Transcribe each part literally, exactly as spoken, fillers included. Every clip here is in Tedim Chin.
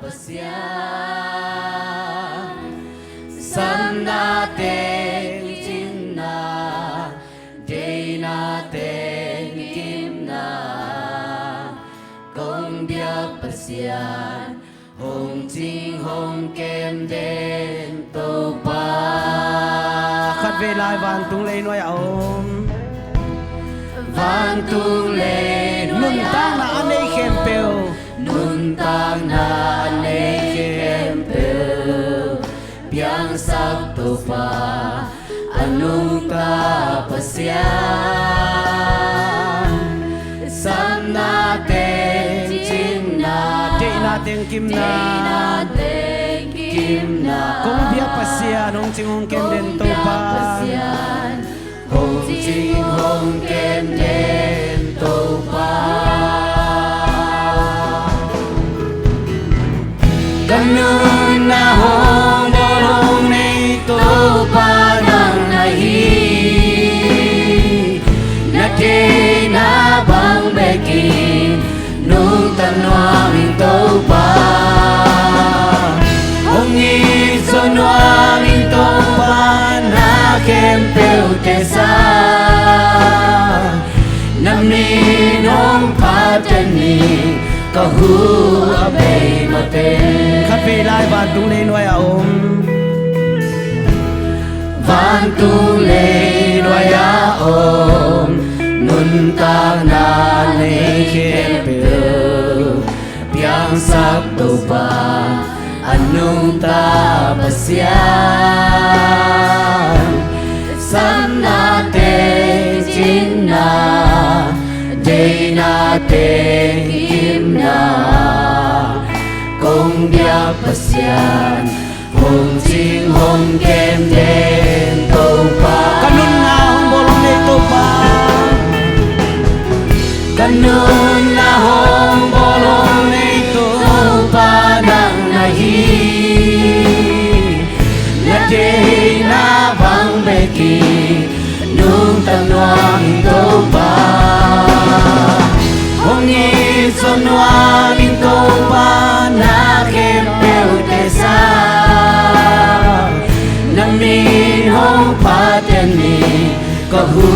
Pasian, sapna teng cinna, deihna teng gimna, kong biak Pasian, hong cing hong kem den Topa. Khatvei lai vantung leinuai a om, vantung lei nuntakna a nei khempeuh, nuntakna a nei khempeuh, piangsak Topa, a nungta Pasian. Sapna teng cinna, deihna teng gimna, deihna teng gimna, kong biak Pasian, hong cing hong kem den Topa. Hong cing hong kem den Topa. Ka nunna hong bawl hong nei Topa nang na hi. Na deihna bang bekin nungta nuam ing Topa. Hong it zaw nuam ing Topa, na khempeuh tesa. Na min hong phat den ni, ka hu a bei mah teh. Khatvei lai vantung leinuai a om, vantung leinuai a om, nuntakna nei khempeuh, piangsak Topa, a nungta Pasian. Sapna teng cinna, deihna teng gimna, kong biak Pasian, hong cing hong kem den Topa. Ka nunna hong bawl hong nei Topa. Ka nunna hong bawl hong nei Topa nang na hi. Na deihna bang bekin nungta nuam ing Topa. Hong it zaw nuam ing Topa, na khempeuh tesa. Na min hong phat den ni, ka hu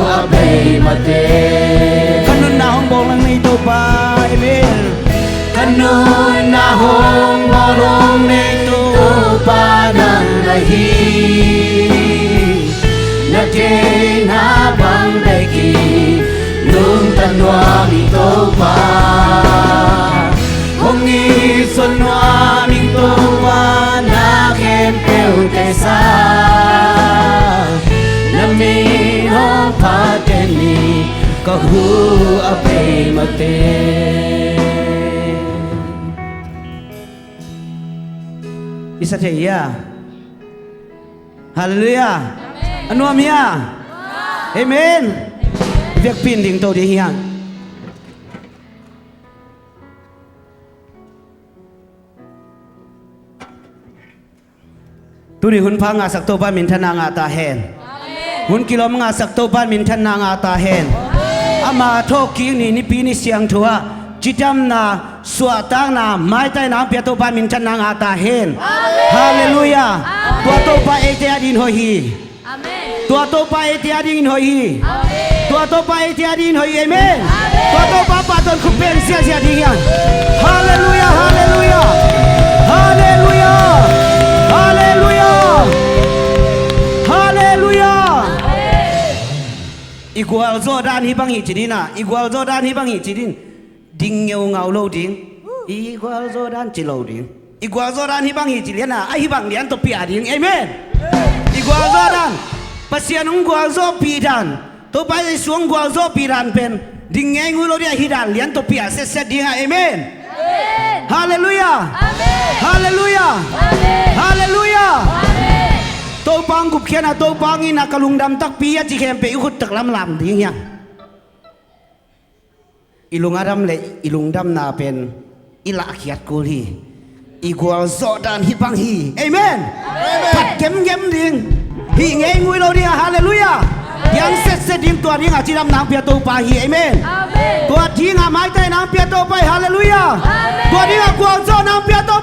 a bei mah teh. Ka nunna hong bawl hong nei Topa. Amen. Ka nunna hong bawl hong nei Topa nang na hi. Na deihna bang bekin nungta nuam ing Topa. Hong it zaw nuam ing Topa, na khempeuh tesa. Na min hong phat den ni, ka hu a bei mah teh. I sa thei hia? Halleluiah. A nuam hia? Amen. Biakpiak ding to ding hi hang. Tuni hun pha ngahsak Topa minthanna ngah ta hen. Hun kilawm ngahsak Topa minthanna ngah ta hen. Ama thawhkik ni, Nipi ni siangtho ah cidamna, suahtakna, maitai nang pia Topa minthanna ngah ta hen. Halleluiah. Tua Topa eite adingin hoih hi. Tua Topa eite adingin hoih hi. Tua Topa eite adingin hoih hi. Amen. Tua Topa pahtawi khut beng ziahziah ding hi hang. Halleluiah, halleluiah. Halleluiah. Halleluiah. Halleluiah. I gualzawh dan hih bang hi ci ding a, i gualzawh dan hih bang hi ci ding. Ding ngeungau lo ding. I gualzawh dan ci lo ding. I gualzawh dan hih bang hi ci lian a, a hih bang lian tawh pia ding. Amen. I gualzawh dan, Pasian hong gualzawhpih dan, Topa Jesu hong gualzawhpih dan pen ding ngeingui lo ding a, hih dan lian tawh pia setset ding a. Amen. Halleluiah. Halleluiah. Halleluiah. Topa hong gupkhiatna, Topa hong itna ka lungdam takpi a ci khempeuh i khut taklam lam ding hi hang. I lung a dam le i lungdamna pen i lahkhiat kul hi. I gualzawh dan hih bang hi. Amen. Phat gemgem ding. Hih ngeingui lo ding a. Halleluiah. Piang setset ding, tua ding a cidamna hong pia Topa hi. Amen. Tua ding a maitai nang pia Topa hi. Halleluiah. Tua ding a gualzawhna hong pia Topa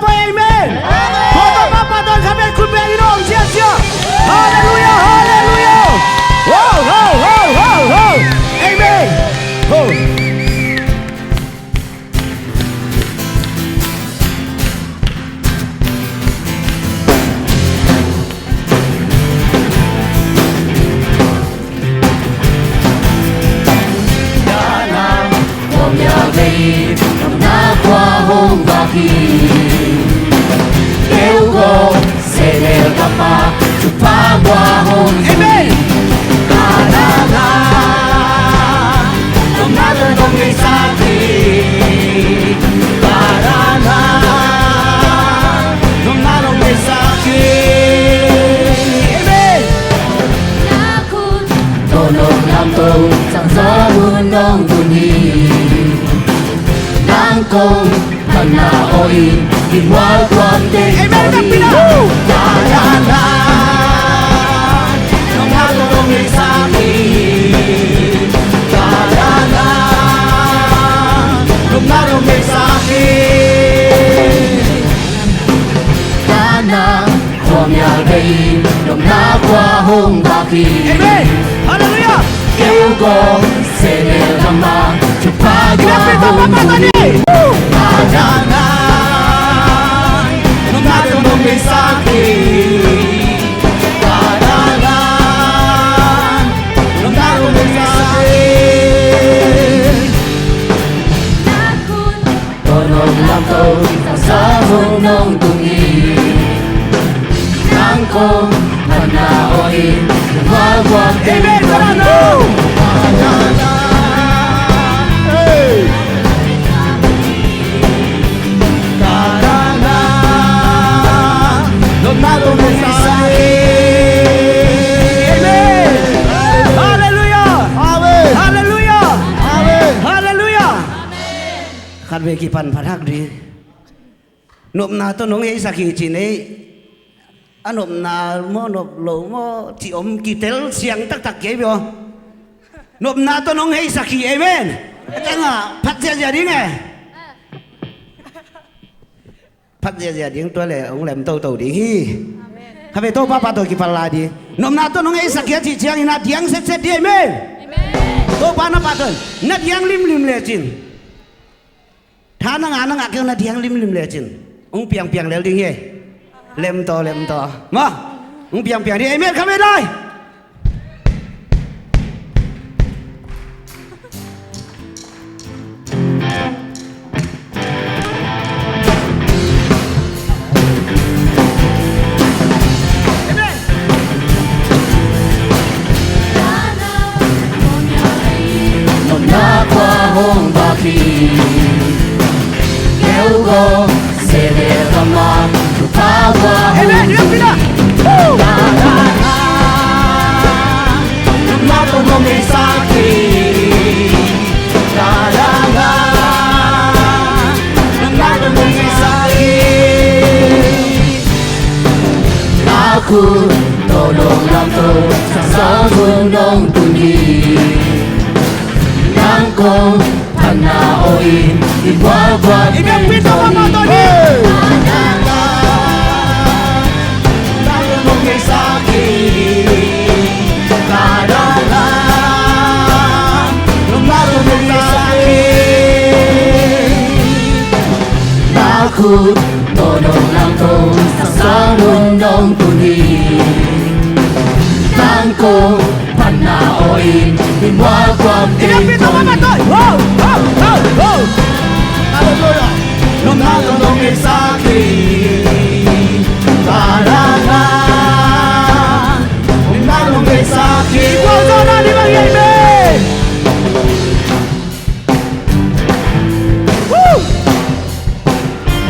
Nang kong phatna aw in i mual tuam ding. Amen. Takpi na. Ka danan nopna tawh nong hei sak hi. Ka danan nopna tawh nong hei sak hi. Ka na khuamial bei nopna khua hong vak hi. Amen. Halleluiah. Keu kong sene lama thupha khua hong vak hi. Ka danan nopna tawh nong hei sak hi. Ka danan nopna tawh nong hei sak hi. Tawh nong lamto sang hun nong tung hi. Nang kong phatna aw in i mual tuam ding. Amen. Ka danan. Hey. Ka danan nopna tawh nong hei sak hi. Amen. Halleluiah. Amen. Halleluiah. Amen. Halleluiah. Khatvei kipan phat hak ding. Nopna tawh nong heisak hi ci-in ei. A nopna maw, nop lo maw, ci om kitel siang taktak kei ve aw. Nopna tawh nong heisak hi, amen. A ciangah phat ziahziah ding e. Phat ziahziah ding, tua le hong lem toto ding hi. Amen. Khatvei Topa pahtawi kipia lai ding. Nopna tawh nong heisak hi a cih ciangin a diang setset ding, amen. Amen. Topa na pahtawi, na diang limlim lecin. Tha na ngah, na ngah kei, na diang limlim lecin hong piangpiang lel ding hi. Lemtaw, lemtaw. Maw, hong piangpiang ding. Amen, khatvei lai. Nopna khua hong vak hi. Keu kong sene lama thupha khua hong vak hi. Amen. Nopna tawh nong hei sak hi. Ka danan nopna tawh nong hei sak hi. Na khut tawh nong lamto sang hun nong tung hi. Nang kong phatna aw in i mual tuam ding. Amen. Pit tawh phat tawh ding. Ka danan nopna tawh nong hei sak hi. Ka danan nopna tawh nong hei sak hi. Na khut tawh nong lamto sang hun nong tung hi. Nang kong phatna aw in i mual tuam ding. Amen. Pit tawh phat tawh. Wow, wow, wow, wow. Halleluiah. Nopna tawh nong hei sak hi. Ka danan nopna tawh nong hei sak hi. I gualzawhna ding bang hi, amen. Woo!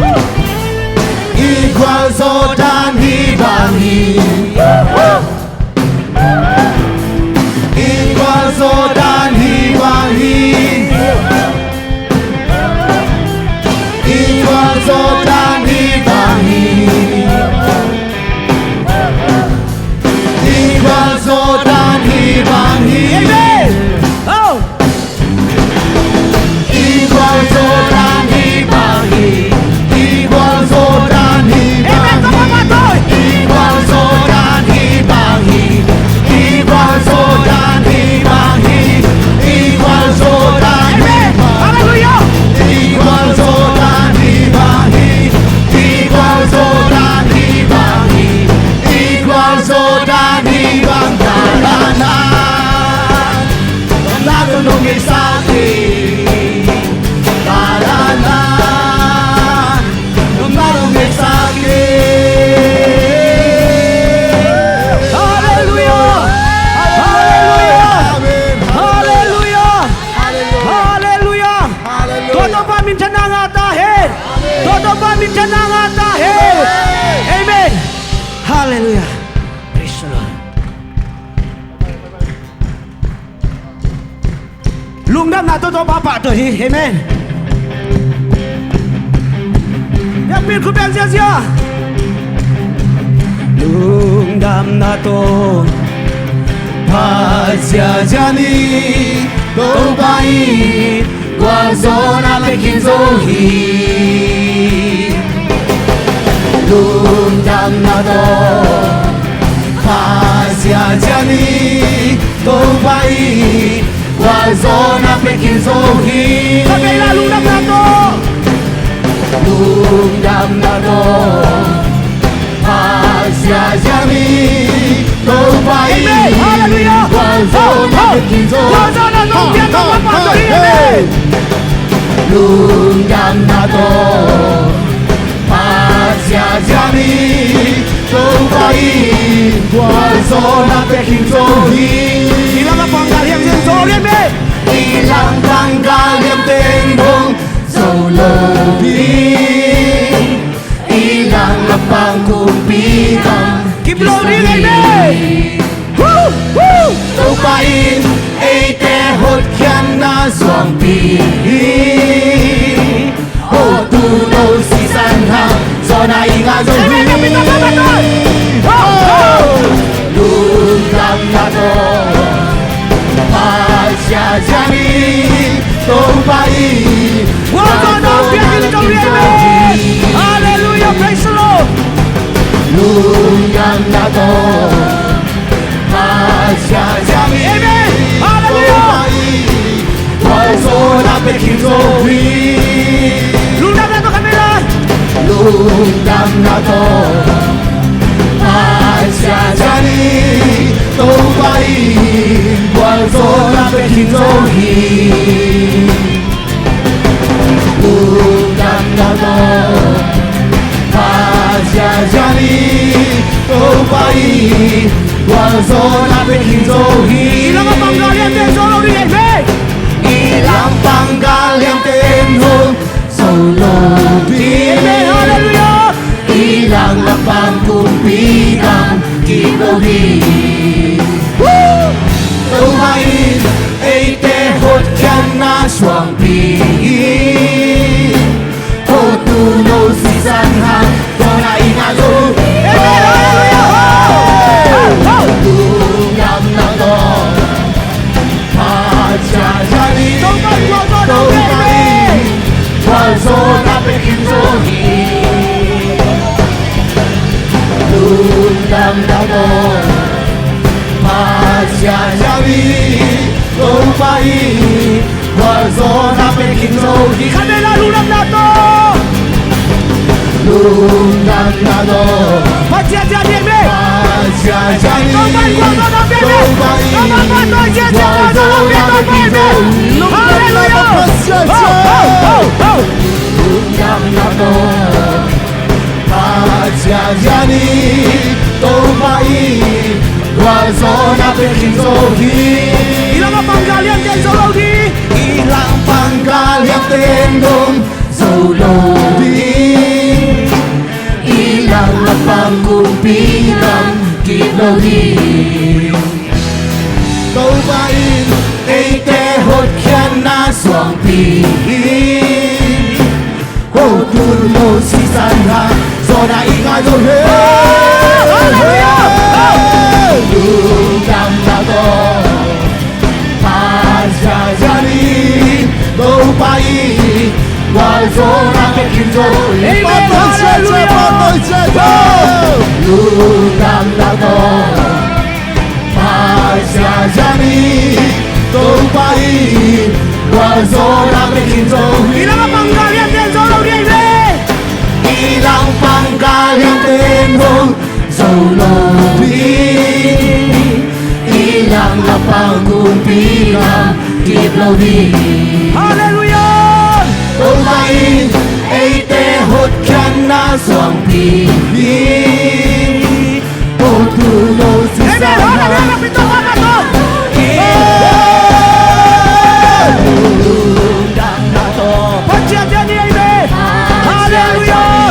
Woo! I gualzawh dan hih bang hi. Woo! I gualzawh dan hih bang hi. I gualzawh dan hih bang hi. I gualzawh dan hih bang hi. Amen. Oh. I gualzawh dan hih bang hi. I gualzawh dan hih bang hi. I gualzawh dan hih bang hi. I gualzawh dan hih bang hi. I gualzawh dan hih bang hi. Halleluiah. I gualzawh dan hih bang hi. I gualzawh dan hih bang hi. I gualzawh dan hih bang hi. Ka danan nopna tawh nong hei sak hi. Ka danan nopna tawh nong hei sak hi. Halleluiah. Halleluiah. Amen. Halleluiah. Halleluiah. Halleluiah. Halleluiah. Tua Topa minthanna ngah ta hen. Tua Topa minthanna ngah ta hen. Amen. Amen. Halleluiah. Praise the Lord. Lungdam Topa pahtawi hi. Amen. Biakpiin khut beng ziahziah. Lungdamna tawh phat ziahziah ni. Topa in gualzawhna pia khin zo hi. Lungdamna tawh phat ziahziah ni. Topa in gualzawhna pia khin zo hi. Ka vei la lungdamna tawh. Lungdamna tawh phat ziahziah ni. Topa in gualzawhna pia khin zo hi. Amen. Hallelujah. Gualzawhna tawh pia tawh phat zo hi. Amen. Lungdamna tawh phat ziahziah ni. Topa in gualzawhna pia khin zo hi. I langpang gal hiam teng zo lo ding hi. I langpang gal hiam teng zong zo lo ding. I langpang kumpi gam kip lo ding hi. Amen. Topa in eite hotkhiatna suangpi hi. Hotu no sisan hang zawhna i ngah zo hi. Lungdamna tawh phat ziahziah ni. Topa in gualzawhna pia khin zo hi. Hallelujah, praise the Lord. Lungdamna tawh phat ziahziah ni. Amen. Hallelujah. Topa in gualzawhna pia khin zo hi. Lungdamna tawh khat vei la. Lungdamna tawh phat ziahziah ni. Topa in gualzawhna pia khin zo hi. Lungdamna tawh phat ziahziah ni. Topa in gualzawhna pia khin zo hi. I langpang gal hiam teng zo lo ding hi. I langpang gal hiam teng zong zo lo ding. Amen. Hallelujah. I langpang kumpi gam kip lo ding. Topa in eite hotkhiatna suangpi hi. Hotu no sisan hang zawhna i ngah zo. Amen. Hallelujah. Lungdamna tawh phat ziahziah ni. Topa in gualzawhna pia khin zo hi. Lungdamna tawh phat ziahziah ni. Topa in gualzawhna pia khin zo hi. Khat vei la lungdamna tawh. Lungdamna tawh phat ziahziah ni. Phat ziahziah ni. Topa in gualzawhna pia khin zo hi. Hallelujah. Lungdamna tawh phat ziahziah ni. Topa in gualzawhna pia khin zo hi. I langpang gal hiam teng zo lo ding. I langpang gal hiam teng zong zo lo ding. I langpang kumpi gam kip lo ding. Topa in eite hotkhiatna suangpi hi. Hotu no sisan hang zawhna i ngah zo hi. Hallelujah. Lungdamna tawh phat ziahziah ni. Topa in gualzawhna pia khin zo hi. Amen. Hallelujah. Lungdamna tawh phat ziahziah ni. Topa in gualzawhna pia khin zo hi. I langpang gal hiam teng zo lo ding hi. I langpang gal hiam teng zong zo lo ding. I langpang kumpi gam kip lo ding. Hallelujah. Topa in eite hotkhiatna suangpi hi. Hotu no sisan hang. Amen. Hallelujah. Lungdamna tawh phat ziahziah ni. Amen. Hallelujah.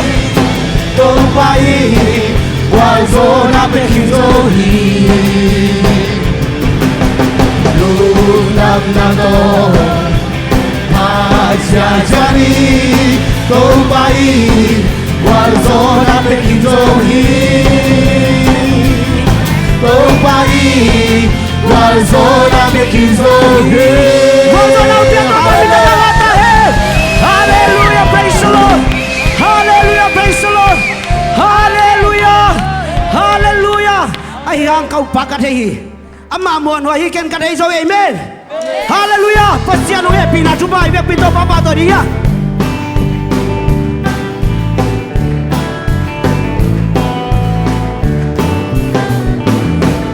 Topa in gualzawhna pia khin zo hi. Lungdamna tawh Sia Jan in Topa in gualzawhna pia khin zo hi. Topa in gualzawhna pia khin zo hi. Gualzawhna pia khin zo hi. Hallelujah, praise the Lord. Hallelujah, praise the Lord. Hallelujah. Hallelujah. Ahi hang ka upa ka thei hi. Amah muanhuai hi, ken ka thei zo hi. Amen. Hallelujah. Pasian hong hehpihna thupha i biakpi Topa pahtawi ding hi.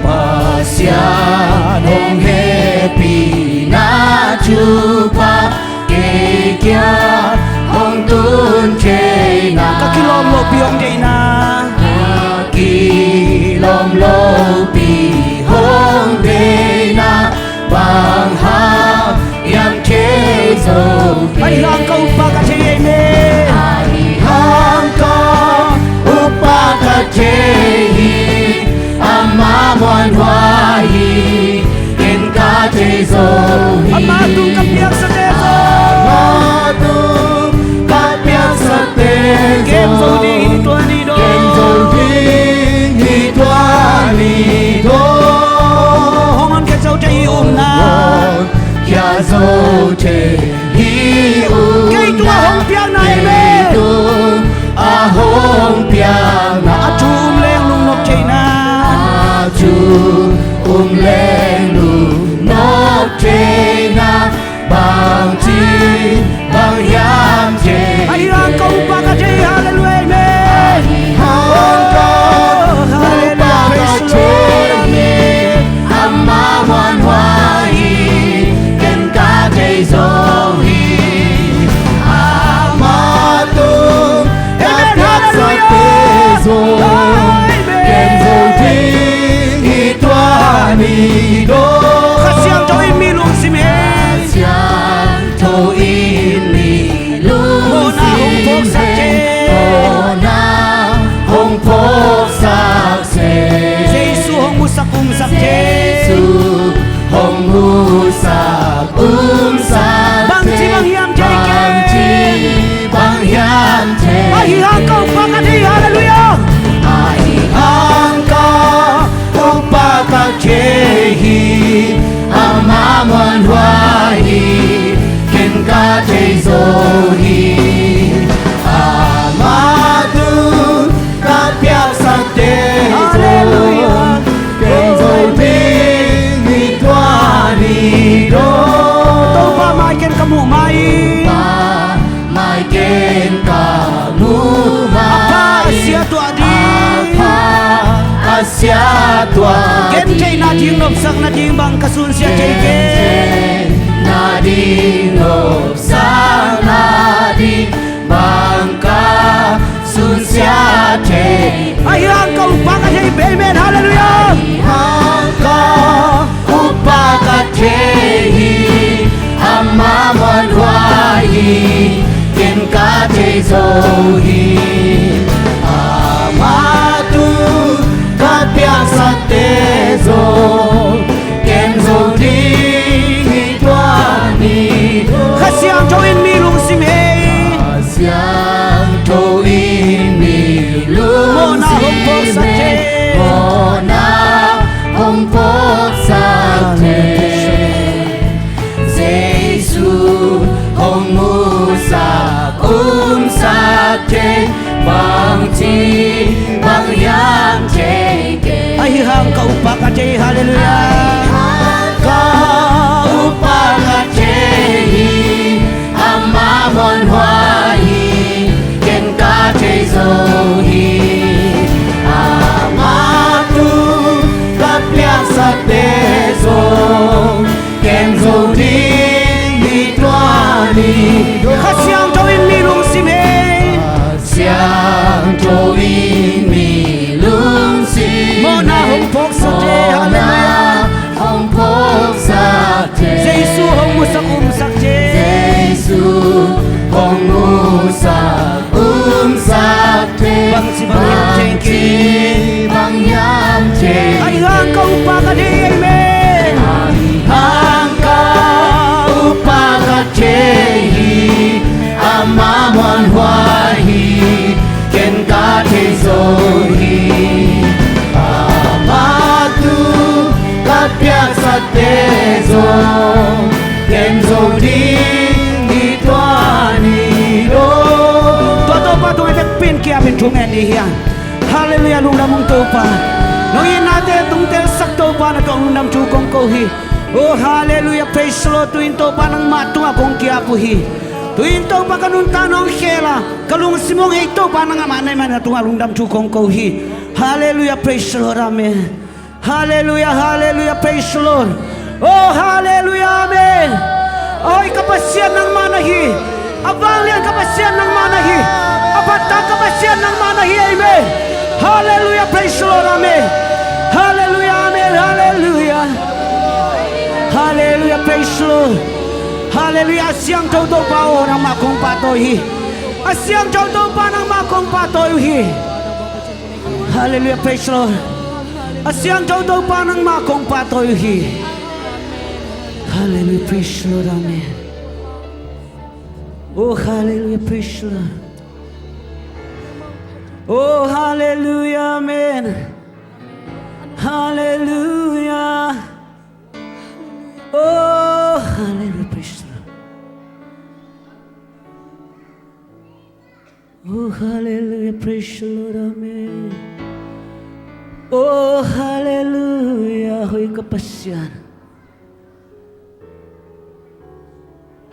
Pasian hong hehpihna thupha kei kiang hong tun theihna. Ka kilawm lopi hong deihna. Ka kilawm lopi hong deihna. Bang hang hiam thei zo hi. Ahi hang ka upa ka thei hi. Ahi hang ka upa ka thei hi. Amah muanhuai hi. Ken ka thei zo hi. Amah tung ka piaksa te zo. Amah tung ka piaksa te zo. Kem zo ding hi tua ni daw. Kem zo ding hi tua ni daw. Hong honkhia zo thei hi umna. Hong honkhia zo thei hi umna. Kei tung a hong piakna hi ve. Kei tung a hong piakna. A thu um leng lungnop theihna. A thu um leng lungnop theihna. Bangci bang hiam thei. Ahi hang ka upa ka thei, hallelujah, amen. Ahi hang ka upa ka thei hi. Amah muanhuai hi. Ken ka thei zo hi. Amah tung ka piaksa te zo. Kem zo ding hi tua ni daw. Kha Siangtho in mi lungsim hei. Kha Siangtho in mi lungsim hei. Mawhna hong phawksak thei. Mawhna hong phawksak thei. Jesu hong musak umsak thei. Jesu hong musak umsak thei. Bangci bang hiam thei kei. Bangci bang hiam thei. Ahi hang ka upa ka thei, hallelujah. Ahi hang ka upa ka thei hi. Amah muanhuai hi. Ken ka thei zo hi. Amah tung ka piaksa te zo. Hallelujah. Kem zo ding hi tua ni daw. Topa mai ken ka muh mai. Topa mai ken ka muh mai. A pha a sia tuah ding. A pha a sia tuah ding. Gentheihna ding, nopsakna ding bang ka sunsia thei kei. Gentheihna ding, nopsakna ding bang ka sunsia thei. Ahi hang ka upa ka thei, amen, hallelujah. Ahi hang ka upa ka thei hi. Amah muanhuai hi. Ken ka thei zo hi. Amah tung ka piaksa te zo. Kem zo ding hi tua ni daw. Kha Siangtho in mi lungsim hei. Kha Siangtho in mi lungsim hei. Mawhna hong phawksak thei. Mawhna hong phawksak thei. Jesu hong musak umsak thei. Bangci bang hiam thei kei. Ahi hang ka upa ka thei, hallelujah. Ahi hang ka upa ka thei hi. Amah muanhuai hi. Ken ka thei zo hi. Amah tung ka piaksa te zo. Kem zo ding hi tua ni daw. Kha Siangtho in mi lungsim hei. Kha Siangtho in mi lungsim hei. Mawhna hong phawksak thei, hallelujah. thu ngen ni hiam? Halleluiah, lungdam ung Topa. Nong itnate tungtelsak Topa, na tungah lungdam thu kong ko hi. Oh, halleluiah, praise the Lord. Tu-in Topa nangmah tungah kong ki-ap uh hi. Tu-in Topa ka nuntakna hong khel a, ka lungsim hong hei Topa nangmah na hi manin na tungah lungdam thu kong ko hi. Halleluiah, praise the Lord, amen. Halleluiah, halleluiah, praise the Lord. Oh, halleluiah, amen. Oi, ka Pasian nangmah na hi. A vanglian ka Pasian nangmah na hi. A phattak ka Pasian nangmah na hi, amen. Halleluiah, praise the Lord, amen. Halleluiah, amen, halleluiah. Halleluiah, praise the Lord. Halleluiah, a siangtho Topa aw, nangmah kong pahtawi hi. A siangtho Topa nangmah kong pahtawi uh hi. Halleluiah, praise the Lord. A siangtho Topa nangmah kong pahtawi uh hi. Halleluiah, praise the Lord, amen. Oh, halleluiah, praise the Lord. Oh, halleluiah, amen. Halleluiah. Oh, halleluiah, praise the Lord. Oh, halleluiah, praise the Lord, amen. Oh, halleluiah, hoih ka Pasian.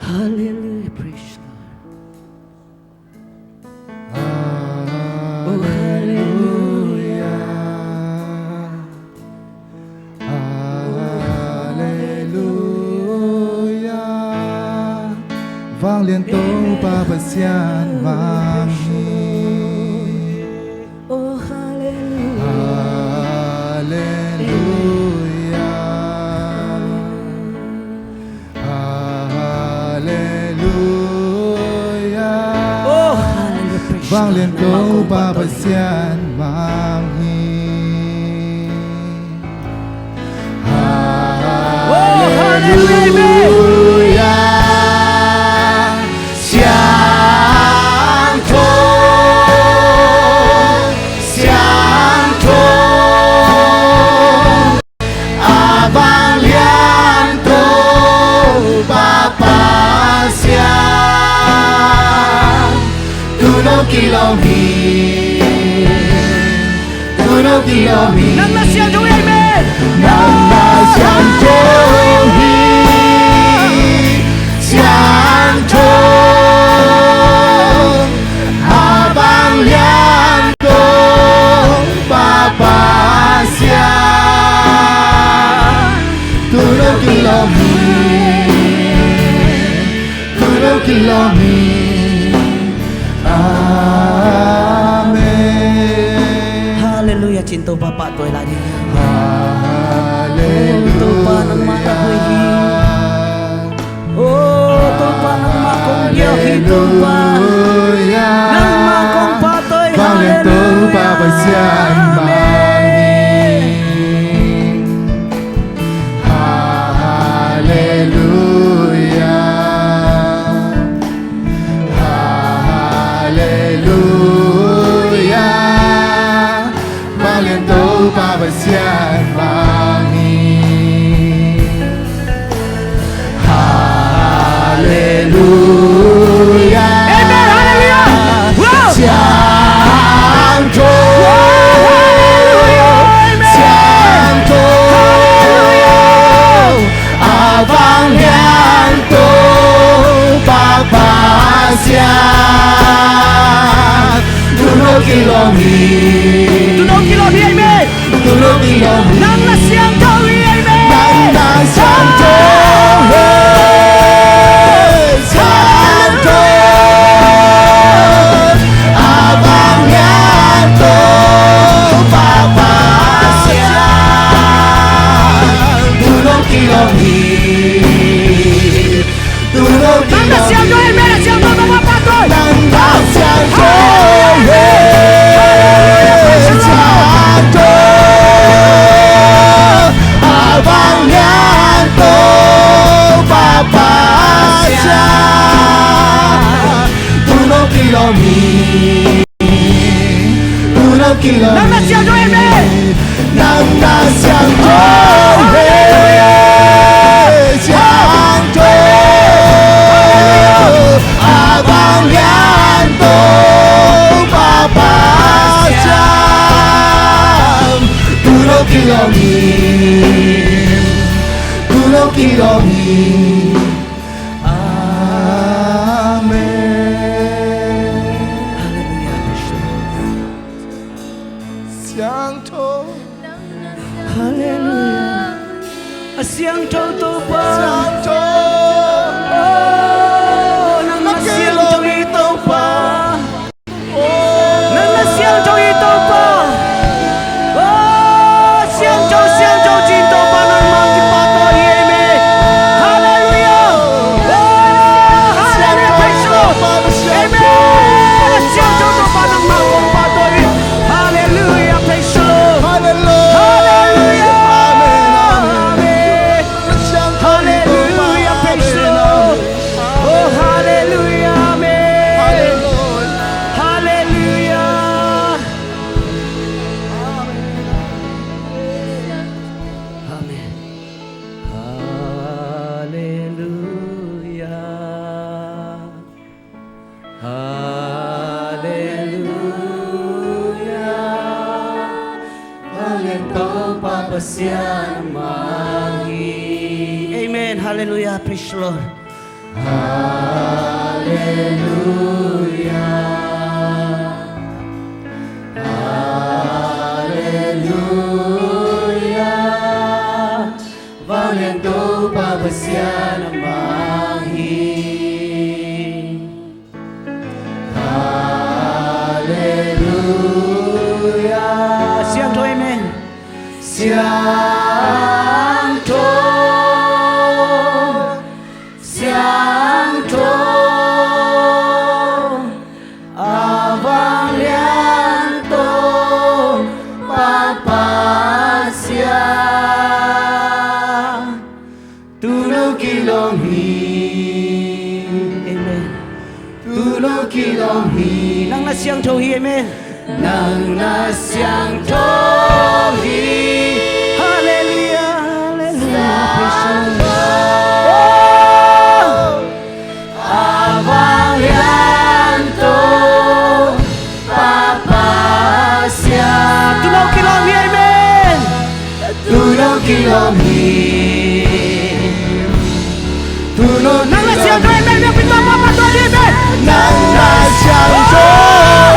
Halleluiah, praise the Lord. Oh, halleluiah. Halleluiah. Vanglian Topa Pasian mang hi. Oh, halleluiah. Halleluiah. Halleluiah. Oh, halleluiah, praise the Lord. Vanglian Topa Pasian mang hi. Oh, halleluiah, amen. Halleluiah. Siangtho, siangtho. A vanglian Topa Pasian, tu nong kilawm hi, tu nong kilawm hi. Nang na siangtho hi, amen. Nang na siangtho hi, siangtho. A vanglian Topa Pasian, tu nong kilawm hi, tu nong kilawm hi. Amen. Halleluiah, cin Topa pahtawi lai ding. Halleluiah. Topa nangmah na hoih hi. Oh, Topa, nangmah kong biak hi, Topa. Halleluiah. Nangmah kong pahtawi, vanglian Topa Pasian mang hi. Halleluiah. Halleluiah. Vanglian Topa Pasian mang hi. Halleluiah. Amen, halleluiah. Wow. Siangtho. Wow, halleluiah. Amen. Siangtho. Halleluiah. A vanglian Topa Pasian, tu nong kilawm hi. Tu nong kilawm hi, amen. Tu nong kilawm hi. Nang na siangtho hi, amen. Nang na siangtho hi. Siangtho. A vanglian Topa Pasian, tu nong kilawm hi. Tu nong kilawm hi. Nang na siangtho hi, amen. Na siangtho, nang na pahtawi. Nang na siangtho hi. Siangtho. A vanglian Topa Pasian, tu nong kilawm hi. Tu nong kilawm hi. Nang na siangtho, amen. Nang na siangtho hi. Siangtho. A vanglian Topa Tul lo kilawm hi. Amen. Halleluiah. Siangtho. Halleluiah. A siangtho Topa. Siangtho. Oh, nang na siangtho hi Topa. Nang na siangtho hi Topa. Oh, siangtho, siangtho ci-in Topa nangmah kipahtawi hi. Amen. Halleluiah. Oh, halleluiah. Praise the Lord. Amen. Siangtho Topa nangmah kong pahtawi hi. Halleluiah. Praise the Lord. Halleluiah. Amen. Amen. Halleluiah. Praise the Lord. Oh, halleluiah. Amen. Halleluiah. Amen. Halleluiah. Halleluiah. Vanglian Topa Pasian mah hi. Amen. Halleluiah. Praise the Lord. Halleluiah. Halleluiah. Vanglian Topa Pasian mah hi. Halleluiah. Siangtho, amen. Siangtho, siangtho, a vanglian Topa Pasian. Tul lo kilawm hi. Amen. Tul lo kilawm hi. Nang na siangtho hi. Amen. Nang na siangtho hi. Halleluiah, halleluiah. Praise the Lord. Oh! A vanglian Topa Pasian. Tul lo kilawm hi. Amen. Tul lo kilawm hi. Tul lo, nang na siangtho hi. Amen. Biakpiak Topa pahtawi hi. Amen. Nang na siangtho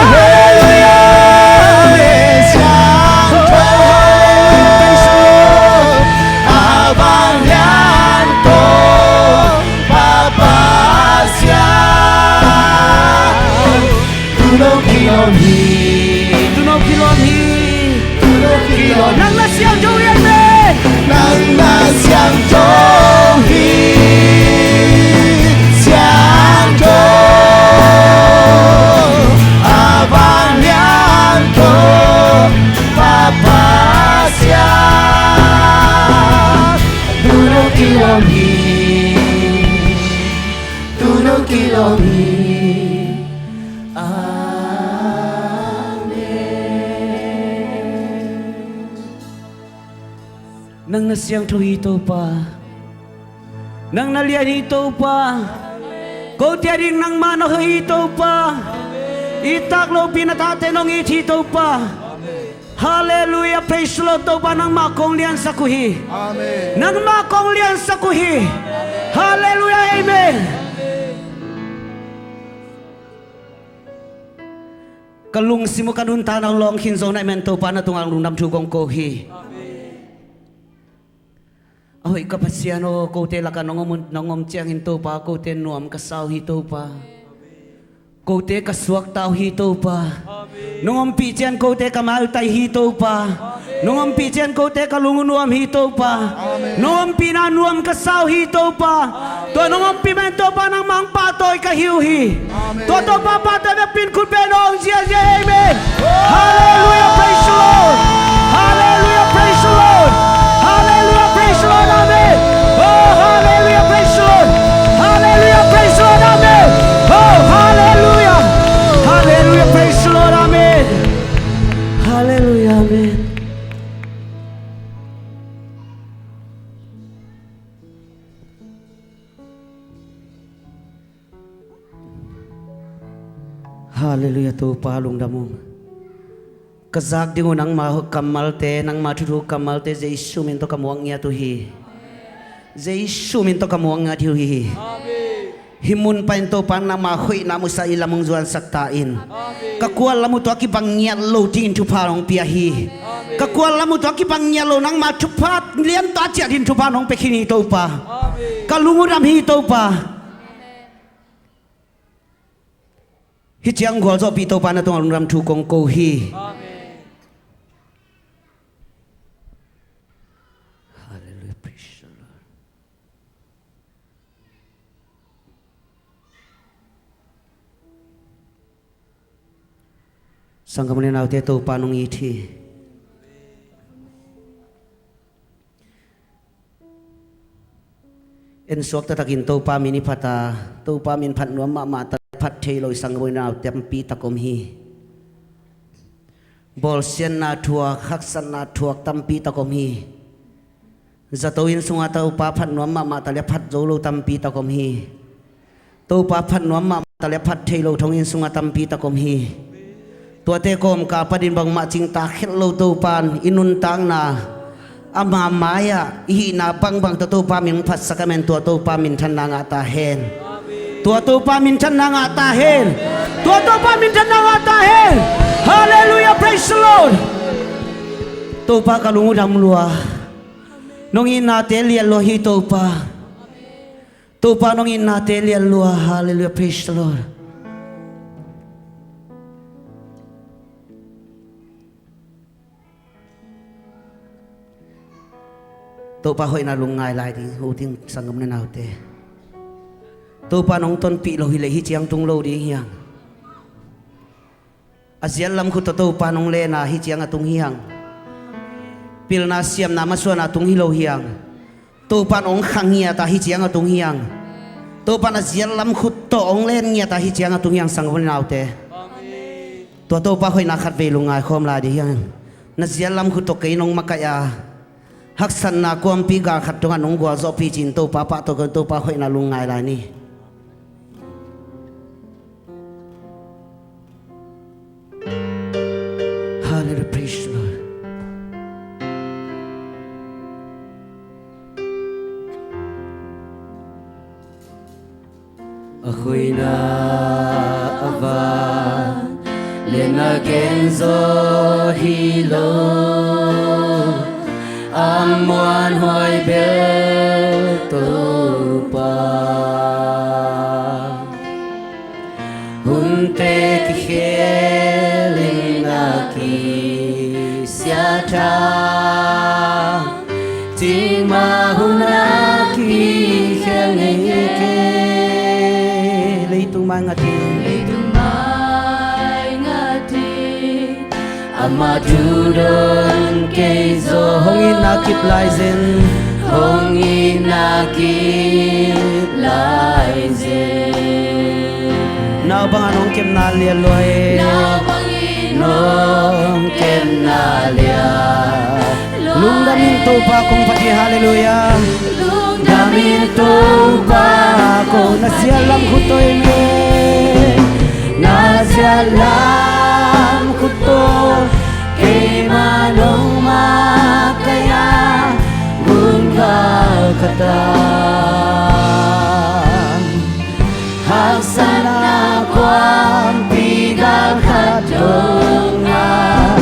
hi. Siangtho. A vanglian Topa Pasian. Tul lo kilawm hi. Tul lo kilawm hi. Tul lo kilawm hi. Nang na siangtho hi. Amen. Nang na siangtho hi. Siangtho. A vanglian Topa Pasian. Tul lo kilawm hi. Tul lo kilawm hi. Amen. Nang na siangtho hi Topa. Nang na lian hi Topa. Kote ading nangmah na hoih hi Topa. I tak lopi na tate nong it hi Topa. Halleluiah, praise the Lord. Topa nangmah kong liansak uh hi. Amen. Nangmah kong liansak uh hi. Halleluiah, amen. Ka lungsim uh ka nuntakna uh lawng khin zo na hih man Topa na tungah lungdam thu kong ko hi. A hoih ka Pasian aw, kote lakah nong om, nong om ciangin Topa, kote nuam ka sa uh hi Topa. Kote ka suakta uh hi Topa. Nong ompih ciang kote ka mailtai hi Topa. Nong ompih ciang kote ka lung uh nuam hi Topa. Nong ompihna nuam ka sa uh hi Topa. Tua nong ompih man Topa nangmah hong pahtawi ka hi uh hi. Tua Topa pahtawi bekpi in khut beng nawng ziazia ei me. Halleluiah, praise the Lord. Halleluiah, praise the Lord. Halleluiah, praise the Lord. Amen. Oh, halleluiah, praise the Lord. Halleluiah, praise the Lord. Amen. Oh, halleluiah. Halleluiah, praise the Lord. Amen. Halleluiah, amen. Halleluiah, Topa lungdam ung. Ka zak ding uh nangma kammalte, nangma thuthu kammalte Jesu min tawh ka muak ngiat uh hi. Jesu min tawh ka muak ngiat uh hi. Hih mun panin Topa nangma hoihna musa i lam hong zuansak ta in. Ka kual lam uh tua kibang ngiat lo dingin thupha hong pia hi. Ka kual lam uh tua kibang ngiat lo nangma thupha lian ta ciat dingin thupha hong pia khin hi Topa. Ka lung uh dam hi Topa. Hih ciang gualzawhpih Topa na tungah lungdam thu kong ko hi. Hallelujah, praise the Lord. Sanggam u le naute, Topa nong it hi. En suak taktakin Topa min i phat a, Topa min phat nuam mahmah ta, phat thei lo i sanggam u le nau tampi tak om hi. Bawlsiatna thuak, haksatna thuak tampi tak om hi. Zato inn sungah Topa phat nuam mahmah ta le phat zo lo tampi tak om hi. Topa phat nuam mahmah ta le phat thei lo thong inn sungah tampi tak om hi. Tuate kawmkal panin bangmah cingtak khet lo Topa in i nuntakna ama mai-ah i hihna bangbang tawh Topa min hong phatsak ahih manin tua Topa minthanna ngah ta hen. Tua Topa minthanna ngah ta hen. Tua Topa minthanna ngah ta hen. Hallelujah, praise the Lord. Topa ka lung uh dam lua. Nong itnate lian lua hi Topa. Topa nong itnate lian lua. Hallelujah, praise the Lord. Topa hoihna lungngai lai ding, u ding sanggam u le naute. Topa nong tonpih lo hi leh hih ciang tung lo ding hi hang. A ziat lam khut tawh Topa nong len a hih ciang a tung hi hang. Pilna siamna masuanah tung hi lo hi hang. Topa in hong kha ngiat a hih ciang a tung hi hang. Topa in a ziat lam khut tawh hong len ngiat a hih ciang a tung hi hang sanggam u le naute. Tua Topa hoihna khatvei lungngai khawm lai ding hi hang. Na ziat lam khut tawh kei nong makaih a haksatna kuampi gal khat dongah nong gualzawhpih ci-in Topa pahtawi kawm, Topa hoihna lungngai lai ni. Hallelujah, praise the Lord. A hoihna a van lian a gen zaw hi lo, a muanhuai bel Topa. Hunte kikhel in a kisiat a, cingmah hun a kikhel ngei hi kei. Leitung mai ngat hi. Leitung mai ngat hi. Amah thu don kei zaw. Hong itna kip lai zen. Hong itna kip lai zen. Nau bangin hong kepna lian lua hi. Nau bangin hong kepna lian. Lungdam in Topa kong phat hi, hallelujah. Lungdam in Topa kong, na ziat lam khut tawh in, na ziat lam khut tawh keimah nong makaih a, gun gal khat a, haksatna kuampi gal khat dong a,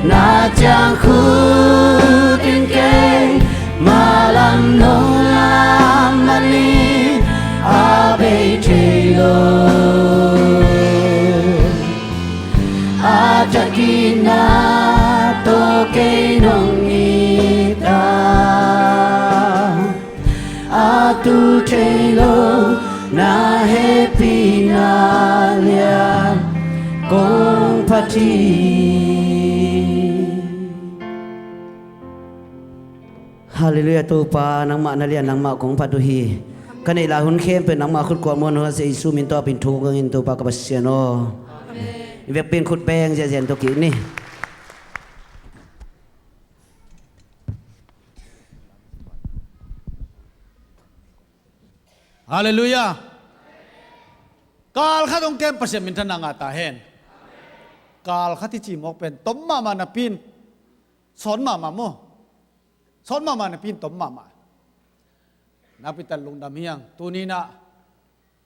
na ciang khut in keimah lam nong lam manin a bei thei lo. A thak itna tawh kei nong it a, a tu thei lo na hehpihna lian kong phat hi. Hallelujah, Topa, nangmah na lian, nangmah kong phat uh hi. Ka neih lai hun khempeuh nangmah khut kuamah uh a, Jesu min tawh a pen thu kong ngen, Topa ka Pasian aw. Amen. I vekpi in khut beng ziahziah in tawh kik ni. Hallelujah. Kal khat hong kem Pasian minthanna ngah ta hen. Kal khat hi ci mawk pen tom mahmah napi in, sawn mahmah maw? Sawn mahmah napi in tom mahmah. Nakpi tak lungdam hi hang. Tuni-in ah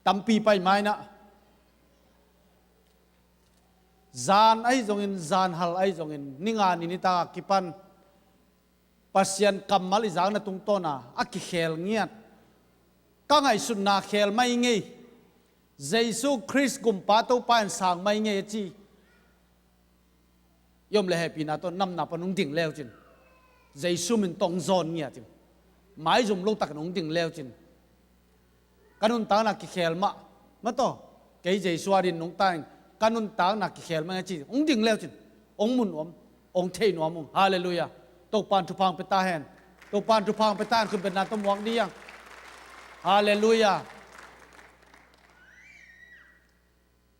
tampi pai mai-in ah, zan ahi zongin, zan hal ahi zongin, ni nga ni nitak a kipan Pasian kammal i zakna tungtawn a a kikhel ngiat, ka ngaihsutna khel mai ngei, Jesu Khrist Gumpa Topa in sang mai ngei a ci i om leh hehpihna tawh namna pan hong ding le uh cin, Jesu min tawh hong zawn ngiat in, maizum lo takin hong ding le uh cin, ka nuntakna kikhel mah, mah tawh, kei Jesu a ding nungta in, ka nuntakna kikhel mah a ci, hong ding le uh cin, hong mu nuam, hong thei nuam ung. Halleluiah. Topa'n thupha hong pia ta hen. Topa'n thupha hong pia ta hen, khutbetna tawh muak dih hang. Halleluiah.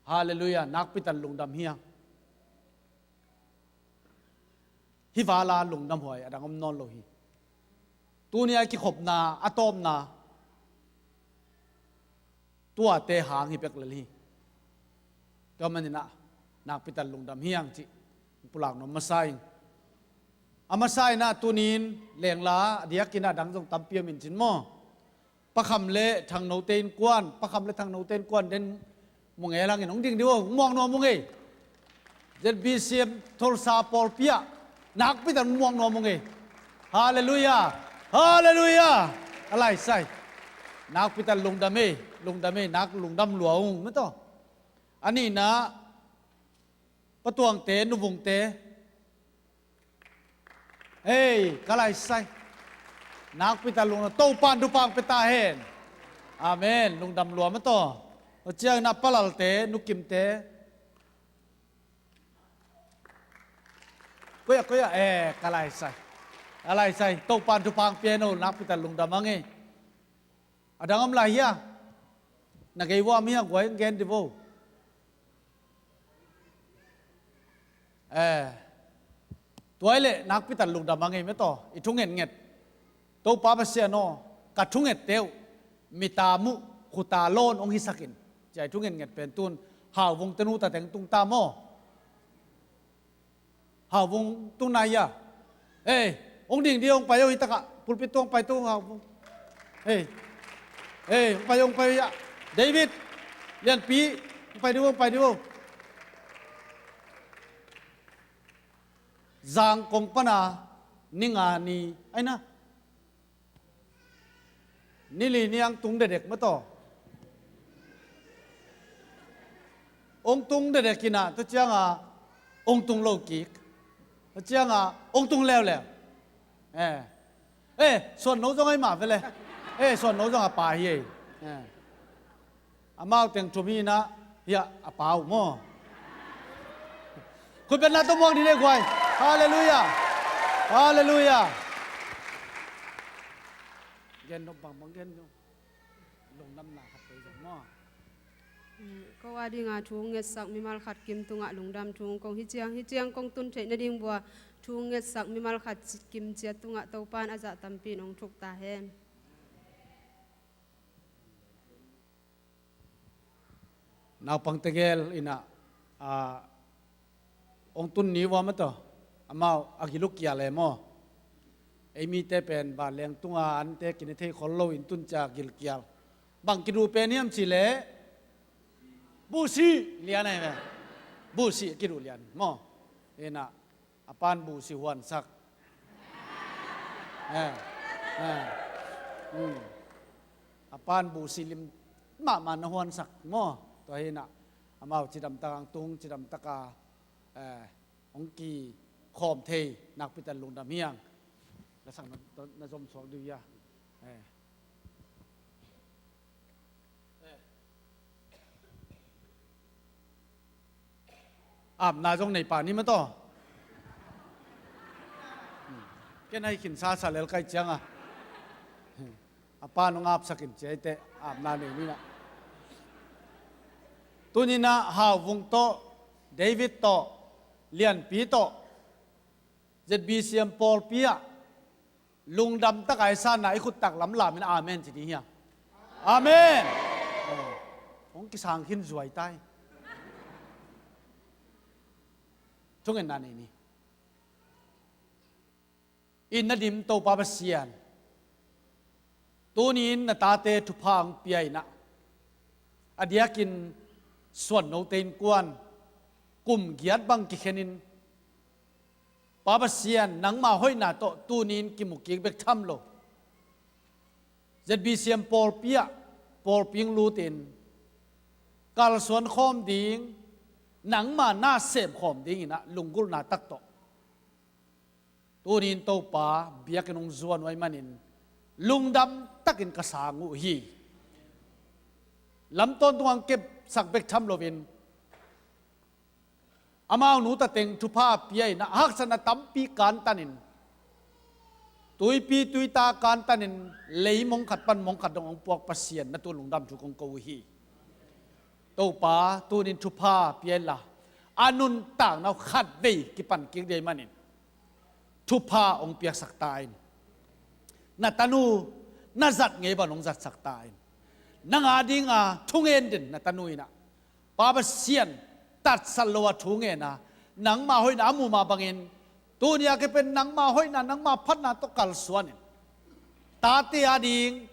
Halleluiah. Nakpi tak lungdam hi hang. Hih val a lungdam huai a dang om nawn lo hi. Tuni a kikhopna a tawpna tuate hang hi bek lel hi. Tua manin ah nakpi tak lungdam hi hang cih pulak nuam masa ing. A masa in ah tuni-in lengla a diakin ah dang zong tampi om in cin maw? Pakham le Thangnote innkuan, Pakham le Thangnote innkuan den mu ngel hangin hong ding dih uh, hong muak nuam ung ei. ZBCM Tulsa pawlpi ah nakpi tak hong muak nuam ung ei. Halleluiah. Halleluiah. A laisai. Nakpi tak lungdam ei. Lungdam ei. Nak lungdam lua ung, mah tawh. A nihna, Pa Tuangte, Nu Vungte. Hei, ka laisai. Nakpi tak lungdam, Topa'n thupha hong pia ta hen. Amen. Lungdam lua, mah tawh. Tua ciangin ah Pa Lalte, Nu Kimte. Koi ah, koi ah, eh, ka laisai. Ka laisai, Topa'n thupha hong pia hen aw, nakpi tak lungdam hang ei. A dang om lai hia? Na gei vuah mi hang guai gen dih vo. Eh, tua hi leh nakpi tak lungdam hang ei, mah tawh, i thu ngetnget. Topa Pasian aw, ka thu ngette uh, mitam uh, khuta lawn hong hisak in, ci-a i thu ngetnget pen tun Hauvung tanu ta teng tung ta maw? Hauvung tung nai a. Ei, hong ding dih, hong pai o, hi takah, pulpit tung hong pai tung, Hauvung. Ei, ei, hong pai o, hong pai o, hi ah. David, Lianpi, hong pai dih o, hong pai dih o. Zangkong pana ni nga ni, ai na, ni li ni hong tung dekdek, mah tawh. Hong tung dekdek in ah, tua ciangah hong tung lo kik. Tua ciangah hong tung leuleu. Eh. Eh, Suan No zong ahi mah ve le. Eh, Suan No zong a pa hi ei. Eh. Amau teng thum hi in ah, hi ah, a pa uh maw? Khutbetna tawh muak dih ni guai. Halleluiah. Halleluiah. Gen nop bangbang gen nop. Lungdamna khat pei zong maw? Ko a dinga thu ngetsak mimal khat kim tungah lungdam thu kong hi ciang, hi ciang kong tun theih nading bua thu ngetsak mimal khat kim ciat tungah Topa'n a zah tampi in hong thuk ta hen. Naupang tegel in ah, a, hong tun ni uh a, mah tawh, amau a gil uh kial e maw? Ei mite pen vanleng tunga ante kine thei khol lo in tun ciang gil kial. Bang kiduh pen hiam cih leh buhsih lian ahi ve. Buhsih kiduh lian maw? In ah, a pa'n buhsih huansak. Eh, eh, hmm. A pa'n buhsih lim mahmah na huansak maw? Tua hi in ah, amau cidamtak hong tung, cidamtak a, eh, hong kikhawm thei nakpi tak lungdam hi hang. Lasak na, na zom suak dih uh hia? Eh. Apna zong nei pah ni, mah tawh. Ken ahi khinsa sa lel ka hih ciangah, a pa'n hong apsak in ci hi teh, apna nei ni in ah. Tuni in ah Hauvung tawh, David tawh, Lianpi tawh, ZBCM pawlpi ah lungdam tak a i sanna i khut tak lamlam in amen ci ding hi hang. Amen. Hong kisang khin zuai ta hi. thungetna nei ni. In na dim Topa Pasian, tuni-in na tate thupha hong pia in ah, a diakin Suan Note innkuan kum giat bang kikhenin, Pa Pasian, nangma hoihna tawh tuni-in kimukik bek tham lo, Z B C M pawlpi ah pawlpi hong lutin kalsuan khawm ding, nangma na sem khawm dingin ah lunggulhna tak tawh tuni-in Topa biakinn hong zuan uh ahih manin lungdam takin ka sang uh hi. Lam tawntung hong kepsak bek tham loin, amau nu ta teng thupha pia in ah, haksatna tampi kantanin, tuipi tuita kantanin, lei mong khat pan mong khat dong hong puak Pasian, na tungah lungdam thu kong ko uh hi. Topa, tuni-in thupha pia inla, a nuntakna uh khatvei kipan kik ding ahih manin thupha hong piaksak ta in. Na tanu na zat ngei bang hong zatsak ta in. Nang a dinga thungen den na tanu in ah, Pa Pasian, tatsat lo a thungen a, nangma hoihna a muh mah bangin, tuni a kipan nangma hoihna, nangma phatna tawh kalsuan in, tate a ding,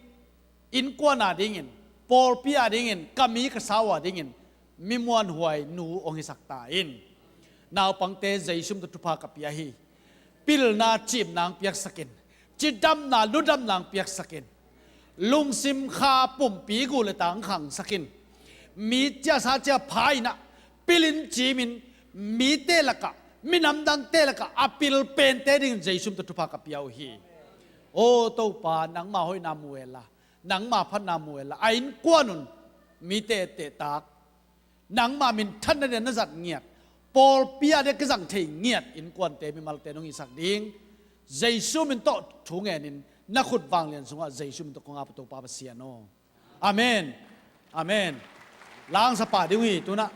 innkuan a dingin, pawlpi a dingin, ka mi ka sa uh a dingin mi muanhuai nu hong hisak ta in. Naupangte Jesu min tawh thupha ka pia hi. Pilna cimna hong piaksak in, cidamna ludamna hong piaksak in, lungsim kha pumpi gu le tang khangsak in, mi ciasa cia pha in ah, pilin cimin, mite lakah, minam dangte lakah a pil pente dingin Jesu min tawh thupha ka pia uh hi. O Topa, nangma hoihna mu inla, nangma phatna mu inla, a innkuan un mite etteh tak, nangma minthanna dia na zat ngiat, pawlpi a dia kizang thei ngiat innkuante, mimalte nong hisak ding, Jesu min tawh thungen in, na khut vanglian sungah Jesu min tawh kong ap uh, Topa Pasian aw. Amen. Amen. Langsapa ding uh hi tunah.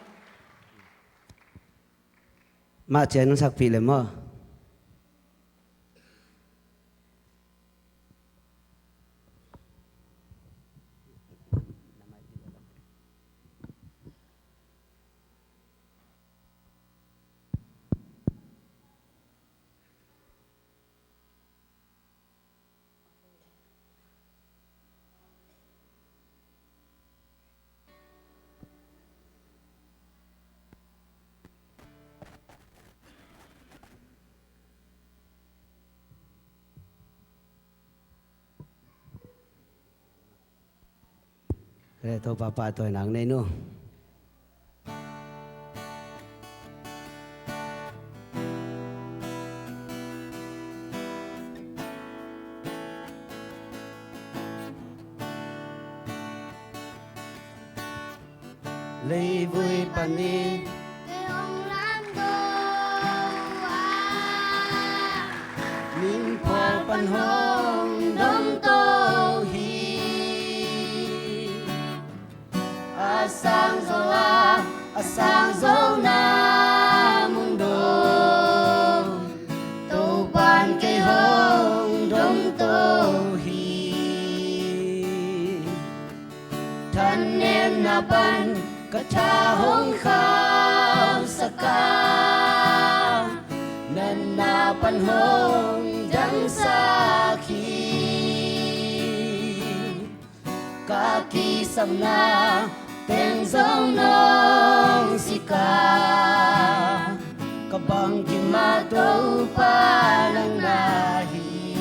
Mah cian nong sakpih le maw? Topa pahtawi nang nei nu. Leivui panin kei hong lamto a, miphual pan hong domto hi. A sang zo a, a sang zo na mun dong, Topan kei hong domto hi. Thanemna pan ka tha hong khauhsak a, natna pan hong dangsak hi. Ka kisapna teng zong nong sik a, ka bangkim a Topa nang na hi.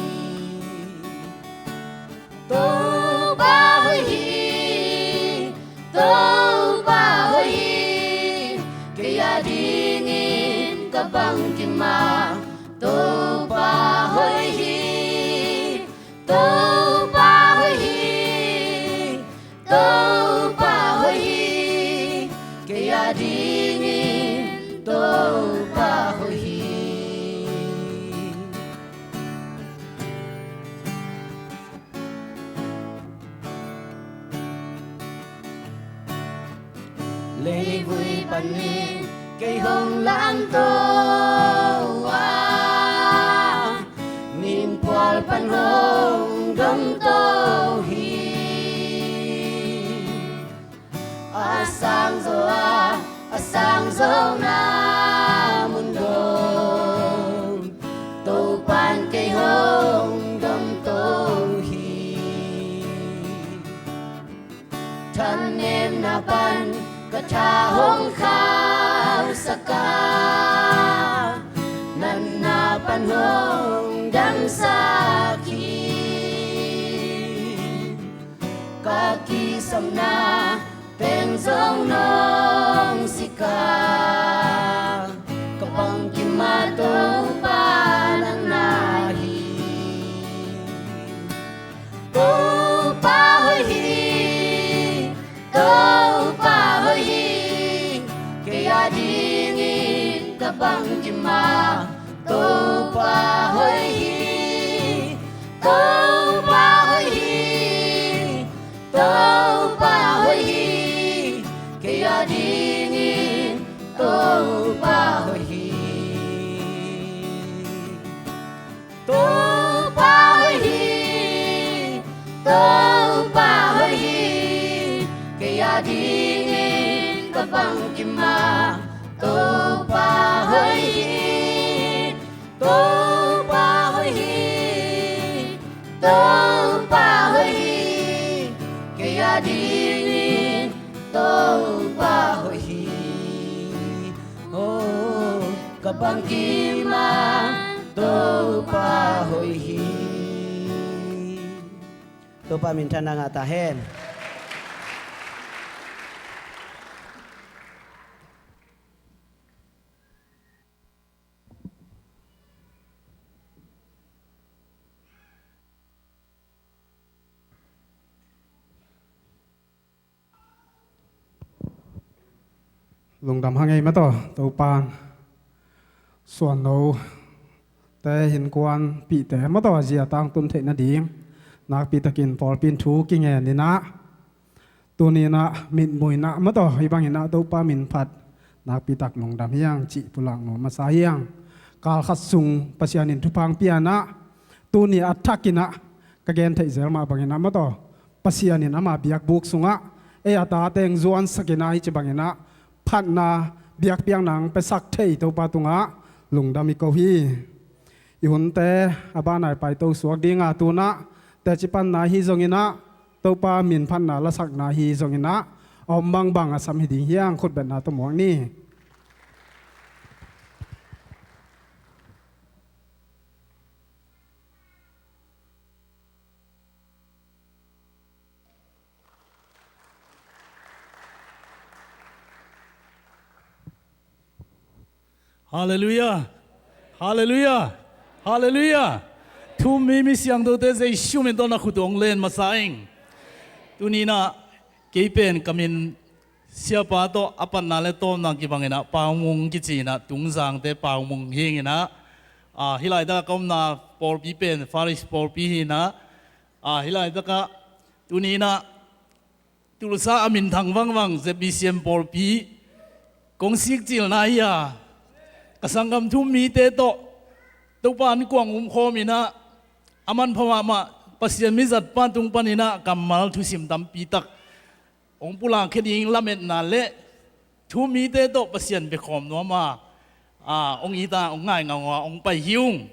Topa hoih hi, Topa hoih hi, kei a dingin ka bangkim a Topa hoih hi. Topa hoih hi, Topa hoih hi, kei a dingin Topa hoih hi. Leivui panin kei hong lamto a, miphual pan hong domto hi. A sang zo a, a sang zo na mun dong. pan hong damsak hi. Ka kisapna teng zong nong sika, ka bangkim a Topa nang na hi. Topa hoih hi, Topa hoih hi, kei a dingin ka bangkim a Topa hoih hi, Topa hoih hi, Topa hoih hi, kei a dingin Topa hoih hi. Topa hoih hi, Topa hoih hi, kei a dingin ka bangkim a Topa hoih hi, Topa hoih hi, Topa hoih hi, kei a dingin Topa hoih hi. Oh, ka bangkim a Topa hoih hi. Topa minthanna ngah ta hen. Lungdam hang ei mataw, Topan suanno te, innkuanpihte mataw, a zia tangtun theih nading nakpi takin pawlpi in thu kingen inah, tuni inah mitmuh inah mataw, hih bang inah Topa min phat nakpi tak lungdam hi hang cih pulak nuam masa hi hang. Kal khat sung Pasian in thupha hong pia inah, tuni a thak inah ka gen theih zel mah bang inah mataw, Pasian in ama biakbuk sungah ei a tate hong zuansak inah, hih ci bang inah phatna biakpiakna hong piasak thei Topa tungah lungdam i ko hi. I hunte a banah i paito suak ding a, tu inah teci panna hi zong inah, Topa min phatna lasakna hi zong inah, a om bangbang a sam hi ding hi hang. Khutbetna tawh muak ni. Halleluiah. Halleluiah. Halleluiah. Thu-um mi, mi siangthote Jesu min tawh na khut uh hong len masa ing. Tuni inah kei pen ka min Siapa tawh a patna le tawpna kibang inah Pau Mung kici inah, Tungzangte Pau Mung hi ing inah, ah, hih laitak a ka omna pawlpi pen Parish pawlpi hi inah, ah, hih laitak ah tuni inah Tulsa a minthang vangvang Z B C M pawlpi kong sikcilna hi a, ka sanggam thu-um mite tawh Topa innkuan umkhawm inah, a manpha mahmah Pasian mizatpa tung pan inah kammal thusim tampi tak hong pulakkhia ding lametna le thu-um mite tawh Pasian biakhawm nuam a, a, hong it a, hong ngai ngaungau a hong pai hi ung.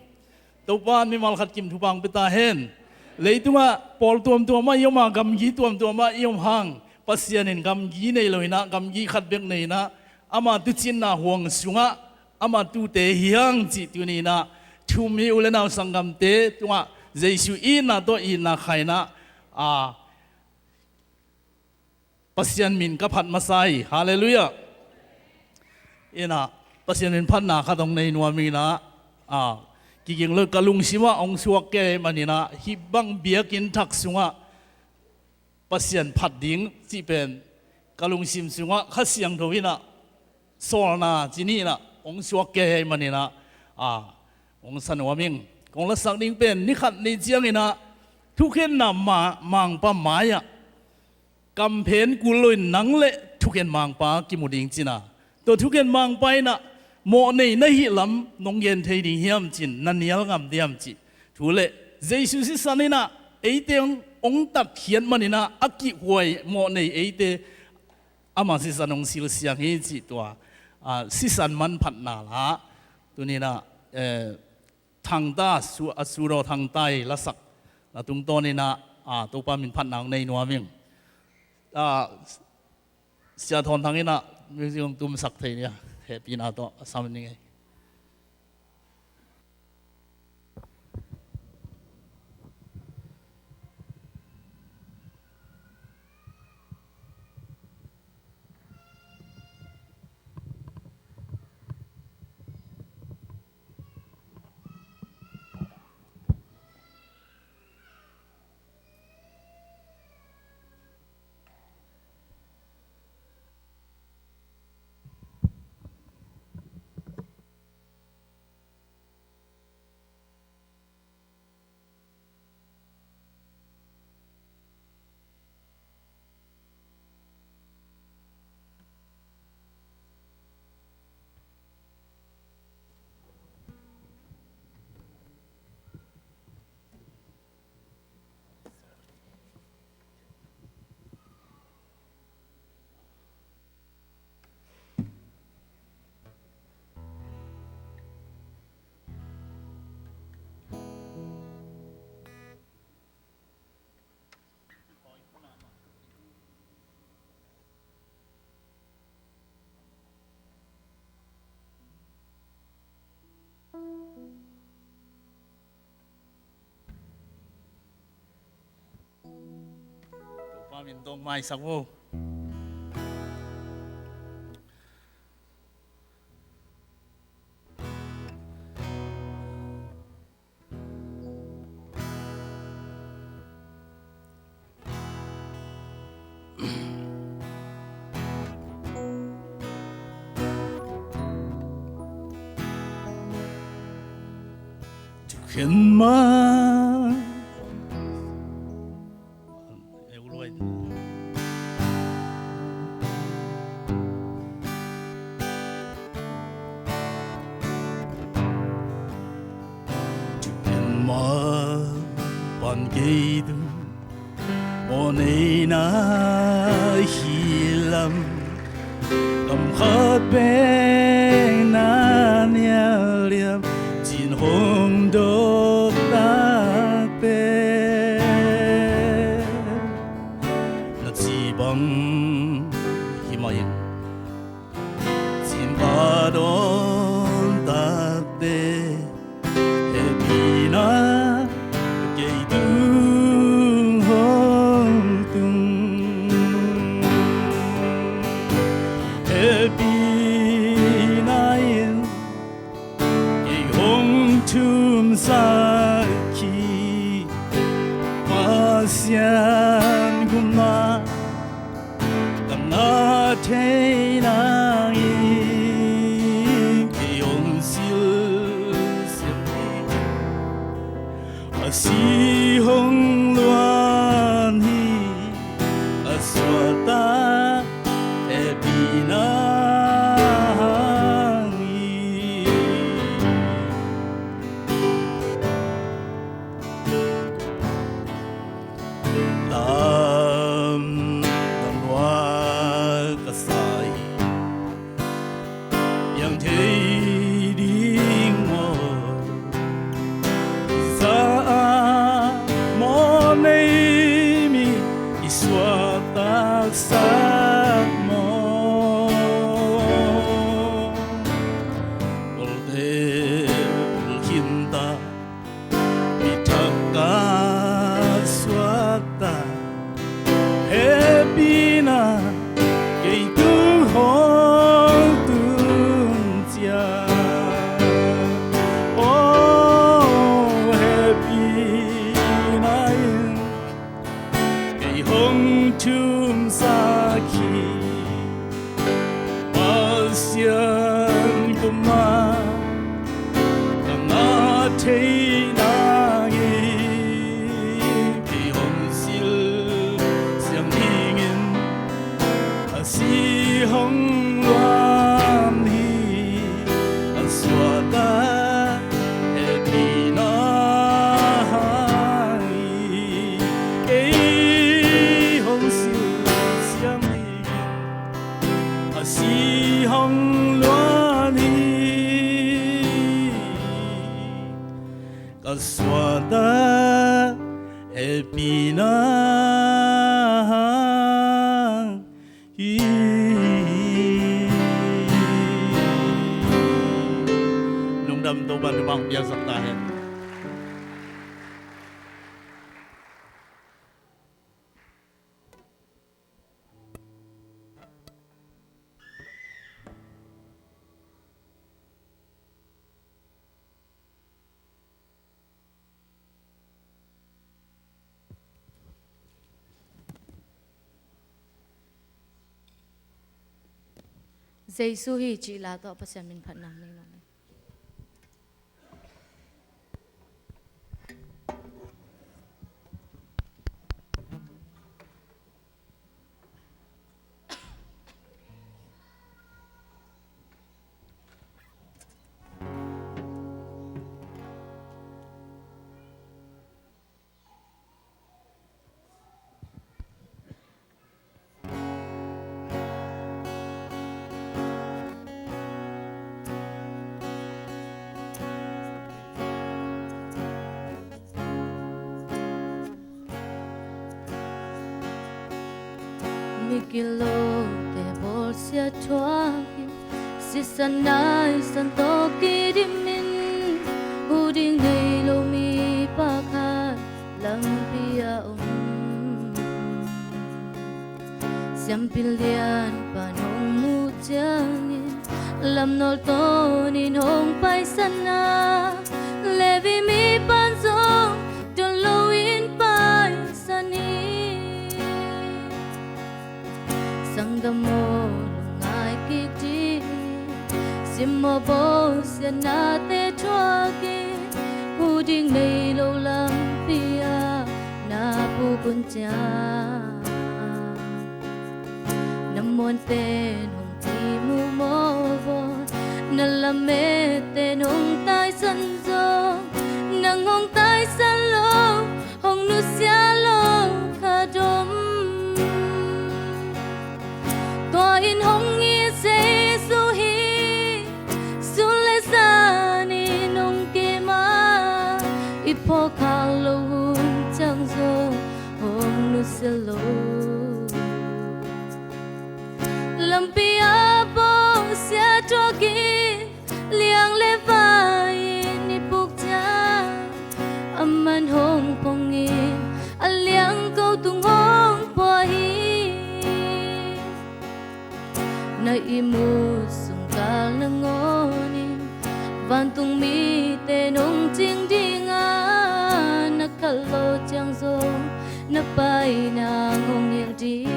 Topa in mimal khat kim thupha hong pia ta hen. Leitungah pawl tuamtuam ah i om a, gamgi tuamtuam ah i om hang, Pasian in gamgi nei lo inah, gamgi khat bek nei inah, ama tuucinna huang sungah ama tuute hi hang cih tuni inah thu-um mi u le nau sanggamte tungah Jesu itna tawh itna khaina, a, Pasian min ka phat masa hi. Halleluiah. Inah Pasian min phatna khat hong nei nuam ing inah, a, kiging lo, ka lungsimah hong suak kei ahih man inah, hih bang biakinn thak sungah Pasian phat ding cih pen ka lungsim sungah Kha Siangtho inah sawlna ci ni inah hong suak kei ahih man inah, a, hong sa nuam ing. Kong lasak ding pen ni khat ni ciang inah thukhenna ma-, mangpa mai-ah kamphen kul loin nang le thukhen mangpa kimu ding ci inah, tua thukhen mangpa inah mawhnei na hih lam nong gen thei ding hiam ci-in na nial ngam diam cih thu le, Jesu sisan inah eite hong, hong tatkhiat man inah a kihhuai mawhnei eite ama sisan hong silsiang hi cih tua, a, sisan manphatna la tuni inah, eh, Thangta, Su-, a, Sudaw Thangta i lasakna tungtawn inah, a, Topa min phatna hong nei nuam ing. A, Sia Thawn Thang inah music hong tumsak thei ni a, hehpihna tawh a sam ning ei. Min dong maisak vo. Tukhen ma. Tukhen ma pan kei tung. Mawhneina hi lam, kam khat bek na nial liam, cin hong dawk takte. Na ci bang hi mah in, cin ka dawn takte. Hehpihna kei tung hong tung. Hehpihna in kei hong thumsak hi. Pasian kumna ka ngah thei nangin kei hong silsiam hi. A si hong luan hi, a suahtak hehpihna hang hi. Lam, lam lua ka sa hi, piang thei ding maw? Sa a mawh nei mi i suahtaksak maw? Kolte ul khinta, mi thak ka suakta, hehpihna kei tung hong tun ciang. Oh, hehpihna in kei hong thumsak hi. Pasian kumna ka ngah thei nangin kei hong silsiam dingin, a si hong luan hi, a suahtak hehpihna hang hi. Kei hong silsiam dingin, a si hong luan hi, ka suahtak hehpihna hang hi. Lungdam. Topa'n thupha hong piaksak ta hen. Jesu hi cih la tawh Pasian min phat nang nei lo. Migilote bawlsia thuak in, sisan naisan tawh kidim in, hu ding nei lo mipa khat lampi ah om. Pil lian pan hong muh ciangin, lamnawl tawnin hong paisan a, Levi mi pan zong dawn loin paisan hi. Sanggammaw lungngai kik ding, simmawh bawlsiatnate thuakin, hu ding nei lo lampi ah na puk un ciang. Na muanten hong cimawh mawk, na lametten hong taisan zong, nang hong taisan lo, hong nusia lo khat om. Tua in hong it Jesu hi, sun le zanin hong kem a, i phawkkhak loh hun ciang zong hong nusia lo. Lampi ah bawlsia thuakin, liang le vai-in i puk ciang, aman hong phongin, a liangko tung hong pua hi. Na ihmut sung kal nangawnin, vantung mite nong cing ding a, na kal lo ciang zong na pai nang hong hilh ding.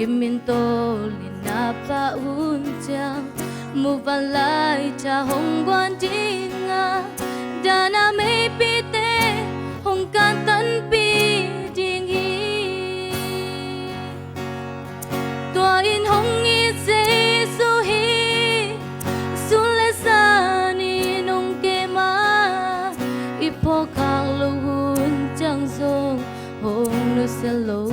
Gimin tawlin na pah hun ciang, muvanlai tha hong guan ding a, daana meipite hong kantanpih ding hi. Tua in hong it Jesu hi, sun le zanin hong kem a, i phawkkhak loh hun ciang zong hong nusia lo.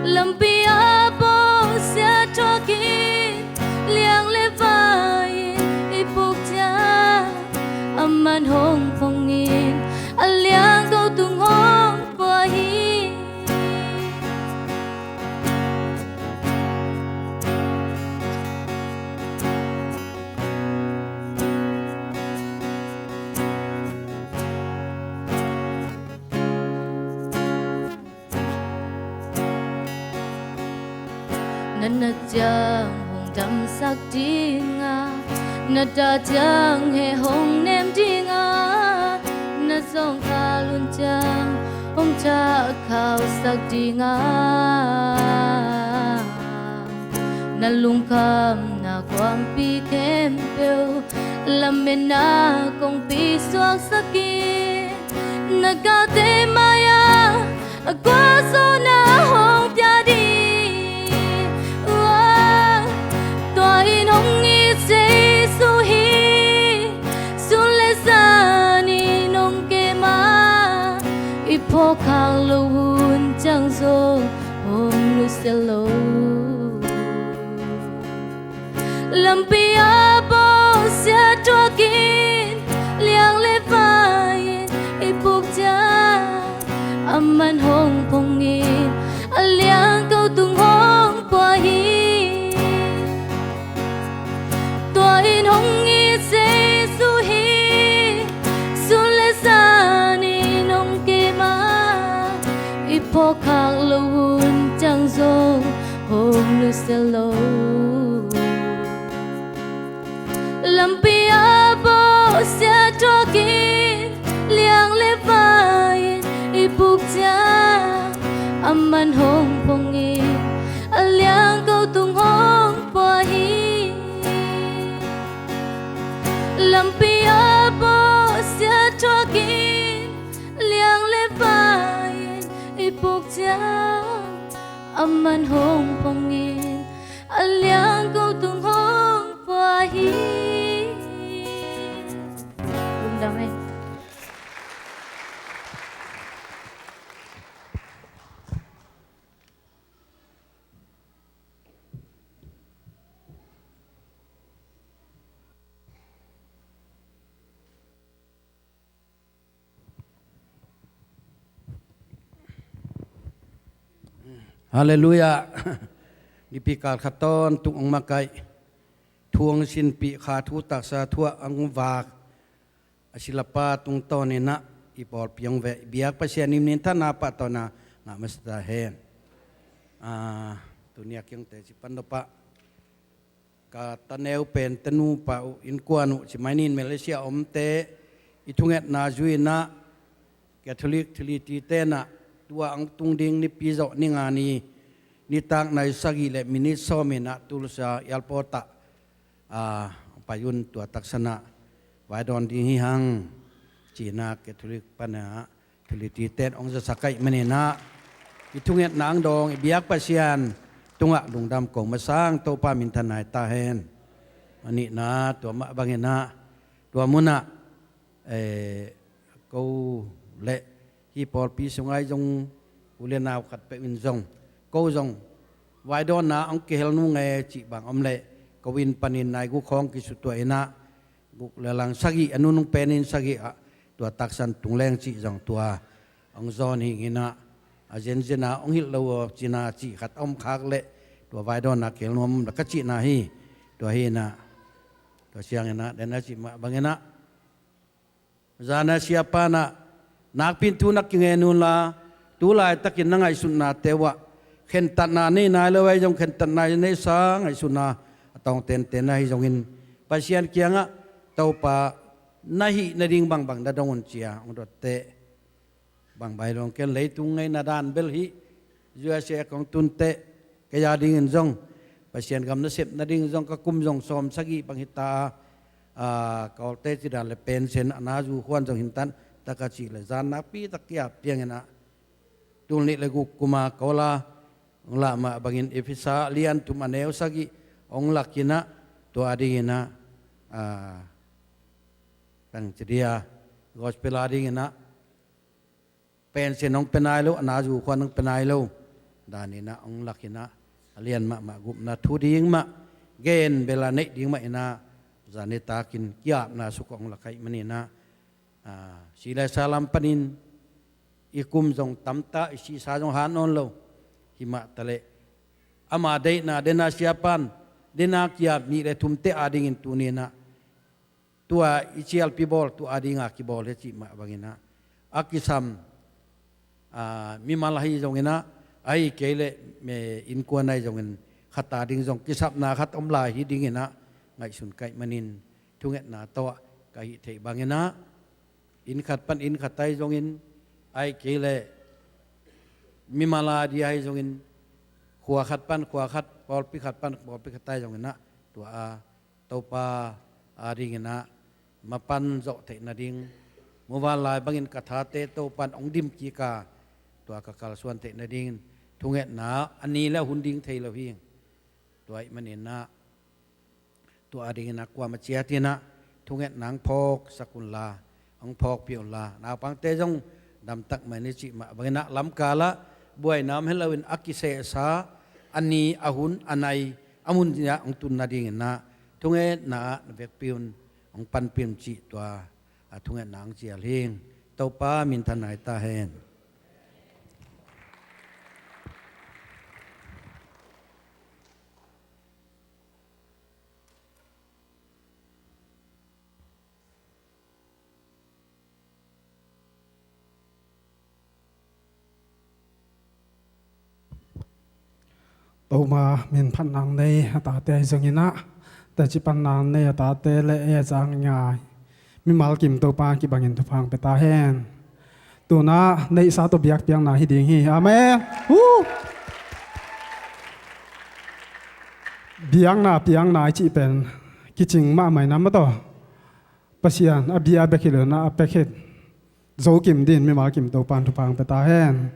Lampi ah bawlsia thuakin, liang le vai-in i puk ciang, aman hong phongin, a liangko tung hong pua hi. Na nat ciang hong damsak ding a, na dah ciang heh hong nem ding a, na zawngkhal hun ciang hong thahkhauhsak ding a, na lungkhamna kuampi khempeuh lametna kongpi suaksak in, na galte mai-ah a gualzawhna hong pia ding. Ua, tua in hong it Jesu hi, sun le zanin hong kem a, i phawkkhak loh hun ciang zong hong nusia lo. Lampi ah bawlsia thuakin, liang le vai-in i puk ciang, aman hong phongin, a liangko tung hong pua hi. Tua in hong it Jesu hi, sun le zanin hong kem a, i phawkkhak loh hun ciang zong hong nusia lo. Lampi ah bawlsia thuakin, liang le vai-in i puk ciang, aman hong phongin, a liangko tung hong pua hi. Lampi ah bawlsia thuakin, liang le vai-in i puk ciang, aman hong phongin, a liangko tung hong pua hi. Lungdam ei. Halleluiah. Nipi kal khat tawntung hong makaih, thu hong sinpih, kha thu taksa thu ah hong vak a silapa tungtawnin ah i pawlpi hong veh i biak Pasian in minthanna pahtawina ngah masa ta hen. Tuni a kiangte ci pan nopah ka taneu pen tanu pa uh innkuan uh ci mai nin Malaysia omte i thungetna zui inah Catholic thilhiti tenah tua ang tung ding nipi zawh ni nga ni nitak nai sagih le minit sawm inah Tulsa airport ah a pai un. Tua taksanah vaidawn ding hi hang cinah Catholic panah thilhiti ten hong zasak aih maninah i thungetna ang dawng i biak Pasian tungah lungdam ko masang Topa minthanna hi ta hen. A nihna tua mah banginah tua munah ko le hih pawlpi sungah i zong u le nau khat peuh in zong ko zong vaidawnna hong kihel nung e cih bang om leh ko in panin nai guk khawng kisutuah inah guk le lang sagih a nunung penin sagih ah tua taksan tung leng cih zong tua hong zawn hi inah a zenzen a hong hilh lo aw cina cih khat a om khak leh tua vaidawnna kihel nuam om la ka cihna hi. Tua hi inah tua sianginah den a cih mah banginah zana siapa inah nakpin thu na kingen unla tu laitakin na ngaihsutnate uhah khentatna nei nai lo ahi zong khentatna neihsa ngaihsutna a tawng tenten ahi zongin Pasian kiangah Topa na hih nading bangbang na dong un cia hong dotteh. Bang bai long ken leitung ngeina dan bel hih U S A kong tunteh kei a dingin zong Pasian gam na sep nading zong ka kum zong sawm sagih bang hita a ka awlte cidan le pensen a na zu khuan zong hintan taka cih le zan nakpi tak kiat pianginah tul nih le guk kuma ka awla hong lah mah bangin Efesa lian thum a neu sagih hong lakinah tua a dinginah tang cidia gospel a dinginah pensen hong pe nai lo a na zu khuan hong pe nai lo daninah hong lakinah a lian mahmah gupna thu ding mah gen bela neih ding mah inah zanitakin kiapna suk hong lakaih maninah si le sa lam panin i kum zong tamta i sihsa zong han nawn lo. Himah taleh ama deihna dena siapan dena kiap nih le thumte a dingin tuninah tua i cialpi bawl tua a dinga kibawl hi cih mah banginah a kisam mimal ahi zonginah ahi kei le innkuan ahi zongin khat a ding zong kisapna khat om lai hi dinginah ngaihsun kaih manin thungetna tawh ka hih theih banginah inn khat pan inn khat ahi zongin ahi kei le mimal a di ahi zongin khua khat pan khua khat pawlpi khat pan pawlpi khat ahi zonginah tua a Topa a dinginah mapan zawh theih nading muvan lai bangin ka thate Topan hong dim kika tua ka kalsuan theih nadingin thungetna a ni le a hun ding thei lo hi. Tua ih maninah tua a dinginah kuama ciatinah thungetna hong phawksak unla hong phawkpih unla naupangte zong damtak mai ni cih mah banginah lamkalah buaina om heloin a kisehsa a ni a hun a nai a mun dinah hong tun nadinginah thungetna ah na vekpi un hong panpih un cih tua a thungetna hong cial hing. Topa minthanna hi ta hen. Topa min phat nang nei a tate ahi zonginah taci pan nang nei a tate le e zang ngai mimal kim Topa kibangin thupha hong pia ta hen. Tuna neihsa tawh biakpiakna hi ding hi. Amen. Biakna piakna i cih pen kicing mahmah inah mataw Pasian a bia bek hi lo inah a pek hi. Zo kim din mimal kim Topan thupha hong pia ta hen.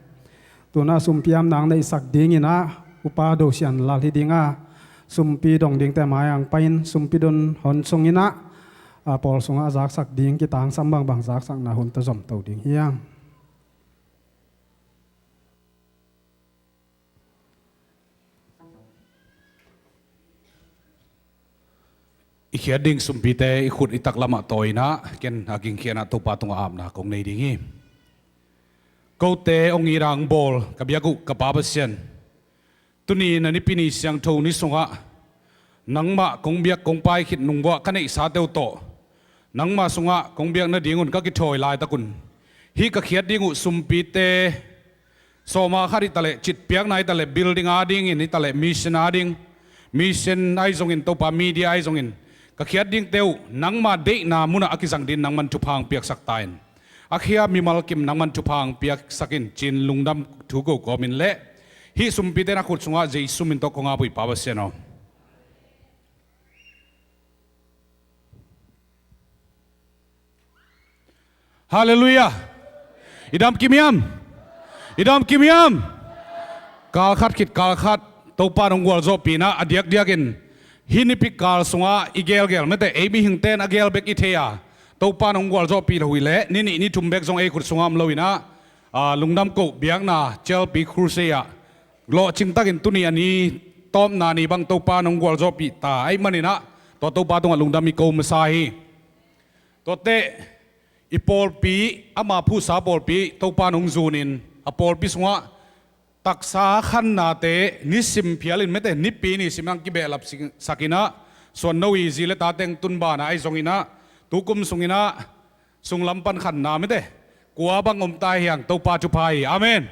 Tuna sumpi am nang neihsak dinginah upa dosian lal hi dinga sumpi dong dingte mai ang pain sumpi dun hon sunginah a pawl sungah a zaksak ding kitangsam bangbang zaksakna hun ta zomto ding hiang. I khiat ding sumpite i khut i taklamah tawi inah ken a gingkhiatna Topa tungah apna kong nei ding hi. Kote hong ira hong bawl ka biak uh ka Pa Pasian, tuni na nipi ni siangtho ni sungah nangmah kong biak kong pai khit nungbuah ka neihsate uh tawh nangmah sungah kong biak nadingun ka kithawi laitakun Hih ka khiat ding uh sumpite sawma khat hi taleh, citpiakna hi taleh, building a dingin hi taleh, mission a ding, mission ahi zongin, Topa media ahi zongin, ka khiat dingte uh nangma deihna munah a kizang din nangman thupha hong piaksak ta in. A khia mimal kim nangman thupha hong piaksak in, ci-in lungdam thu ko kawmin leh hih sumpite na khut sungah Jesu min tawh kong ap uh hi, Pa Pasian aw. Halleluiah. I dam kim hiam? I dam kim hiam? Kal khat khit kal khat Topa nong gualzawhpih in ah, a diakdiakin hih nipi kal sungah i gelgel mete, ei mihingte in a gel bek i thei a, Topa nong gualzawhpih lo hi leh ni nih ni thum bek zong ei khut sungah om lo in ah, a, lungdam koh biakna, Chialpi Crusade ah lawhcing takin tuni a ni tawpna ni bang Topa nong gualzawhpih ta ahih manin ah, tua Topa tungah lungdam i ko masa hi. Tuate i pawlpi, ama phuhsa pawlpi Topa nong zunin, a pawlpi sungah taksa khannate nisim phialin mete, nipi nisim hong kibehlap sak in ah, suan no i zi le tate hong tun banah ahi zongin ah, tukum sungin ah sunglam pan khanna mete kua bang om ta hiang, Topa thupha hi. Amen.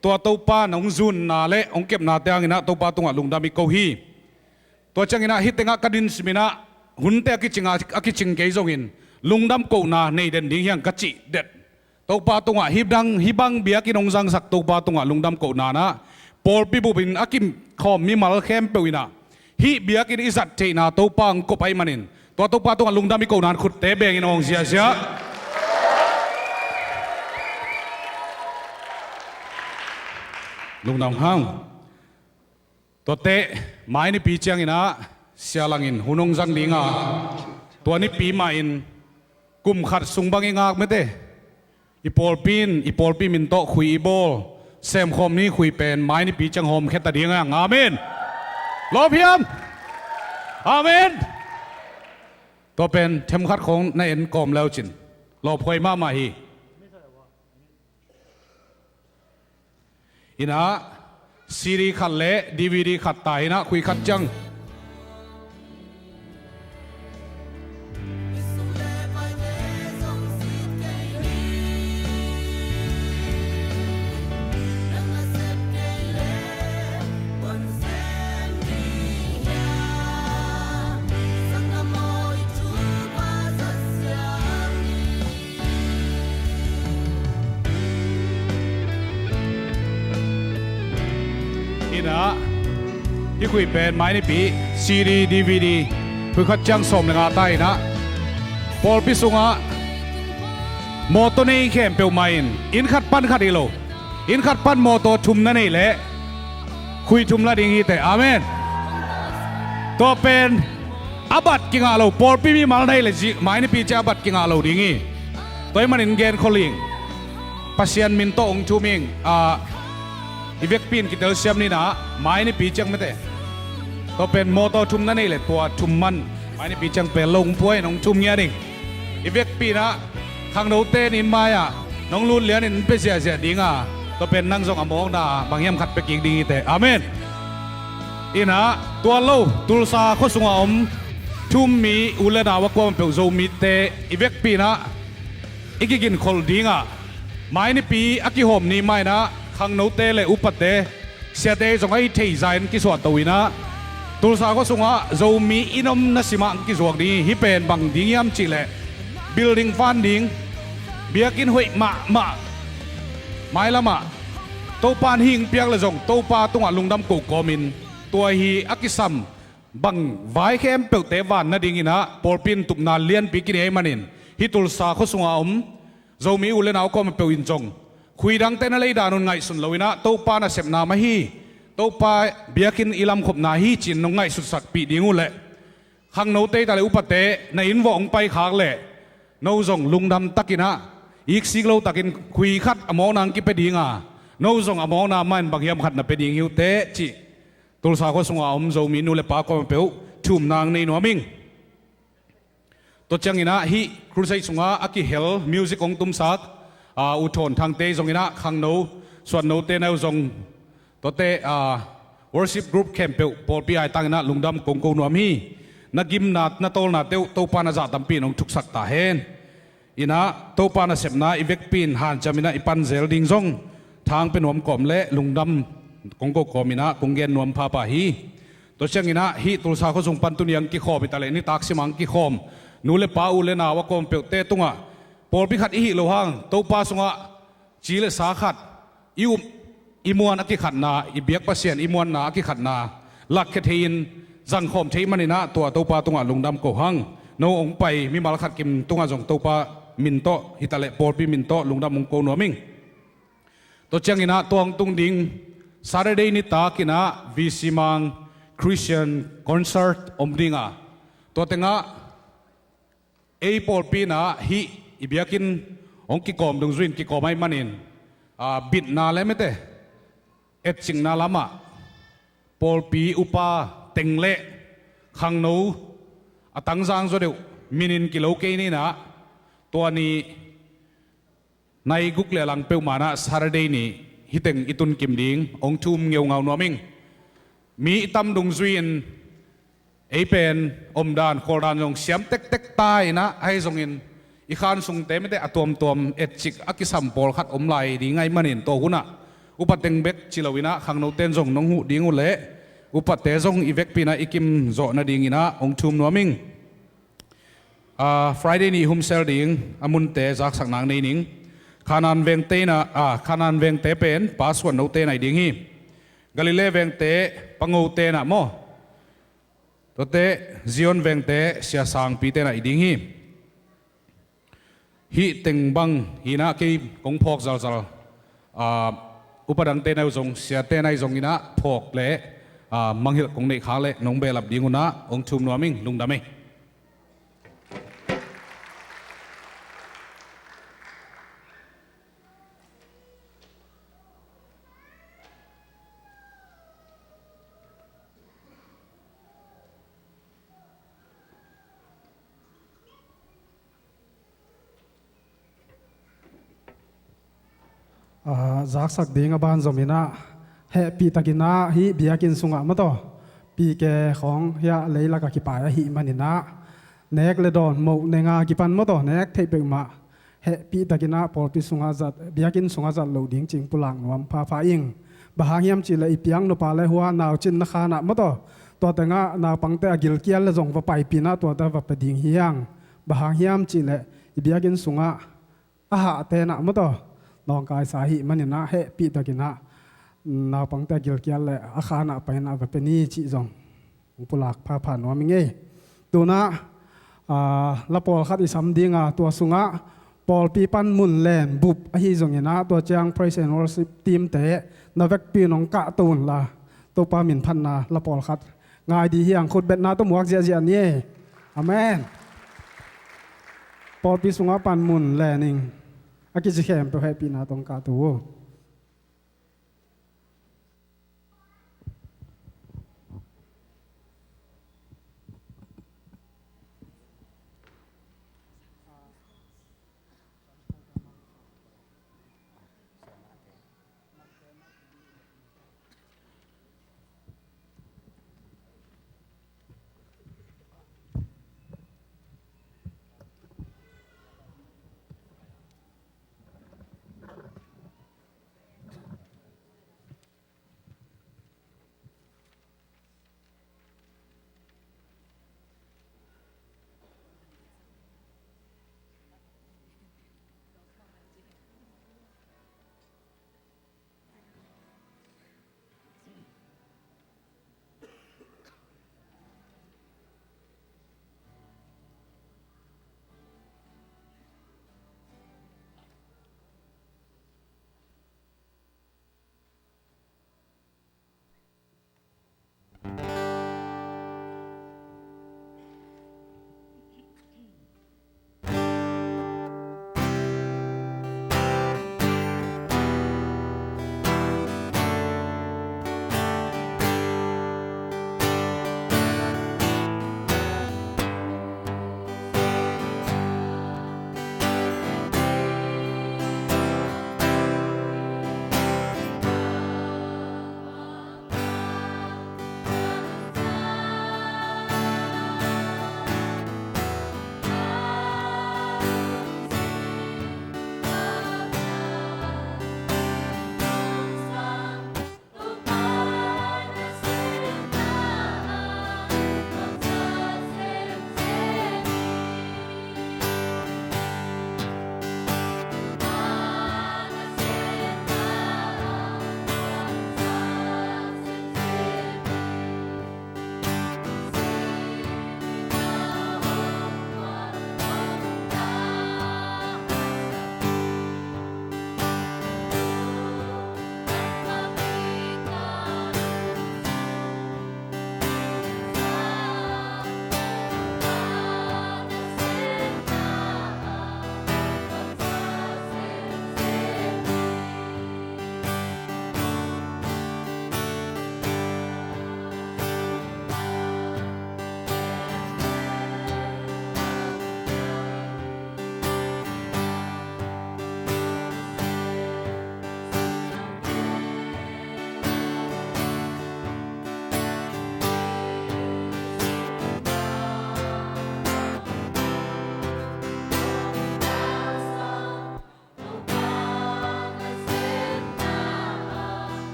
Tua Topa nong zunna le hong kepnate hangin ah Topa tungah lungdam i ko hi. Tua ciangin ah hih tengah ka din simin ah, hunte a kicing a, a kicing kei zongin, lungdam kohna nei den ding hiang ka cih det. Topa tungah hih bang, hih bang biakinn hong zangsak Topa tungah lungdam kohna in ah, pawlpi bupin a kikhawm mimal khempeuh in ah, hih biakinn i zat theihna Topa hong kop ahih manin, tua Topa tungah lungdam i kohna in khutte bengin hong ziahziah. Lungdam hang. Tuate, mai nipi ciangin ah, Sia Lang in hun hong zang ding a, tua nipi mah in kum khat sung bang i ngak mete, i pawlpi in, i pawlpi min tawh khui i bawl, semkhawm ni, khui pen mai nipi ciang hawmkhia ta ding hang. Amen. Lawp hiam? Amen. Tua pen themkhat khawng na en kawm le uh cin, lawphuai mahmah hi. In ah, C D khat le D V D khat ta in ah, khui khat ciang. In ah, hih khui pen mai nipi, C D, D V D, khui khat ciang sawm le nga ta in ah, pawlpi sungah mawtaw nei khempeuh mah in, inn khat pan khat hi lo, inn khat pan mawtaw thum na neih leh khui thum la ding hi teh. Amen. Tua pen a bat kingah lo, pawlpi mimal na hih leh zi-, mai nipi ciang a bat kingah lo ding hi. Tua ahih manin gen khol ing. Pasian min tawh hong thum ing. Ah, i vekpi in kitelsiam ni in ah, mai nipi ciang mete, tua pen mawtaw thum na neih leh tua thum man, mai nipi ciang pel lo hong pua in hong thum ngiat ing. I vekpi in ah, khangnote in inn mai-ah nong lut lianin pia ziahziah ding a, tua pen nang zong a mawkna bang hiam khat pia kik ding hi teh. Amen. In ah, tua lo, Tulsa khua sungah om thu-um mi u le nau a kuamah peuh Zomite i vekpi in ah, i kiginkhol ding ah, mai nipi a kihawm ni mah in ah, khangnote le upate, siate zong a hih theih zah in kisuahto in ah, Tulsa khua sungah Zomi inn om na simah hong kizuak ding hi. Hih pen bang ding hiam cih leh, building fan ding, biakinn hoih mahmah, mailamah Topa in hih hong piak leh zong Topa tungah lungdam koh kawmin, tua hi a kisam bang vai khempeuhte vanna dingin ah pawlpi in tupna lianpi kinei ahih manin, hih Tulsa khua sungah om Zomi u le nau kuamah peuh in zong, khui dangte na lei dan un ngaihsun lo in ah, Topa nasepna mah hi, Topa biakinn i lamkhopna hi ci-in nong ngaihsutsakpih ding uh leh, khangnote hi taleh upate na inn vuah hong paikhak leh, no zong lungdam takin ah, iksik lo takin khui khat a mawkna hong kipia ding a, no zong a mawkna mah in bang hiam khat na pia ding hi uh teh cih, Tulsa khua sungah om Zomi nu le pa kuamah peuh thu-um nang nei nuam ing. Tua ciangin ah hih crusade sungah a kihel music hong tumsak, ah, U Thawn Thangte zongin ah khangno, suannote na uh zong, tuate, ah, worship group khempeuh pawlpi aitangin ah lungdam kong ko nuam hi. Na gimna, na tawlnate uh Topa in a zah tampi in hong thuksak ta hen. inah Topa nasepna i vekpi in hanciam inah i pan zel ding zong thang pia nuam kawm le lungdam kong ko kawm inah kong gen nuam phapha hi. Tua cianginah hih Tulsa khuazung pan tuni ang kikhawm hi taleh nitak sim ang kikhawm nu le pa u le nau a kawm peuhte tungah pawlpi khat i hih loh hang Topa sungah ci le sa khat i um, i muan a kikhatna, i biak Pasian i muanna a kikhatna lakkhia thei-in zangkhawm thei maninah tua Topa tungah lungdam ko hang. No hong pai mimal khat kim tungah zong Topa min tawh hi taleh pawlpi min tawh lungdam hong ko nuam ing. Tua cianginah tua hong tung ding Saturday nitakinah V C Mang Christian Concert om dinga, tua tengah ei pawlpi inah hih i biakinn hong kikawm dungzui in kikawm ahih manin, aa, bitna le mete etcikna lamah pawlpi upa teng le khangno a tangzang zaw deuh minin kilo kei ninah tua ni nai guk le a lang peuhmah inah Saturday ni hih teng i tun kim ding hong thum ngeungau nuam ing. Mi i tam dungzui-in ei pen omdan khawldan zong siam tektek ta inah ahi zongin i khan sungte mite a tuamtuam etcik a kisam pawlkhat om lai ding ahih manin tua hunah upa teng bek ci lo inah khangnote in zong nong huh ding uh leh upate zong i vekpi inah i kim zawh nadinginah hong thum nuam ing. Aa, Friday ni humsel ding a munte zaksak nang nei ning. Khanaan vengte inah, aa, Khanaan vengte pen Pa Suan Note inah i ding hi. Galilee vengte Pa Ngote inah maw? Tuate Zion vengte Sia Sangpite inah i ding hi. Hih teng bang hinah kei kong phawk zalzal, aa, upa dangte inah uh zong siate inah i zong inah phawk le, aa, mangngilh kong neih khak leh nong behlap ding unah hong thum nuam ing. Lungdam ei. Aa, zaksak ding a ban zom inah hehpihtakinah hih biakinn sungah maw taw P K khawng hiah leilak a kipai ahih maninah nek le dawn moh nenga kipan maw taw nek theih peuhmah hehpihtakinah pawlpi sungah zat, biakinn sungah zat loh ding cih pulak nuam phapha ing. Bang hang hiam cihleh i piang nupa le hua naucin na khanah maw taw tua tengah naupangte a gilkial le zong va paipih inah tuate va pia ding hi hang. Bang hang hiam cihleh i biakinn sungah a hahte inah maw taw nawngkaisa ahih maninah hehpihtakinah naupangte a gilkial le a khanah pai inah va pia ni cih zong hong pulak phapha nuam ing ei. Tunah, aa, la pawlkhat i sam dinga tua sungah pawlpi pan mun len bup ahi zonginah tua ciang praise and worship team te na vekpi in hong kahto unla Topa min phatna la pawlkhat ngai ding hi hang. Khutbetna tawh muak ziahziah ni ei. Amen. Pawlpi sungah pan mun len ing. A kici khempeuh hehpihna tawh hong kahto uh.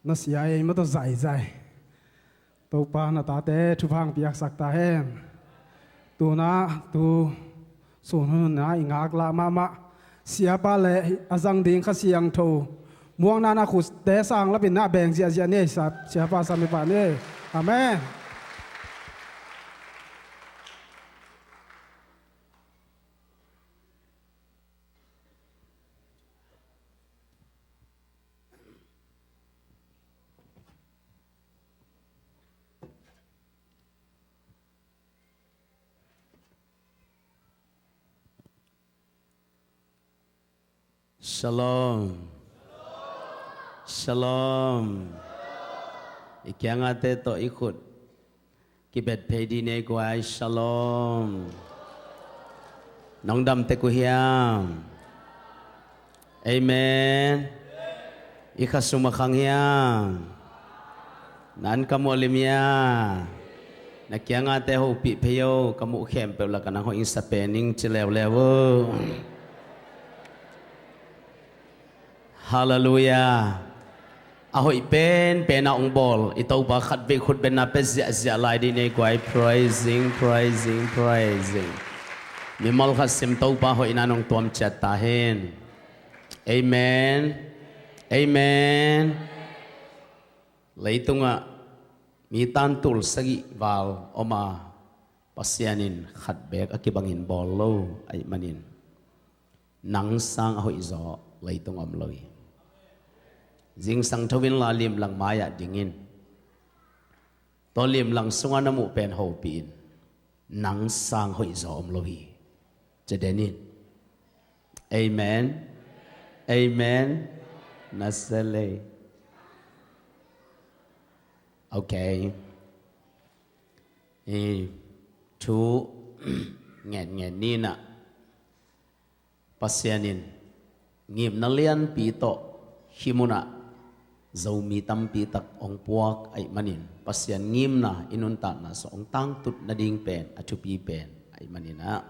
na sia ei maw tawh zaizai. Topa na tate thupha hong piaksak ta hen. Tuna tu sun hun a i ngaklah mahmah siapa le a zang ding Kha Siangtho muakna na khutte sang lapin na beng ziahziah ni ei, sa siapa samipa ni ei. Amen. Shalom. Shalom. I kiangate tawh i khut kibet phei dih ni ei guai. Shalom. Nong dam tek uh hiam? Amen. I khasum a khang hiam? Na an ka muah lim hiam? Na kiangate hopih phei o, ka muh khempeuh lakah nang hoih ing, sa pen ing ci leuleu uh. Halleluiah. A hoih penpen a hong bawl i Topa khatvei khutbetna pia ziahziah lai dih ni ei guai. Praising, praising, praising. Mimal khat sim Topa hoihna nong tuam ciat ta hen. Amen. Amen. Leitungah mi tantul sagih val om a, Pasian in khat beek a kibangin bawl lo ahih manin nang sang a hoihzaw leitung om lo hi. Zingsang tho inla limlang mai-ah ding in. Tua limlang sungah na muh pen hopih in. Nang sang hoihzaw om lo hi. Cia den in. Amen. Amen. Na sia lei. Ok. I thu ngetnget ni in ah, Pasian in ngimna lianpi tawh hih munah Zomi tampi tak hong puak ahih manin, Pasian ngimna i nuntakna sung hong tangtut nading pen a thupi pen ahih manin ah,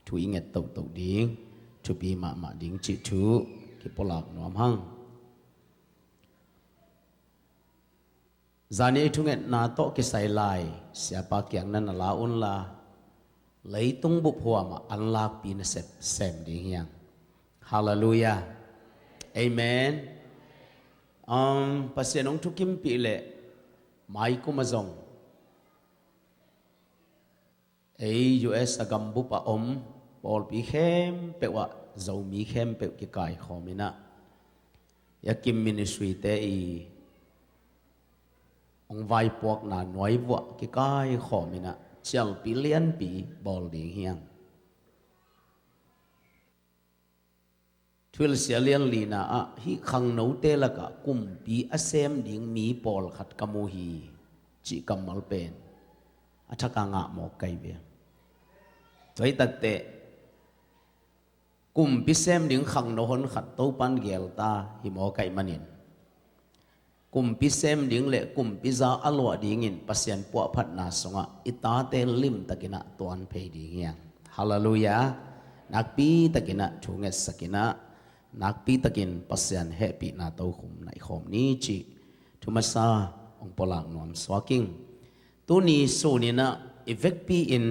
thu i nget tohtoh ding, thupi mahmah ding cih thu kipulak nuam hang. Zani i thungetna tawh kisai lai, siapa kiang na na la unla, leitung bup huamah an lakpi na sep sem ding hi hang. Halleluiah. Amen. Um, Pasian hong thukimpih leh maikum ah zong ei U S a gambup a om pawlpi khempeuh ah Zomi khempeuh kikaikhawm in ah, i a kim ministry-te i hong vaipuakna nuai vuah kikaikhawm in ah, cialpi lianpi bawl ding hi hang. Thuhilhsia lian lina ah, hih khangnote lakah kumpi a sem ding mi pawlkhat ka mu hi, cih kammal pen a thak a ngah mawk ka hi ve. Tua hi takteh kumpi sem ding khangno honkhat Topan geel ta hi mawk ahih manin, kumpi sem ding le kumpi za a luah dingin Pasian puahphatna sungah i tate limtakin ah tuan phei ding hi hang. Halleluiah. Nakpitakin ah thu ngetsak in ah, nakpitakin Pasian hehpihna tokhum na i khawm ni cih thu masa hong pulak nuam suak ing. Tuni sun in ah i vekpi-in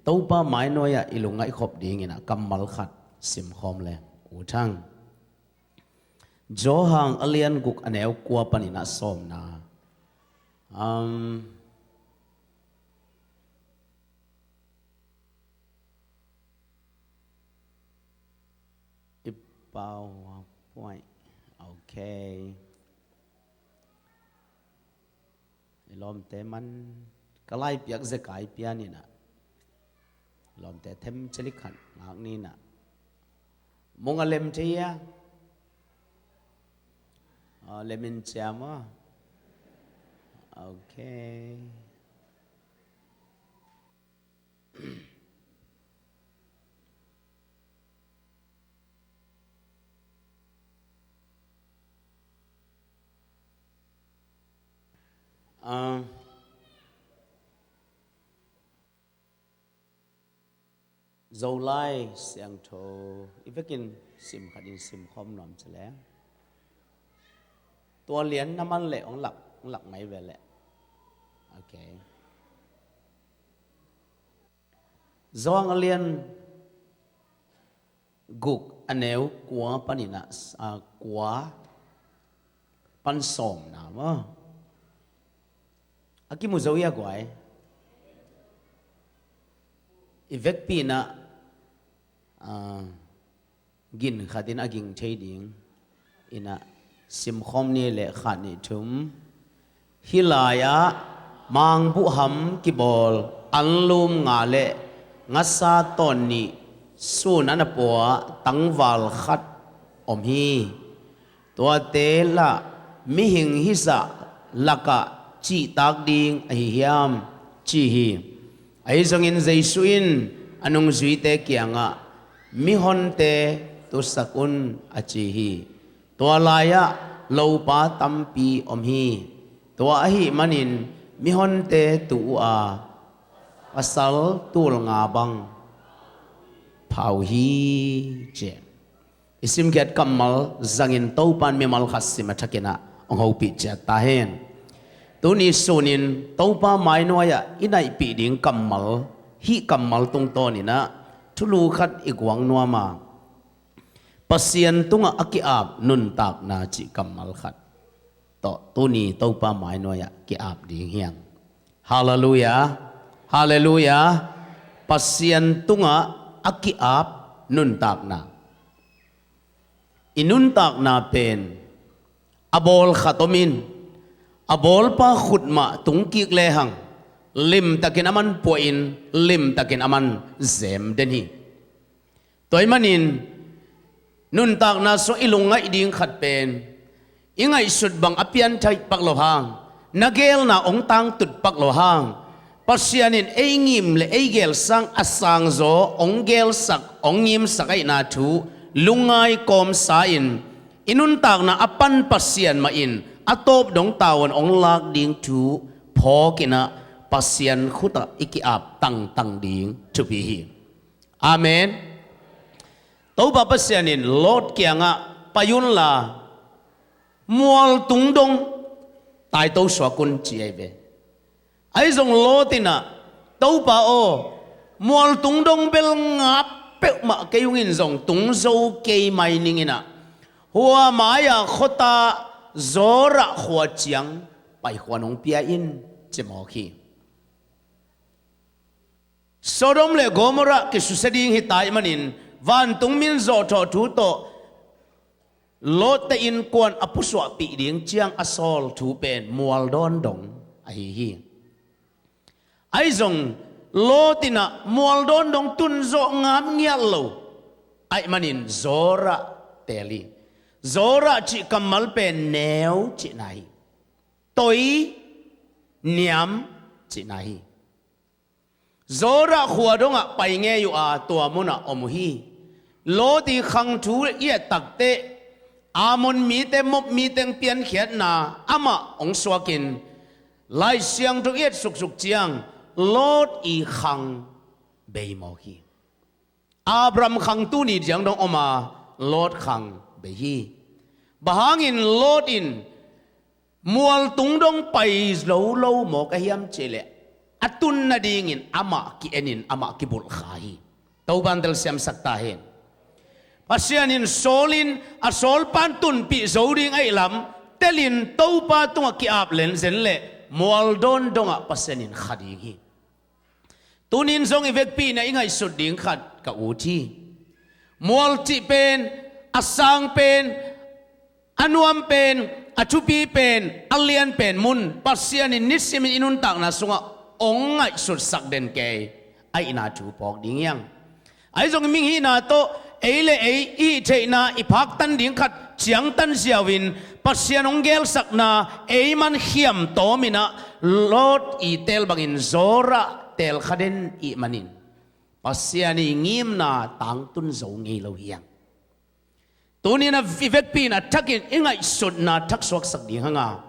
Topa mainuai-ah i lungngaih khop dingin ah kammal khat simkhawm leng ut hang. Johan a lian guk a neu kua panin ah sawmna. Um, i PowerPoint. Ok. I lawmte man ka laipiak zekai pian in ah, i lawmte them cilik khat ngak ni in ah. Mung a lem thei a? Aw, lem in ciam aw. Ok. Ah, Zolai Siangtho i vekin sim khatin simkhawm nuam ci leng. Tua lian na man leh hong lak, hong lak mai ve leh. Ok. Johan a lian guk a neu kua panin ah, a, kua pan sawmna maw? A kimu zo hi a guai. I vekpi in ah, a, gin khatin a ging thei ding in ah simkhawm ni leh, khat, nih, thum. Hih lai-ah mangbuhham kibawl anlum nga le ngasa tawn nih, sun a na pua tangval khat om hi. Tuate lah mihing hizah lakah cihtak ding ahi hiam, ci hi. Ahi zongin Jesu in a nungzuite kiangah, "Mihonte tusak un," a ci hi. Tua lai-ah lopa tampi om hi. Tua ahih manin mihonte tu uh a, pasal tul nga bang pha uh hi, ci. I simkhiat kammal zangin Topa in mimal khat sim a thakin ah hong hopih ciat ta hen. Tuni sunin Topa mainuai-ah i naihpih ding kammal, hih kammal tungtawnin ah thulu khat i guang nuam a, Pasian tungah a ki-ap nuntakna cih kammal khat tawh tuni Topa mainuai-ah ki-ap ding hi hang. Halleluiah. Halleluiah. Pasian tungah a ki-ap nuntakna. I nuntakna pen a bawl khat om in, a bawlpa khut mah tungkik lehang limtakin a man puahin, limtakin a man zem den hi. Tua ahih manin nuntakna sungah i lungngaih ding khat pen, i ngaihsut bang a pianthak pak loh hang, na geelna hong tangtut pak loh hang, Pasian in ei ngim le ei geel sang a sangzaw hong geelsak, hong ngimsak ahihna thu lungngai kawmsa in, i nuntakna a pan Pasian mah in a tawp dong tavuan hong lak ding thu phawkin ah Pasian khutah i ki-ap tangtang ding thupi hi. Amen. Topa Pasian in Lot kiangah, "Pai unla, mualtung dong taito suak un," ci ahi ve. Ahi zong Lot in ah, "Topa aw, mualtung dong bel ngap peuhmah kei ung in zong tung zo kei mai ning in ah, hua mai-a khuata Zoar khua ciang paikhua nong pia in," ci mawk hi. Sodom le Gomorrah kisusia ding hi ta ahih manin, vantung min zawhthawh thu tawh Lot te innkuan a pusuahpih ding ciang a sawl thu pen mualdawn dong ahi hi. Ahi zong Lot in ah mualdawn dong tun zawh ngap ngiat lo ahih manin Zoar teel hi. Zoar cih kammal pen neu cihna hi. Toi, niam cihna hi. Zoar khua dongah pai ngei uh a, tua munah om uh hi. Lot i khang thu i et takteh, Ammon mite, Moab mite piankhiatna amah hong suakin, Lai Siangtho i et suksuk ciang Lot i khang bei mawk hi. Abraham khang tuni ciang dong om a, Lot khang bei hi. Bang hangin Lot in mualtung dong pai zo lo mawk a hiam cih leh, a tun nadingin amah ki-enin amah kibulh kha hi. Topa in telsiamsak ta hen. Pasian in sawl in, a sawlpa in tunpih zo ding ahih lam telin Topa tungah ki-ap lenzen leh mualdawn dongah Pasian in kha ding hi. Tunin zong i vekpi in ah i ngaihsut ding khat ka ut hi. Mual cih pen, a sang pen, a nuam pen, a thupi pen, a lian pen mun Pasian in nisimin i nuntakna sungah hong ngaihsutsak den kei ahihna thu phawk ding hi hang. Ahi zongin mihing hihna tawh ei le ei i hih theihna i phaktan ding khat ciangtan ziau in, Pasian hong geelsakna ei man khiam tawm in ah, Lot i teel bangin Zoar teel kha den ahih manin, Pasian i ngimna tangtun zo ngei lo hi hang. Tunin ah i vekpi in a thakin i ngaihsutna thaksuaksak ding hang a,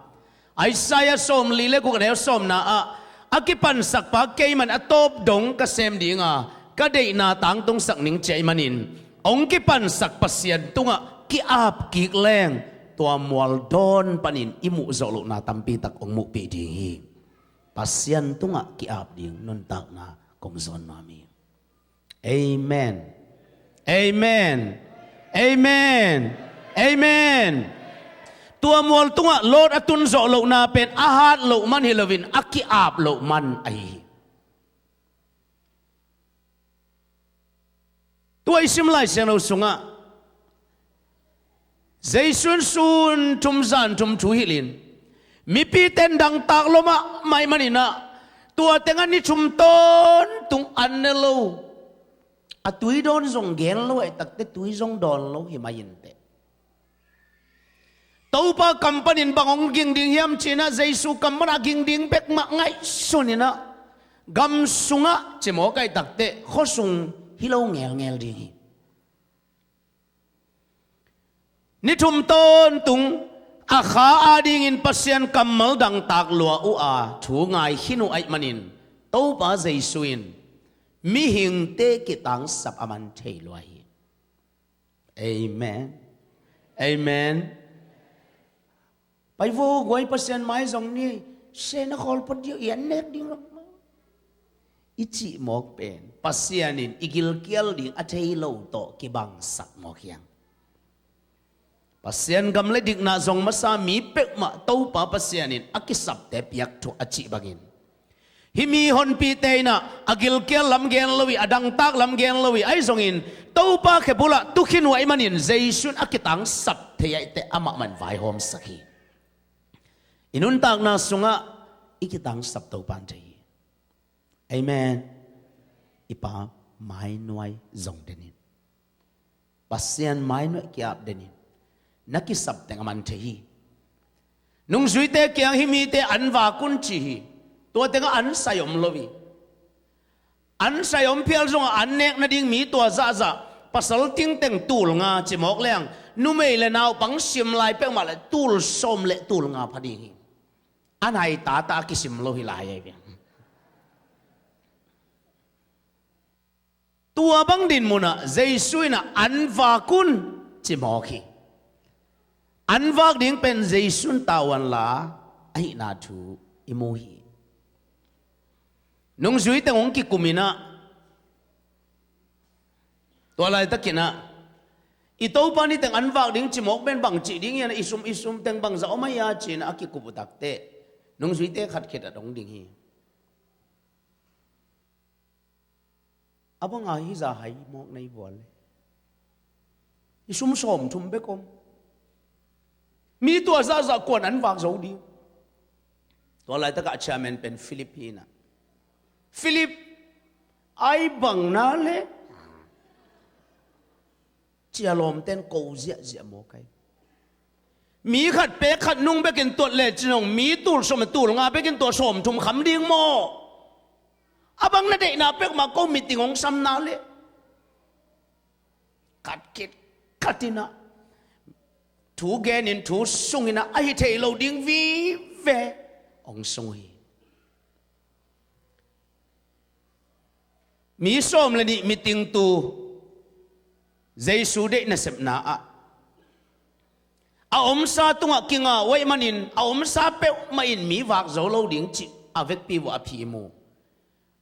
Isaiah sawmli le guk a neu sawmna ah, "A kipansakpa kei man a tawp dong ka sem ding a, ka deihna tangtungsak ning," ci ahih manin, hong kipansak Pasian tungah ki-ap kik leng tua mual dawn panin i muh zawh lohna tampi tak hong muhpih ding hi. Pasian tungah ki-ap ding nuntakna kong zawn nuam hi. Amen. Amen. Amen. Amen. Tua mual tungah Lot a tun zawh lohna pen a hat loh man hi loin a ki-ap loh man ahi hi. Tua i sim Lai Siangtho sungah Jesu in sun thum zan thum thu hilhin, mipite in dangtak lua mahmah ahih manin ah, tua tengah ni thum tawntung an ne lo. A tui dawn zong gen lo, ahih takte tui zong dawn lo hi mah inteh. Topa kam panin bang hong ging ding hiam ci-in ah Jesu kam pan a ging ding bek mah ngaihsun in ah, gam sungah ci mawk ahih takte khuasung hi lo ngelngel ding hi. Ni thum tawntung a kha adingin Pasian kammal dangtak lua uh a thu ngai khin uh ahih manin, Topa Jesu in mihingte kitangsap a man thei lua hi. Amen. Amen. Pai vo guai, Pasian mai zong ni, se na khawl phot dih uh, i an nek ding lo, i cih mawk pen Pasian in i gilkial ding a thei lo tawh kibangsak mawk hi hang. Pasian gam le dikna zong masa mi peuhmah Topa Pasian in a kisapte piak thu a cih bangin, hih mi honpite in ah a gilkial lam gen lo hi, a dangtak lam gen lo hi, ahi zongin Topa khebul ah tu khin uh ahih manin Jesu in a kitangsap thei ahih teh amah mah in vaihawmsak hi. I nuntakna sungah i kitangsap Topa in thei hi. Amen. I Pa, mainuai zong den in. Pasian mainuai ki-ap den in. Na kisap teng a man thei hi. Nungzuite kiang hih mite an vak un ci hi. Tua tengah an sai om lo hi. An sai om phial zongah an nek nading mi tua zahzah, pasal ting teng tul nga ci mawk leng, numei le naupang sim lai peuhmah le tul sawm le tul nga pha ding hi. An hai tata a kisim lo hi lai ahi ve. Tua bang dinmun ah Jesu in ah an vak un ci mawk hi. An vak ding pen Jesu in tavuan la ahihna thu i mu hi. Nungzui teng hong kikum in ah, tua laitakin ah, i Topa ni teng an vak ding ci mawk pen bang cih ding hiam, i sum, i sum teng bangzah om ahi a ci-in a kikup uh takteh, nungzuite khat khit a dong ding hi. A banga hih zah hai mawk na hi vua le, i sum sawmthum bek om. Mi tua zahzah kuan an vak zo ding? Tua laitakah chairman pen Philip hi in ah, Philip, ai bang na le, ci-a lawmten ko ziahziah mawk ai. Mi khat pek khat nung bekin tuat lecin zong, mi tul sawm le tul nga bekin tua sawmthum kham ding maw? A bang na deihna peuhmah ko meeting hong sam na le, khat khit khat in ah, thu genin thu sungin ah, a hi thei lo ding vive hong sung uh hi. Mi sawm le nih meeting tu Jesu deih nasepna ah, a omsa tungah kinga uh ahih manin, a omsa peuhmah in mi vak zo lo ding cih a vekpi uh a phim uh.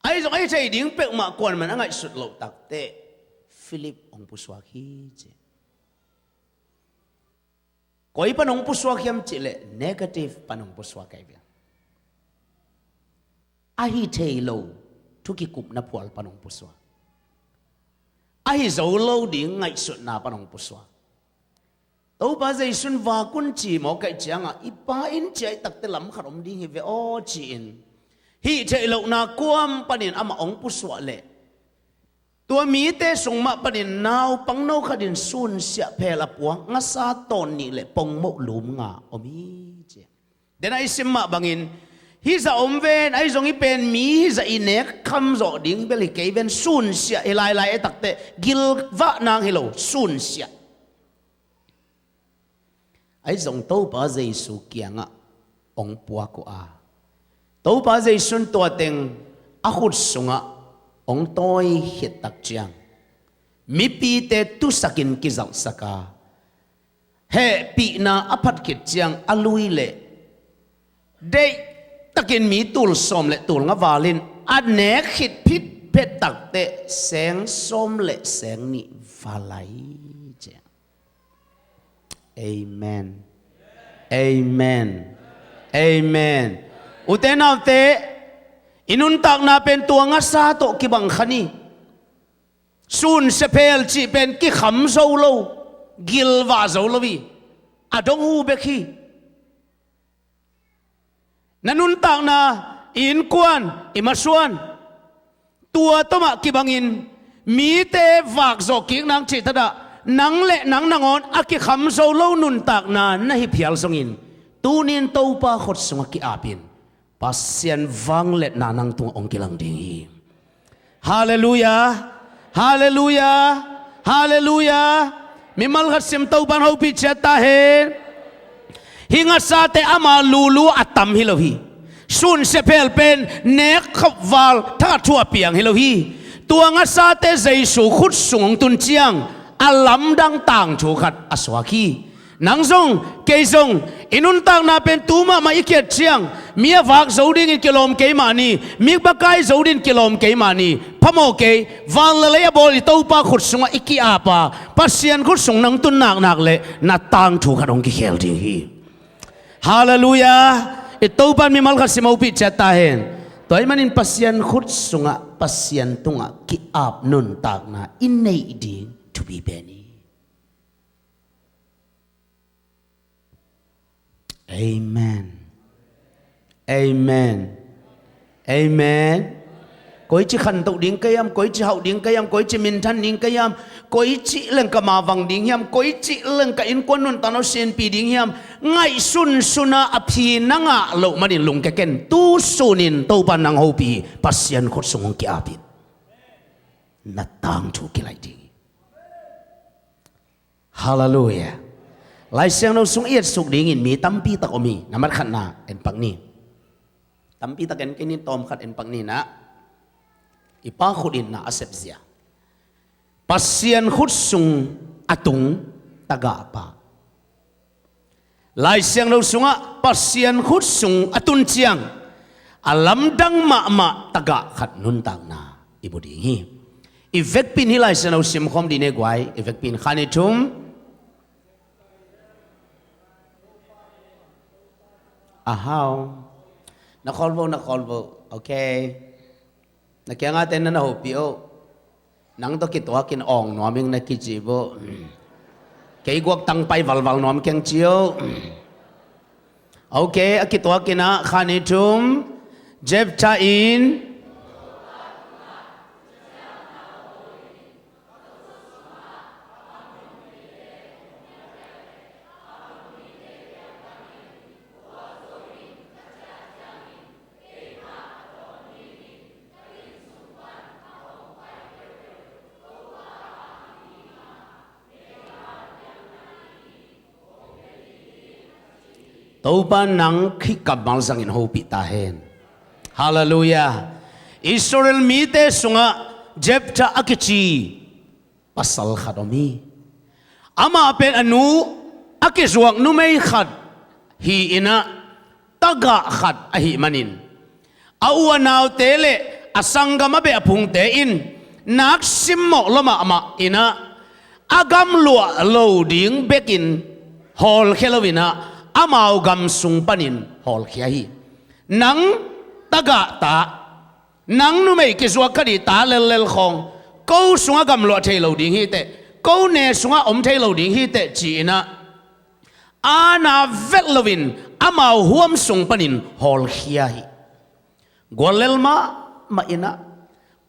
Ahi zong a hi thei ding peuhmah kuaman a ngaihsut loh takteh Philip hong pusuak hi ci. Koi pan hong pusuak hiam cih leh negative pan hong pusuak ahi ve. A hi thei lo thu kikupna phual pan hong pusuak. A hi zo lo ding ngaihsutna pan hong pusuak. Topa Jesu in vak un ci mawk ahih ciangah, i Pa inn ci ahih takteh lam khat om ding hi ve aw ci-in, hih theih lohna kuam panin amah hong pusuak leh, tua mite sung mah panin naupang no khatin sunsiah phel a puak, ngasa tawn nih le pongmoh lum nga om hi ci. Denah i sim mah bangin, hih zah om ven, ahi zong hih pen mi hih zah i nek kham zawh ding bel hi kei ven, sunsiah hi lailai ahih takteh gilvah nang hi lo, sunsiah. Ahi zong Topa Jesu kiangah hong puak uh a, Topa Jesu in tua teng a khut sungah hong tawi khit tak ciang, mipite tusakin kizalhsak a, Hehpihna a phat khit ciang a lui leh deihtakin mi tul sawm le tul nga valin a nek khit phit phet takteh seng sawm le seng nih valai ciang. Amen. Amen. Amen. Ute naute, i nuntakna pen tua ngasa tawh kibang kha ni. Sunsia phel cih pen kikham zo lo, gilvah zo lo hi. A dong hu bek hi. Na nuntakna, i innkuan, i masuan, tua tawmah kibangin mite vakzawh kik nang cih tadah nang le nang nangawn a kikham zo lo nuntakna na hi phial zongin, tunin Topa khut sungah ki-apin Pasian vangliatna nang tungah hong kilang ding hi. Halleluiah. Halleluiah. Halleluiah. Mimal khat sim, Topan hopih ciat ta hen. Hih ngasate ama lulu a tam hi lo hi. Sunsia phel pen nek khop val thakhat thu a piang hi lo hi. Tua ngasate Jesu khut sung hong tun ciang a lamdang tangthu khat a suak hi. Nang zong, kei zong, i nuntakna pen tu mahmah i khiat ciang, mi a vak zo dingin kilawm kei mah ni, mi a kai zo dingin kilawm kei mah ni, phamawh kei, van le lei a bawl i Topa khut sungah i ki-ap a, Pasian khut sung nang tun naknak leh na tangthu khat hong kikhel ding hi. Halleluiah. I Topan mimal khat sim hopih ciat ta hen. Tua ahih manin Pasian khut sungah, Pasian tungah ki-ap nuntakna i neih ding thupi pen hi. Amen. Amen. Amen. Koici khantoh ding ka hiam, koici hauh ding ka hiam, koici minthan ding ka hiam, koici leng ka mavang ding hiam, koici leng ka innkuan nuntakna uh sinpih ding hiam, ngaihsunsun a a phi na ngah loh manin lungkia ken. Tu sunin Topan nang hopih hi. Pasian khut sung hong ki-ap in, na tangthu kilaih ding hi. Halleluiah. Laisiangtho sung i etsuk dingin mi tampi tak om hi. Nambat khatna en pak ni. Tampi tak en kei ni, tawm khat en pak ni na. I Pa khut in na a sepzia, Pasian khut sung a tung tagahpa. Laisiangtho sungah Pasian khut sung a tun ciang a lamdang mahmah tagah khat nuntakna i mu ding hi. I vekpi in hih Laisiangtho simkhawm dih ni guai. I vekpi in khan i thum. Ahau. Na khawl vo, na khawl vo. Okay. Na kiangah te na na hopih o. Nang tawh kituakin awng nuam ing na kici vo. Kei guak tang pai valval nuam keng ci o. Okay, a kituakin ah khan i thum. Jephthah in Topa nang hih kammal zangin hopih ta hen. Halleluiah. Israel mite sungah Jephthah a kici pasal khat om hi. Amah pen a nu a kizuak numei khat hi-in ah, tagah khat ahih manin, a u a naute le a sanggam a beh a phungte in nak simmawh lua mahmah in ah, a gamluah lo ding bekin hawlkhia lo-in ah, amau gam sung panin hawlkhia hi. Nang tagah ta, nang numei kizuak kha ding ta lellel khawng, ko sungah gamluah thei lo ding hi teh, ko ne sungah om thei lo ding hi teh ci-in ah, aana vet loin amau huam sung panin hawlkhia hi. Guallel mahmah in ah,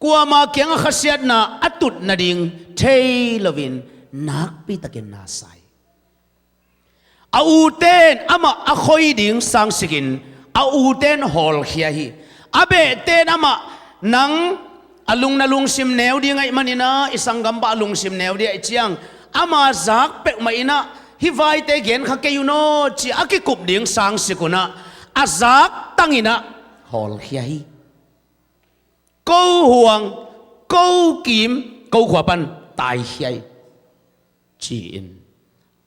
kuama kiangah khasiatna a tut nading thei loin nakpitakin na sa hi. A ute in amah a khoi ding sangsikin a ute in hawlkhia hi. A behte in amah, nang a lung na lungsim neu ding ahih manin ah, i sanggampa a lungsim neu ding ahih ciang, ama zak peuhmah in ah, hih vaite gen kha kei un aw ci a kikup ding sangsik un ah, a zak tangin ah hawlkhia hi. Ko huang, ko kim, ko khua pan taikhia hi, ci-in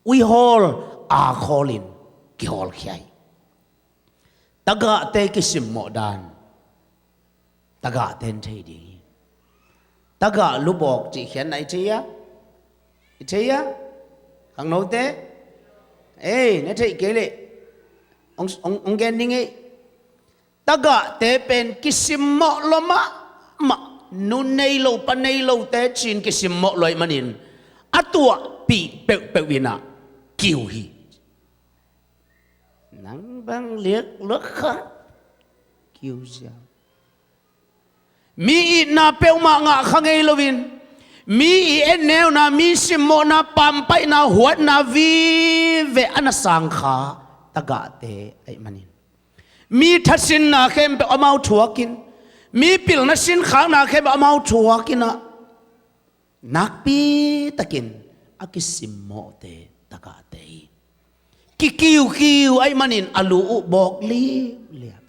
Uihawl, akhawlin kihawlkhia hi. Tagahte kisimmawh dan tagahte in thei ding hi. Tagah lubawk cih khiatna i thei a, i thei a, khangnote, ei, na theih kei leh hong, hong, hong gen ding hi. Tagahte pen kisimmawh lua mahmah, nu nei lo pa nei lote cin kisimmawh lua ahih manin a tuahpih peuhpeuh in ah kiu hi. Nang bang liak luak kha kiu ziau. Mi itna peuhmah ngah kha ngei loin, mi i enneuna, mi simmawhna, pampaihna, huatna vive a na sang kha tagahte ahih manin, mi thasinna khempeuh amau thuakin, mi pilna sinkhakna khempeuh amau thuakin ah, nakpitakin a kisimmawhte tagahte hi. Kikiukiu ahih manin a lu uh bawk liuliau.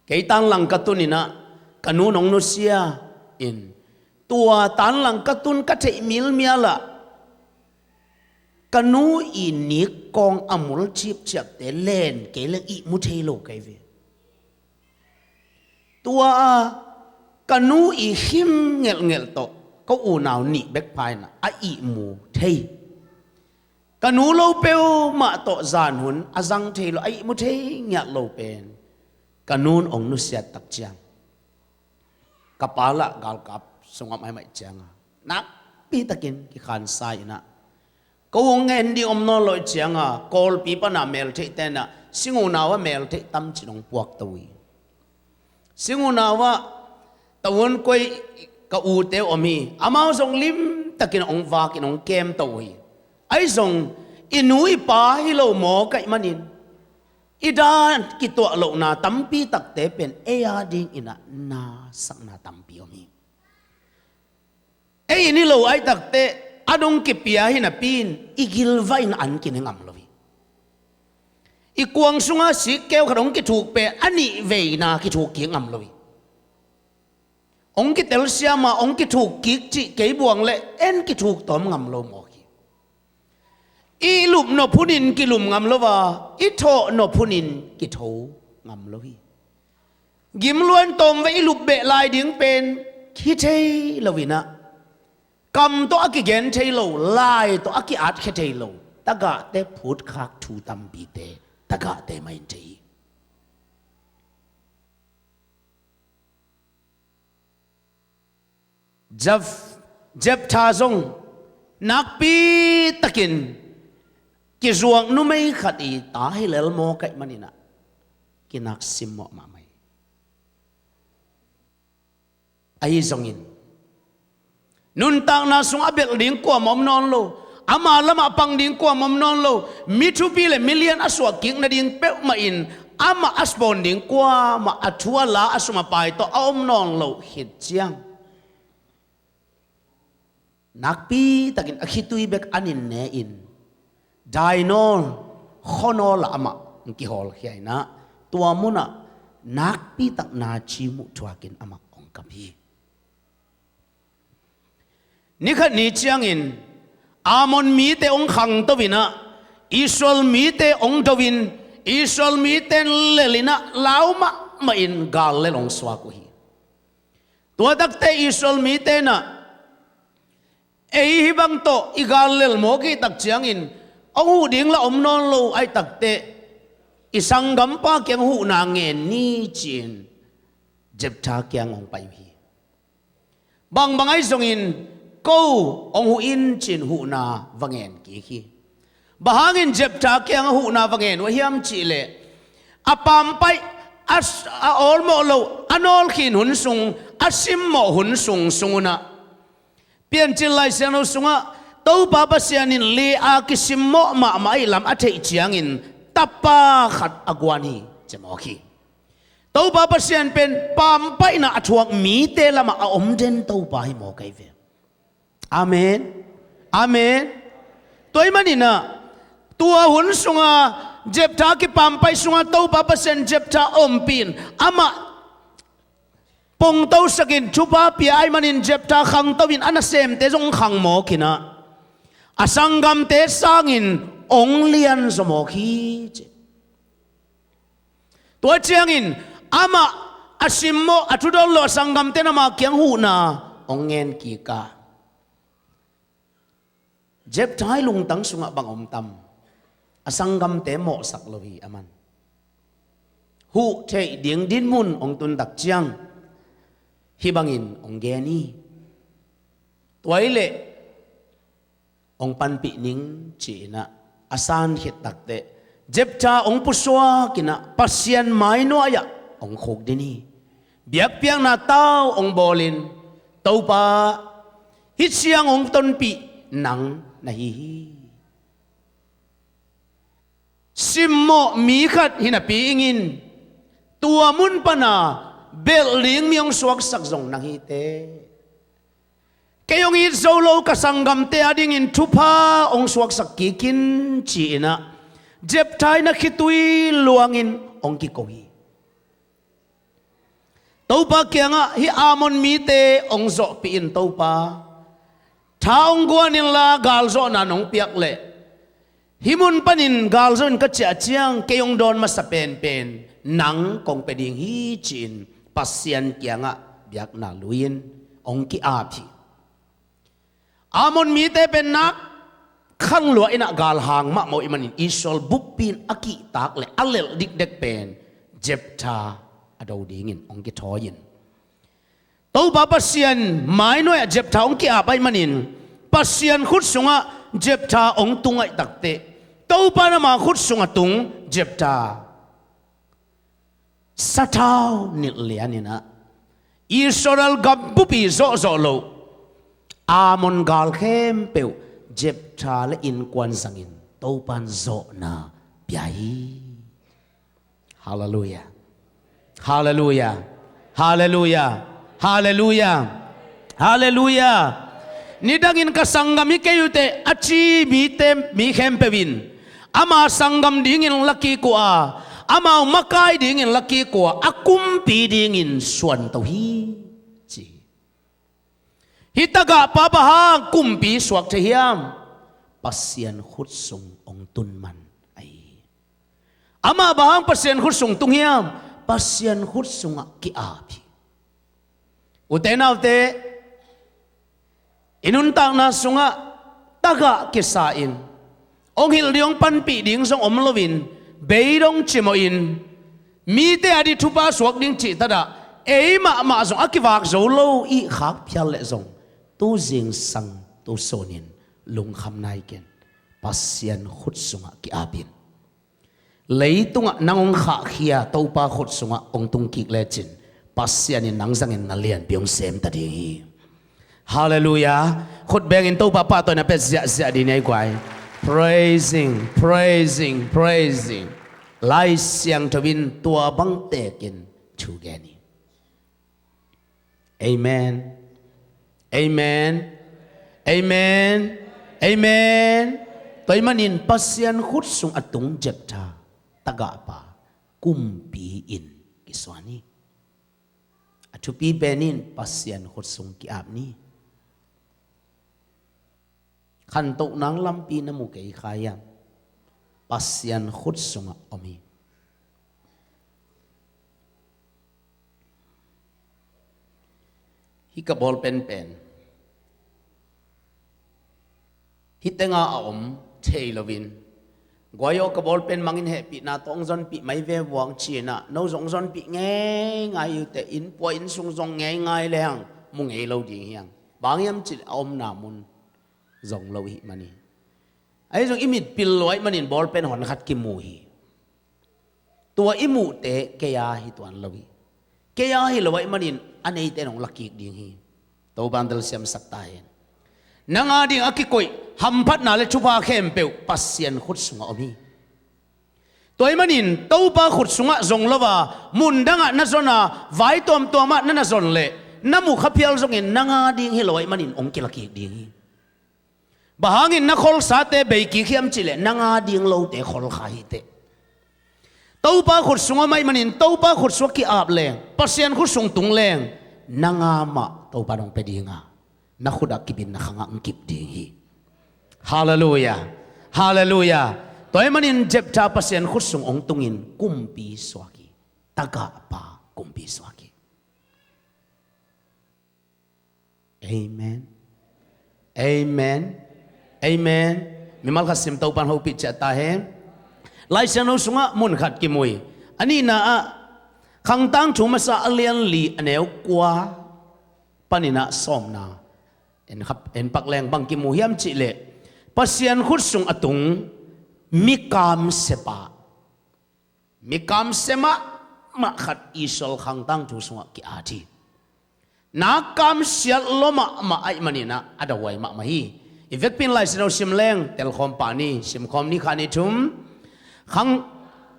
Kei tanlang ka tun in ah ka nu in hong nusia in, tua tanlang ka tun ka theih milmial ah ka nu i nikkawng a mul cipciapte len kei leng ihmu thei lo kei ve. Tua a ka nu i khim ngelhngelh tawh ka unau nih bek pha in ah a ihmu thei. Ka nu lo peuhmah tawh zan hun a zang thei lo, a ihmu thei ngiat lo pen ka nu in hong nusiat tak ciang, ka pa lah galkap sungah maimai ciang a, nakpitakin kikhansa in ah, ko hong ngen ding om nawn lo ih ciang a, Kawlpi pan a meltheihte in ah Singunau ah meltheih tamcin hong puakto uh hi. Singunau ah Tavuankuai ka ute om hi. Amau zong limtakin hong vakin hong kemto uh hi. Ahi zong i nu i pa hi lo mawk ahih manin, i dan kituah lohna tampi takte pen ei a dingin ah nasakna tampi om hi. Ei in hi lo ahih takteh a dong kipia hi napi in i gilvah in an kine ngam lo hi. I kuang sungah sikkeu khat hong kithuk pen a nih veina kithuk kik ngam lo hi. Hong kitelsiam a hong kithuk kik cih kei buang leh en kithuk tawm ngam lo mawk hi. I lup nop hunin kilum ngam lo a, i thawh nop hunin kitho ngam lo hi. Gimluan tawmvei i lup beh lai ding pen hi thei lo in ah, kam tawh a kigen thei lo, lai tawh a ki-atkhia thei lo tagahte phutkhak thu tampite tagahte mah in thei hi. Jeph-, Jephthah zong nakpi takin kizuak numei khat i ta hi lel mawk ahih manin ah kinak simmawh mahmah hi. Ahi zongin nuntakna sungah a belh ding kuamah om nawn lo, ama lamah pang ding kuamah om nawn lo, mi thupi le mi lian a suah kik nading peuhmah in amah a spawn ding kuamah, a thu a la, a sum a pai tawh a om nawn lo khit ciang, nakpi takin a khitui bek an in ne in, dai nawl, khaw nawl ah amah hong kihawlkhia in ah, tua munah nakpi tak naci muh thuakin amah hong kap hi. Ni khat ni ciangin Ammon mite hong khangto in ah, Israel mite hong do in, Israel mite in lel in ah lau mahmah in gal lel hong suak uh hi. Tua takte Israel mite in ah, ei hih bang tawh i gal lel mawk i tak ciangin hong huh ding lah om nawn lo ahih takteh, i sanggampa kiang huhna ngen ni, ci-in Jephthah kiang hong pai uh hi. Bangbang ahi zongin ko hong huh in, ci-in huhna va ngen kik hi. Bang hangin Jephthah kiang a huhna va ngen uh a hiam cih leh, a pampaih, a s-, a awlmawh loh, a nawlkhin hun sung, a simmawh hun sung, sung un ah, Piancil Lai Siangtho sungah Topa Pasian in Leah kisimmawh mahmah ahih lam a theih ciangin tapa khat a guan hi, ci mawk hi. Topa Pasian pen pampaihna a thuak mite lamah a om den Topa hi mawk ahi ve. Amen. Amen. Tua ahih manin ah, tua hun sunga Jephthah kipampaih sunga Topa Pasian Jephthah ompih in, amah pongtosak in thupha pia ahih manin Jephthah khangto in a nasemte zong khang mawk in ah, A sanggamte sangin hong lian zawmawk hi ci. Tua ciangin amah a simmawh a thudon lo a sanggamte in ama kiang huhna hong ngen kik a, Jephtha i lungtang sungah bang om tam? A sanggamte mawhsak lo hi a man. Huh theih ding dinmun hong tuntak ciang hih bangin hong gen hi. Tua hi leh hong panpih ning ci-in ah a san khit takteh Jephtha hong pusuak in ah Pasian mainuai-ah hong khukdin hi. Biakpiakna tau hong bawlin, Topa, hih ciang hong tonpih nang na hi hi. Simmawh mi khat hi napi ingin tua mun pana belh ding mi hong suaksak zong nang hi teh. Kei hong it zo lo ka sanggamte adingin thupha hong suaksak kik in ci-in ah Jephtha in a khitui luangin hong kiko hi. Topa kiangah hih Ammon mite hong zawhpih in Topa, tha hong guan inla galzawhna nong piak leh hih mun panin galzo in ka ciah ciang kei hong dawn masa penpen nang kong pia ding hi ci-in Pasian kiangah biakna lui-in hong ki-ap hi. Ammon mite pen nak khang lua in ah galhang mahmah uh ih manin Israel buppi in a kihtak le a lelh dikdek pen Jephtha a do dingin hong kithawi in, Topa Pasian mainuai-ah Jephtha hong ki-ap ahih manin Pasian khut sungah Jephtha hong tung ahih takteh Topa in ama khut sungah tung Jephtha sathau nilh lian in ah Israel gam buppi zawhzawh loh Ammon gal khempeuh Jephtha le innkuan zangin Topa in zawhna pia hi. Halleluiah. Halleluiah. Halleluiah. Halleluiah. Halleluiah. Nidangin ka sanggam hi kei uh teh a ci mite, mi khempeuh in ama sanggam dingin la kik uh a, amau makai dingin la kik uh a, a kumpi dingin suanto hi ci. Hih tagahpa bang hang kumpi suak thei hiam? Pasian khut sung hong tun man ahi hi. Amah bang hang Pasian khut sung tung hiam? Pasian khut sungah ki-ap hi. Ute naute, i nuntakna sungah tagah kisa in hong hilh ding hong panpih ding zong om loin, beidong cimawhin, mite ading thupha suak ding cih tadah ei mahmah zong a kivak zo lo i khak phial leh zong tu zingsang tu sunin lungkham nai ken. Pasian khut sungah ki-ap in. Leitungah nang hong khahkhia Topa khut sungah hong tung kik lecin Pasian in nang zangin na lianpi hong sem ta ding hi. Halleluiah. Khut bengin Topa pahtawina pia ziahziah dih ni ei guai. Praising, praising, praising. Lai Siangtho in tua bang tekin thu gen hi. Amen. Amen. Amen. Amen. Tua ahih manin Pasian khut sung a tung Jephtha tagahpa kumpi in kisuan hi. A thupi pen in Pasian khut sung ki-ap ni. Khantoh nang lampi na mu kei kha hiam? Pasian khut sungah om hi. Hih ka ball pen pen hih tenga a om thei loin, guai aw, ka ball pen mangin hehpihna tawh hong zonpih mai ve vuang ci-in ah no zong hong zonpih ngeingai uh teh, inn pua inn sung zong ngeingai leng mu ngei lo ding hi hang. Bang hiam cih leh a omna mun zong lo ihih manin. Ahi zong i mit pil lua ahih manin ball pen hon khat kimu hi. Tua i muhte kei a hi tuan lo hi. Kei a hi lo ahih manin a neite in hong la kik ding hi. Topa in telsiamsak ta hen. Nang ading a kikoih hamphatna le thupha khempeuh Pasian khut sungah om hi. Tua ahih manin Topa khut sungah zong lo a, mundangah na zon a, vai tuamtuamah na na zon leh na mukha phial zongin nang ading hi lo ahih manin hong kila kik ding hi. Bang hangin na kholsate bei kik hiam cih leh nang ading lote kholkha hi teh. Topa khut sung om ahih manin Topa khut sungah ki-ap leng, Pasian khut sung tung leng, nang a mah Topa in hong pia ding a, na khut ah kip in na khang ah hong kip ding hi. Halleluiah. Halleluiah. Tua ahih manin Jephthah Pasian khut sung hong tungin kumpi suak hi. Tagahpa kumpi suak hi. Amen. Amen. Amen. Mimal khat sim, Topan hopih ciat ta hen. Lai Siangtho sungah mun khat kimu hi. A nihna ah Khangtangthu masa a lian li a neu kua panin ah sawmna en khap, en pak leng bang kimu hiam cih leh Pasian khut sung a tung mi kamsia pa, mi kamsia mahmah khat Israel Khangtangthu sungah ki-at hi. Na kamsiat lua mahmah ahih manin ah a dahuai mahmah hi. I vekpi in Lai Siangtho sim leng telkhawm pah ni, simkhawm ni, kha ni thum. Khang,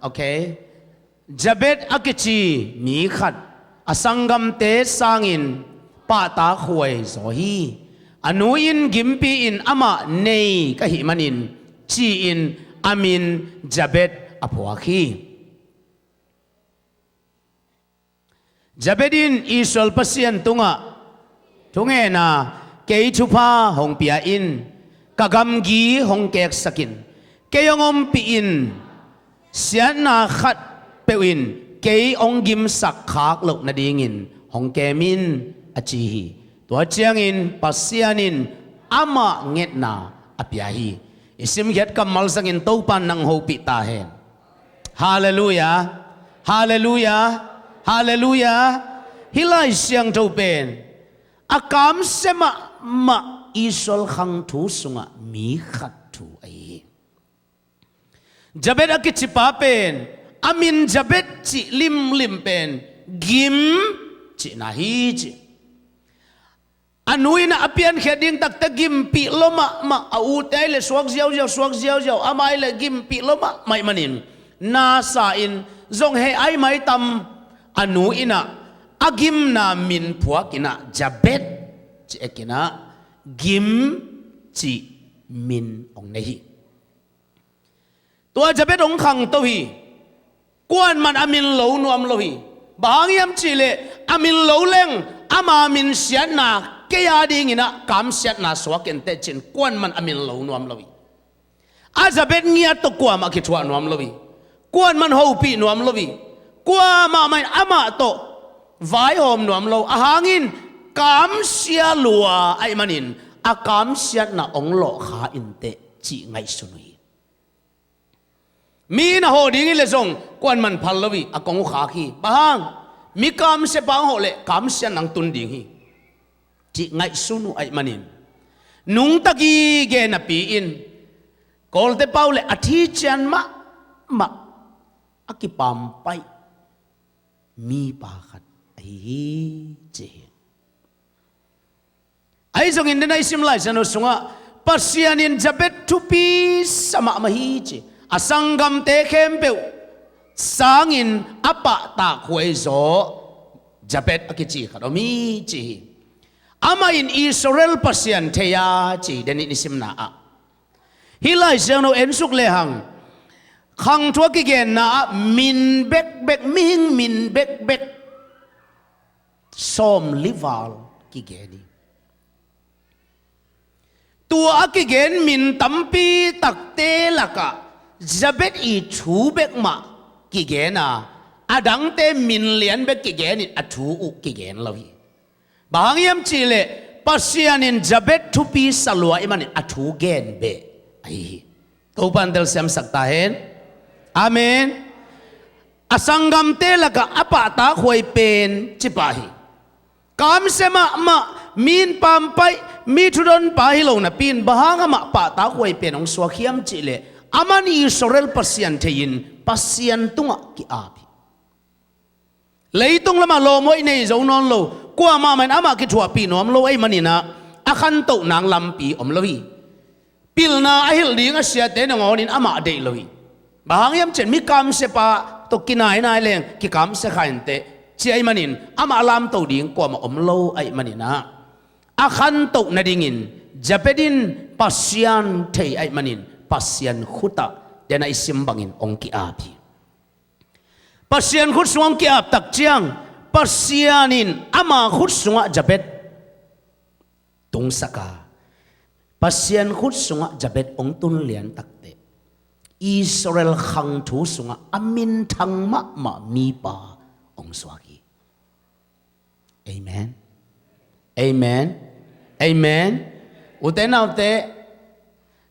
okay. Jabez a kici mi khat a sanggamte sangin pahtakhuai zaw hi. A nu in gimpi-in amah nei ka hih manin ci-in a min Jabez a phuak hi. Jabez in Israel Pasian tungah thungen a, kei thupha hong pia in, ka gamgi hong keksak in, kei hong ompih in, siatna khat peuh in kei hong gimsak khak loh nadingin hong kem in, a ci hi. Tua ciangin Pasian in amah ngetna a pia hi. I simkhiat kammal zangin Topan nang hopih ta hen. Halleluiah. Halleluiah. Halleluiah. Hih Lai Siangtho pen a kamsia mahmah Israel khang thu sungah mi khat thu ahi hi. Jabez a kici pa pen a min Jabez cih limlim pen gim cihna hi ci. A nu in a piankhiat ding takte gimpih lua mahmah, a ute ahih leh suak ziauziau, suak ziauziau, amah ahih leh gimpih lua mahmah ahih manin nasa in zong heh ai mai tam, a nu in a gimna min phuak in a Jabez ci-in a gim cih min hong nei hi. Tua Jabez hong khangto hi. Kuaman a min lo nuam lo hi. Bang hang hiam cih leh a min lo leng ama min siatna kei a dingin a kamsiatna suak inteh ci-in kuaman a min lo nuam lo hi. A Jabez ngiat tawh kuamah kithuah nuam lo hi. Kuaman hopih nuam lo hi. Kuamah mah in amah tawh vaihawm nuam lo. A hangin kamsia lua ahih manin a kamsiatna hong lawhkha inteh cih ngaihsun uh hi. Mi in a hawh ding hi leh zong kuaman phal lo hi, a kong uh khak hi. Bang hang? Mi kamsia pa hong hawh leh kamsiatna hong tun ding hi, cih ngaihsun uh ahih manin nungta gige napi-in Kawlte pau leh a thician mahmah a kipampaih mipa khat ahi hi ci hi. Ahi zongin dena i sim Lai Siangtho sungah Pasian in Jabez thupi sa mahmah hi ci. A sanggamte khempeuh sangin a pahtakhuai zaw Jabez a kici khat om hi ci hi. Amah in Israel Pasian thei a ci hi, dena i simna ah. Hih Lai Siangtho en suk lehang khang thu a kigenna ah min bekbek, mihing min bekbek sawmli val kigen hi. Tua a kigen min tampi takte lakah Jabez i thu bek mah kigen a, a dangte min lian bek kigen in a thu uh kigen lo hi. Bang hang hiam cih leh Pasian in Jabez thupi sa lua ahih manin a thu gen beh ahi hi. Topan telsiamsak ta hen. Amen. A sanggamte lakah a pahtakhuai pen ci pa hi. Kamsia mahmah, mi in pampaih, mi thudon pa hi lo napi-in bang hang amah pahtakhuai pen hong suak hiam cih leh aman Israel Pasian thei-in Pasian tungah ki-ap hi. Leitung lamah lawm hoih nei zo nawn lo, kuamah mah in amah kithuahpih nuam lo ahih manin ah a khantoh nang lampi om lo hi. Pilna a hilh ding a siate nangawnin amah deih lo hi. Bang hang hiam cih leh mi kamsia pa tawh kinainai leng kikamsia kha inteh ci ahih manin amah lamto ding kuamah om lo ahih manin ah a khantoh nadingin Jabez in Pasian thei ahih manin Pasian khutah dena i sim bangin hong ki-ap hi. Pasian khut sungah hong ki-ap tak ciang Pasian in ama khut sungah Jabez tungsak a, Pasian khut sungah Jabez hong tun lian takteh Israel khang thu sungah a minthang mahmah mipa hong suak hi. Amen. Amen. Amen. Ute naute,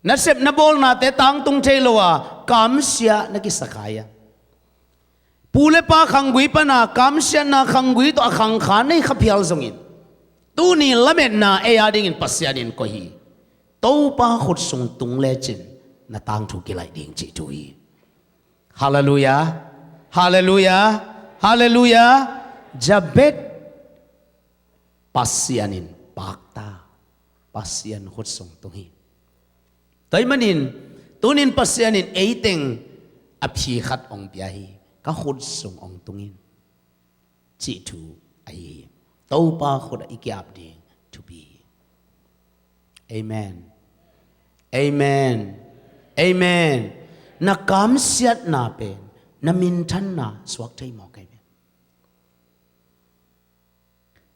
na sep na bawlnate tangtung thei lo a kamsia na kisakhai a, pu le pa khanggui pana kamsiatna khanggui tawh a khangkha nei kha phial zongin, tuni lametna ei a dingin Pasian in koih hi. Topa khut sung tung lecin na tangthu kilaih ding cih thu hi. Halleluiah. Halleluiah. Halleluiah. Jabez, Pasian in pakta, Pasian khut sung tung hi. Tua ahih manin tunin Pasian in eiteng a phi khat hong pia hi. Ka khut sung hong tung in, cih thu ahi hi. Topa khut ah i kiap ding thupi hi. Amen. Amen. Amen. Na kamsiatna pen na minthanna suak thei mawk ahi ve.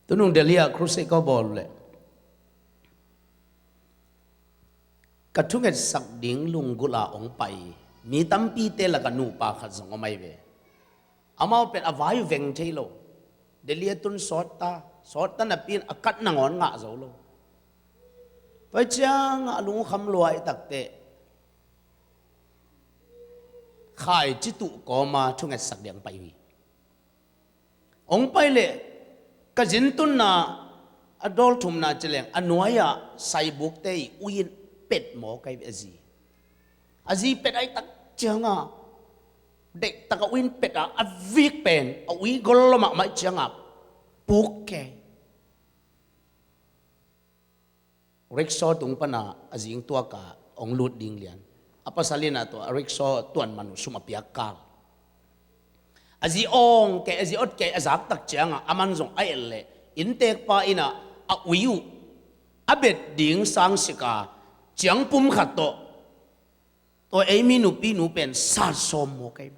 Tunung Delhi ah crusade ka bawl leh ka thungetsak ding lunggulh a hong pai mi tampite lakah nupa khat zong om ahi ve. Amau pen a vai veng thei lo. Delhi a tun sawt ta, sawt ta napi in a kat nangawn ngah zo lo. Tua ciangah a lungkham lua i takteh khaici tuh kawma thungetsak ding pai hi. Hong pai leh ka zintunna a dawl thumna ci leng a nuai-ah saibukte i ui in pet mawk ahi ve a zi. A zi pet ahi tak cianga deihtak a ui in pet a, a vik pen a ui gol lo mahmah cianga puk kei. Rickshaw tung pana a zing tuaka hong lut ding lian. A pasal in a tua a rickshaw tuan man uh sum a piak kal. A zi awng kei, a zi ot kei, a zak tak cianga a man zong a et leh inntekpa in a ui uh a bet ding sang sika ciangpum khat tawh tua ei mi nupinu pen sat sawm mawk ahi.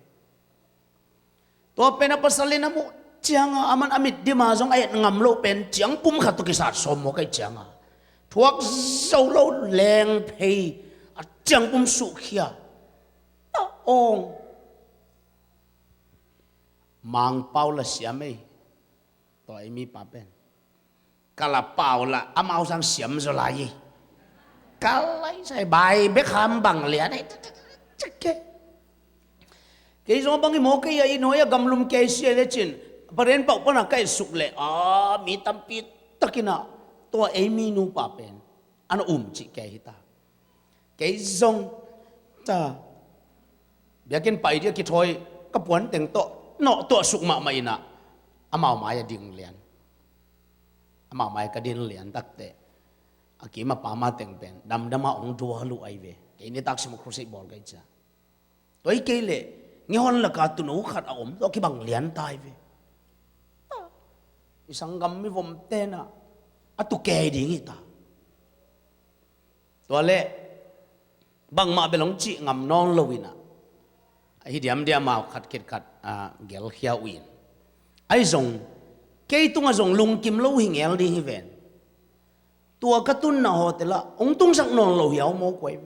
Tua pen a pasal in a muh cianga a man a mit dima zong a et ngam loh pen ciangpum khat tawh kisat sawm mawk ahi cianga thuak zo lo leng phei a ciangpum suhkhia. A awng Mangpau la siam ei. Tua ei mipa pen ka la pau la amau sang siam zaw lai hi. Ka lai sai bai bek ham bang lian ei. Kei zong bang i maw kei a i nuai a gamlum kei sia le cin paren pauh pana ka et suk leh a mi tampi takin a tua ei mi nupa pen an um cih kei hita. Kei zong ta biakinn pai dia kithawi ka puan teng tawh nawh tuah suk mahmah inah amau mai a ding lian. Amau mai ka din lian takteh a kim a pama teng pen damdama hong dual uh ahi ve. Kei ni taksim a crusade bawl ka hi cia. Tua hi kei leh ngihon laka tunu khat a om tua kibang lian ta hi ve. I sanggam mi vom tenah a tu kei ding hi ta. Tua leh bangmah bel hong cih ngam nawn lo inah ahi diamdiam a khat khit khat a gelkhia uh in ahi zong kei tungah zong lungkim lo hi ngel ding hi ven. Tua ka tunna hotel ah hong tungsak nawn lo hiau maw kuai.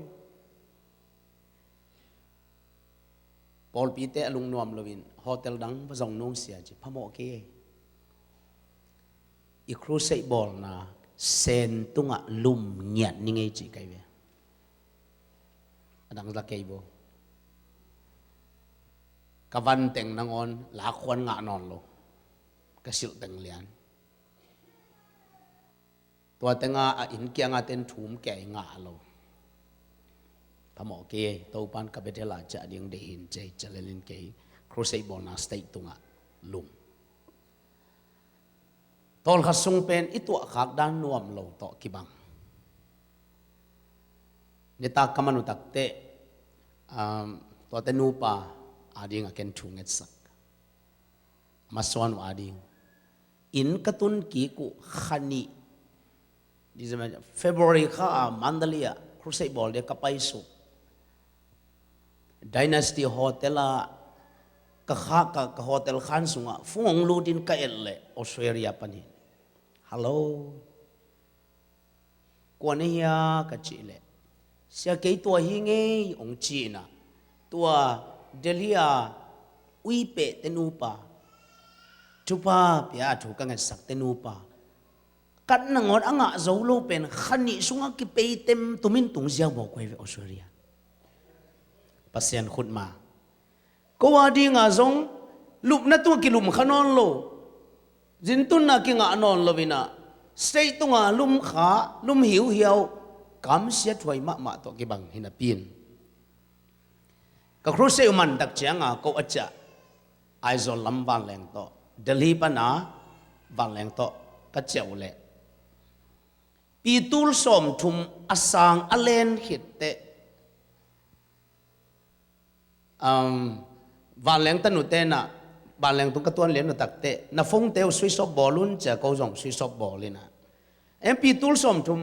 Pawlpite a lungnuam loin hotel dang va zong nungsia ci phamawh kei ei. I crusade bawlna sen tungah lum ngiat ni ngei ci kai ve. A dang za kei bo. Ka van teng nangawn lakhuan ngah nawn lo. Ka silh teng lian. Tua tenga a inn kianga ten thum kei ngah lo. Phamawh kei ei, Topan ka Bethel a ciah ding deih hin cei chalel in kei crusade bawlna stage tungah lum. Tawlkhat sung pen i tuahkhak dan nuam lo tawh kibang. Nitak ka man uh takteh tuate nupa ading a ken thu ngetsak. Masuan uh ading inn ka tun kik uh kha nih December, February kha a Mandalay ah crusade bawl dia ka paisuk. Dynasty Hotel ah ka kha ka, ka hotel khan sungah phone hong lut in ka et leh Australia panin. Hello. Kua na hia ka cih leh, sia kei tua hi ngei hong ci-in ah, tua Delhi a uipeh te nupa, thupha pia a thu ka ngetsak te nupa, kat nangawn a ngah zo lo pen kha nih sungah kipei temtum in tung ziau mawk uh hi ve Australia. Pasian khut ma. Ko a dingah zong lupna tungah kilum kha nawn lo, zintunna kingah nawn lo in ah, state tungah lum kha, lum hiuhiau, kamsia thuai mahmah tawh kibang hi napi in, ka crusade uh man tak ciangah ko a ciah Aizawl lam vanleng tawh, Delhi pana vanleng tawh ka ciah uh leh, pitul sawmthum a sang a len khit teh, um, vanleng tanu te in ah, vanleng tung ka tuan lian uh tak teh, na phone te uh switch off bawl un ci-a ko zong switch off bawl in ah, M P tul sawmthum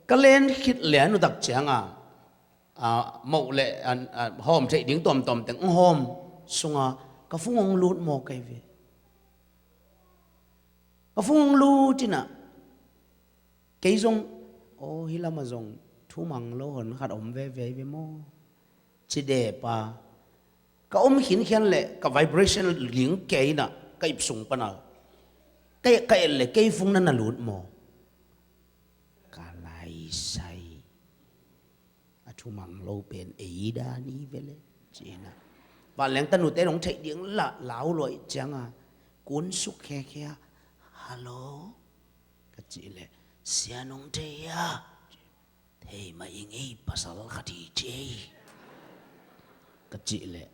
ka len khit lian uh tak ciangah, ah, moh le, ah, ah, hawm theih ding tuamtuam teng hong hawm sungah ka phone hong lut mawk hi ve. Ka phone hong lut in ah, kei zong, aw, hih lamah zong thumang lo hon khat om veve hi ve maw, ci dep a, ka om khinkhian leh ka vibration ling kei in ah, ka ip sung pana ka, ka et leh kei phone na na lut maw? Ka laisai. A thumang lo pen ei dan hi ve leh, ci-in ah, vanleng tanu te in hong theih ding lah lau luai ciangah, kun suk khekhe a, "Hallo," ka cih leh, "Sia nong thei hia?" "Thei mah ing ei, pasal khat hi thei," ka cih leh,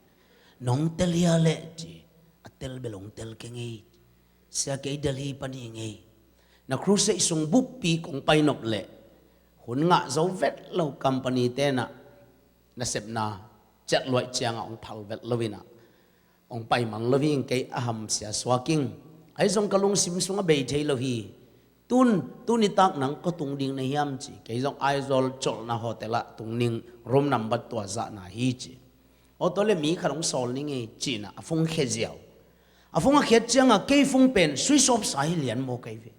"Nong tel hia leh?" ci. "A tel bel hong tel keng ei. Sia kei Delhi pan hi ngei. Na crusade sung buppi kong pai nop leh, hun ngah zo vet lo, company te in ah nasepna ciat luai ciangah hong phal vet lo in ah, hong pai mang lo ing, kei a hamsia suak ing. Ahi zong ka lungsim sungah bei thei lo hi. Tun, tuni tak nang kua tung ding na hiam?" ci. Kei zong Aizawl colhna hotel ah tung ning, room number tua zahna hi ci. "Aw, tua leh mi khat hong sawl ning ei," ci-in ah a phone khia ziau. A phone a khiat ciangah kei phone pen switch off sa hi lian mawk hi ve.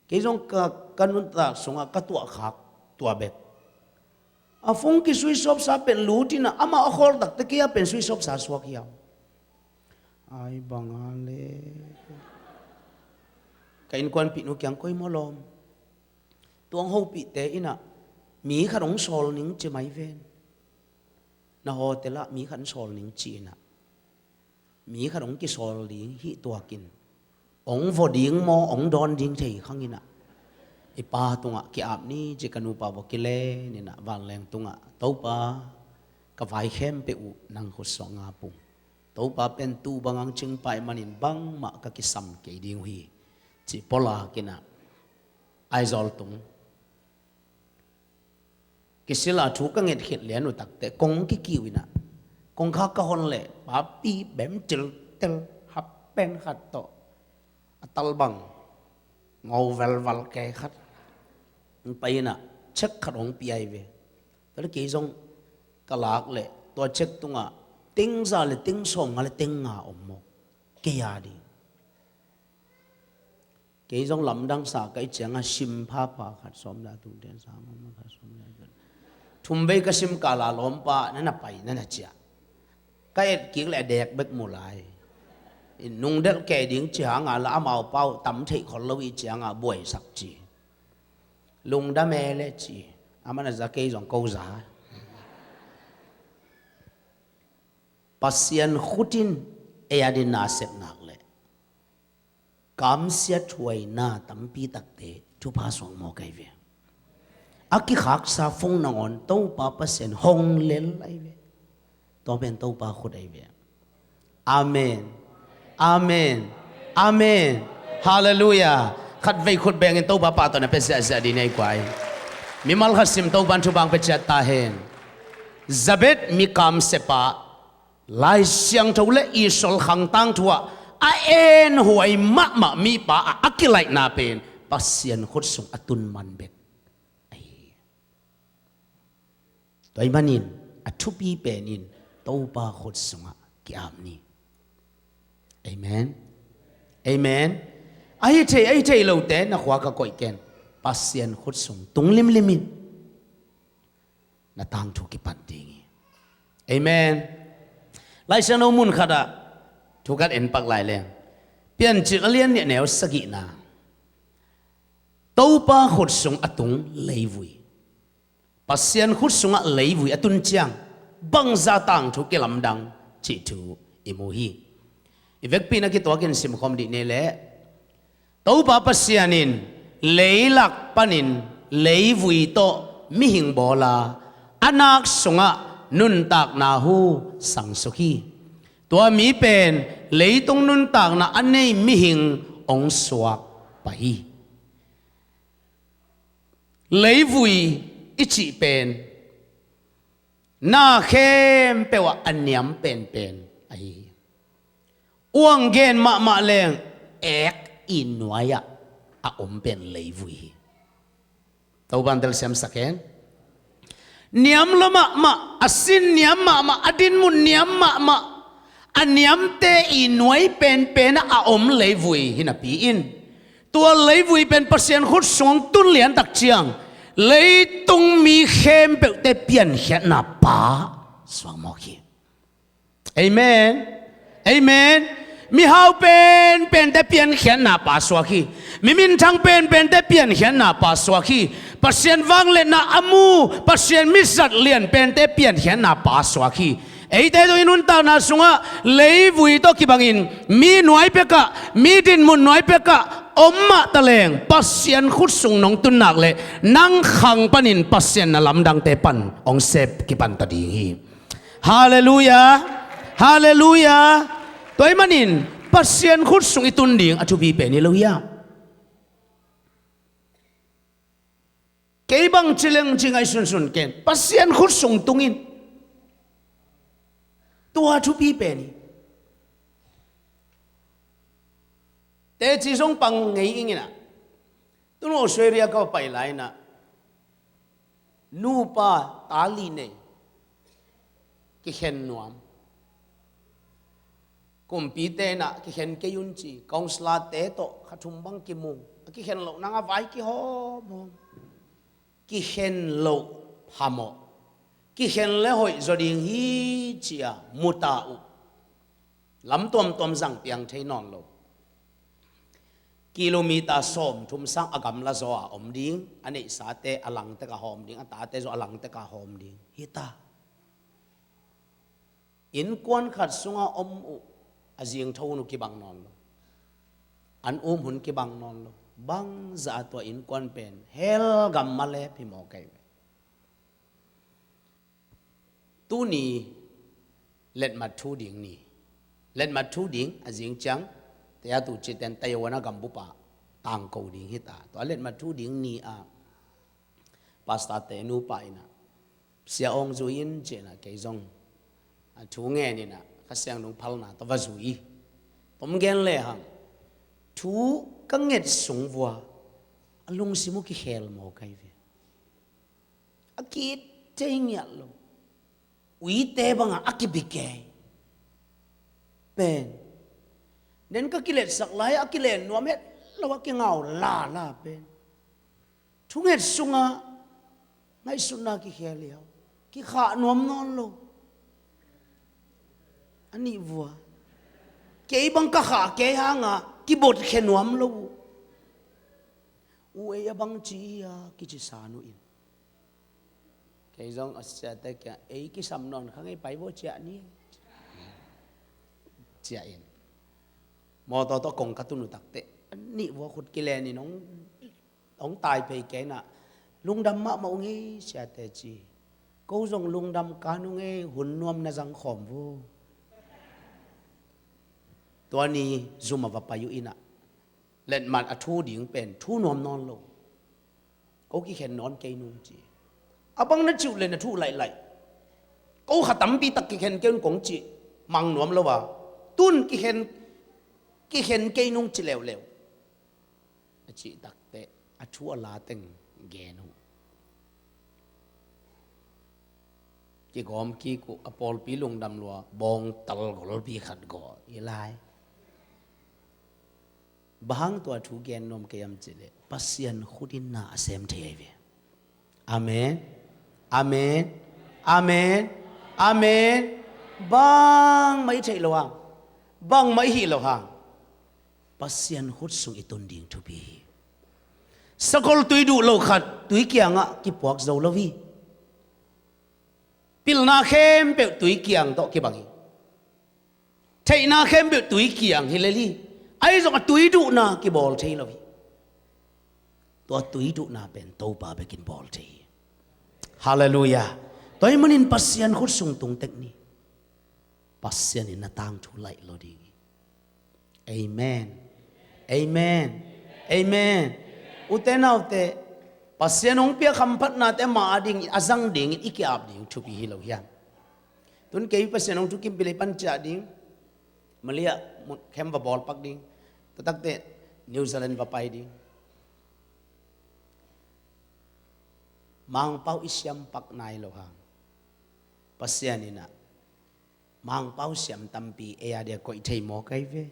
Kei zong ka, ka nuntak sungah ka tuahkhak tua bek. A phone ki switch off sa pen lut in ah, amah a khawl tak teh kei a pen switch off sa suak hiam? Ai bang a leh. Ka innkuanpihnu kiang, "Koi maw lawm? Tua hong hopihte in ah mi khat hong sawl ning ci mai ven. Na hotel ah mi khat hong sawl ning," ci-in ah, mi khat hong kisawl ding hi tuak in, hong vua ding maw, hong dawn ding thei khang in ah, "I pa tungah ki-ap ni," ci. Ka nupa vua kilen in ah vanleng tungah, "Topa, ka vai khempeuh uh nang khut sungah ngap ung. Topa pen tu bang hong cingpa ahih manin bangmah ka kisam kei ding uh hi," ci. Pulak in ah Aizawl tung kisil a thu ka nget khit lian uh tak teh kong kikiu in ah, kongkhak ka hon leh papi bem tiltel, half pant khat tawh, a talbang ngo velval kei khat hong pai in ah, check khat hong pia hi ve. Tua leh kei zong ka lak leh tua check tungah teng za leh teng sawmnga leh teng nga om mawk, kei a ding. Kei zong lamdang sa ka hih ciangah sim phapha, khat sawm za tung ten sa mama, khat sawm za tung ten. Thum vei ka sim kal a lawmpa na na pai, na na ciah. Ka et kik leh a dek bek mu lai. Nungdelh kei ding ci hang a, la amau pau tam theih khol lo hih ciangah buaisak ci. Lungdam e leh ci. Amah na za, kei zong ko za. Pasian khut in ei a ding na sep nak leh, kamsia thuaina tampi takte thupha suak mawk hi ve. A kikhaksa phone nangawn Topa Pasian hong lel hi ve. Tua pen Topa khut hi ve. Amen. Amen. Amen. Halleluiah. Khatvei khut bengin Topa pahtawi na pia ziahziah dih ni ei kua ei. Mimal khat sim, Topa in thupha hong pia ciat ta hen. Jabez mi kamsia pa, Lai Siangtho leh Israel khang tangthu ah a enhuai mahmah mipa a, a kilaihna pen Pasian khut sung a tun man bek ahi. Tua ahih manin a thupi pen in Topa khut sungah ki-ap ni. Amen. Amen. Ahi thei, ahi thei lote na khua ka koih ken. Pasian khut sung tung limlim in na tangthu kipan ding hi. Amen. Laisiangtho mun khatah thu kan en pak lai leng, Piancil a lian nih a neu sagihna, Topa khut sung a tung leivui. Pasian khut sungah leivui a tun ciang bangza tangthu kilamdang cih thu i mu hi. I vekpi-in a kituakin simkhawm dih ni leh, Topa Pasian in leilak panin leivui tawh mihing bawl a, a nak sungah nuntakna hu sangsuk hi. Tua mi pen leitung nuntakna a nei mihing hong suak pah hi. Leivui i cih pen na khempeuh ah a niam penpen ahi hi. Uang gen mahmah leng, ek i nuai-ah a om pen leivui hi. Topa'n telsiamsak hen. Niam lua mahmah, a sin niam mahmah, a dinmun niam mahmah, a niamte i nuai penpen ah a om leivui hi napi-in, tua leivui pen Pasian khut sung tun liantak ciang leitung mi khempeuhte piankhiatna pa suak mawk hi. Amen. Amen. Mihau penpente piankhiatna pa suak hi. Mi minthang penpente piankhiatna pa suak hi. Pasian vangliatna a mu, Pasian mizat lian pente piankhiatna pa suak hi. Eite zong i nuntakna sungah leivui tawh kibangin mi nuai pekah, mi dinmun nuai pekah om mah taleng, Pasian khut sung nong tun nak leh nang khang panin Pasian na lamdangte pan hong sep kipan ta ding hi. Halleluiah. Halleluiah. Tua ahih manin Pasian khut sung i tun ding a thupi pen hi lo hiam? Kei bang ci leng ci ngaihsunsun ken, Pasian khut sung tung in. Tua thupi pen hi. Teci zong pang ngei ing in ah, tun Australia ka va pai lai in ah, nupa ta li nei, kikhen nuam. Kumpite in ah kikhen kei un ci, counsellor-te tawh kha thum bang kimu, a kikhen loh nang a vai kihawmhawm. Kikhen loh phamawh, kikhen le hoih zaw ding hi ci-a mu ta uh. Lam tuamtuam zang piang thei nawn lo. Kilometer sawmthum sang a gamla zaw a om ding, a neihsate a langtek a hawm ding, a tate zaw a langtek a hawm ding hi ta. Innkuan khat sunga om uh, a zingtho hun uh kibang nawn lo. An um hun kibang nawn lo. Bangzah a tua innkuan pen hell gam malep hi mawk hi ve. Tuni letmat thu ding ni. Letmat thu ding a zing ciang, tua tu cihte in Taiwan a gambup ah tangko ding hi ta. Tua letmat thu ding ni-ah pastor-te nupa in ah, "Sia, hong zui in," ci-in ah kei zong a thu ngen in ah Kha Siangtho phalna tawh va zui. Tom gen lehang thu ka nget sung vua a lungsim uh kikhel mawk hi ve. A ki-it thei ngiat lo. Uite bangah a kibi kei pen. Nen ka kiletsak lai a kilen nuam het lo a kingau lala pen. Thunget sungah ngaihsutna kikhel hi hau. Kikhah nuam nawn lo. A nih vua. Kei bang ka khah kei hangah kibotkhia nuam lo uh. U ei a bang ci hi a kici san uh in. Kei zong a siate kiang ei kisam nawn kha ngei pai vua ciah ni. Ciah in. Mawtaw tawh kong ka tun uh takteh a nih vua khut kilen in hong, hong tai phei kei in ah, lungdam mahmah uh ngei siate ci. Ko zong lungdam kan uh ngei, hun nuam na zang khawm vua. Tua ni zum a va pai uh in ah, letmat a thu ding pen thu nuam nawn lo. Ko kikhen nawn kei nung ci. A bang na cih uh le na thu laih laih. Ko kha tampi tak kikhen kei un kong cih mang nuam lo a, tun kikhen, kikhen kei nung ci leuleu. A cih takteh a thu a la teng gen uh. Kigawm kik uh, a pawlpi lungdam lua, bawngtal golpi khat gawh hi lai. Bang hang tua thu gen nuam ka hiam cih leh Pasian khut in na a sem thei ahi ve. Amen. Amen. Amen. Amen. Bangmah i theih loh hang, bangmah i hih loh hang, Pasian khut sung i tun ding thupi hi. Sakol tui duh lo khat tui kiangah kipuak zo lo hi. Pilna khempeuh tui kiang tawh kibang hi. Theihna khempeuh tui kiang hi lel hi. Ahi zong a tui duhna kibawl thei lo hi. Tua tui duhna pen Topa bekin bawl thei hi. Halleluiah. Tua ahih manin Pasian khut sung tung tek ni. Pasian in na tangthu laih lo ding hi. Amen. Amen. Amen. Ute naute, Pasian hong piak hamphatnate ama ading a zang dingin i ki-ap ding thupi hi lo hiam? Tun kei Pasian hong thukimpih lei pan ciah ding. Malaysia mun khem va bawlpak ding. Taktakte New Zealand va pai ding. Mangpau i siampak nai lo hang, Pasian in ah Mangpau siam tampi ei a dia koih thei mawk ahi ve.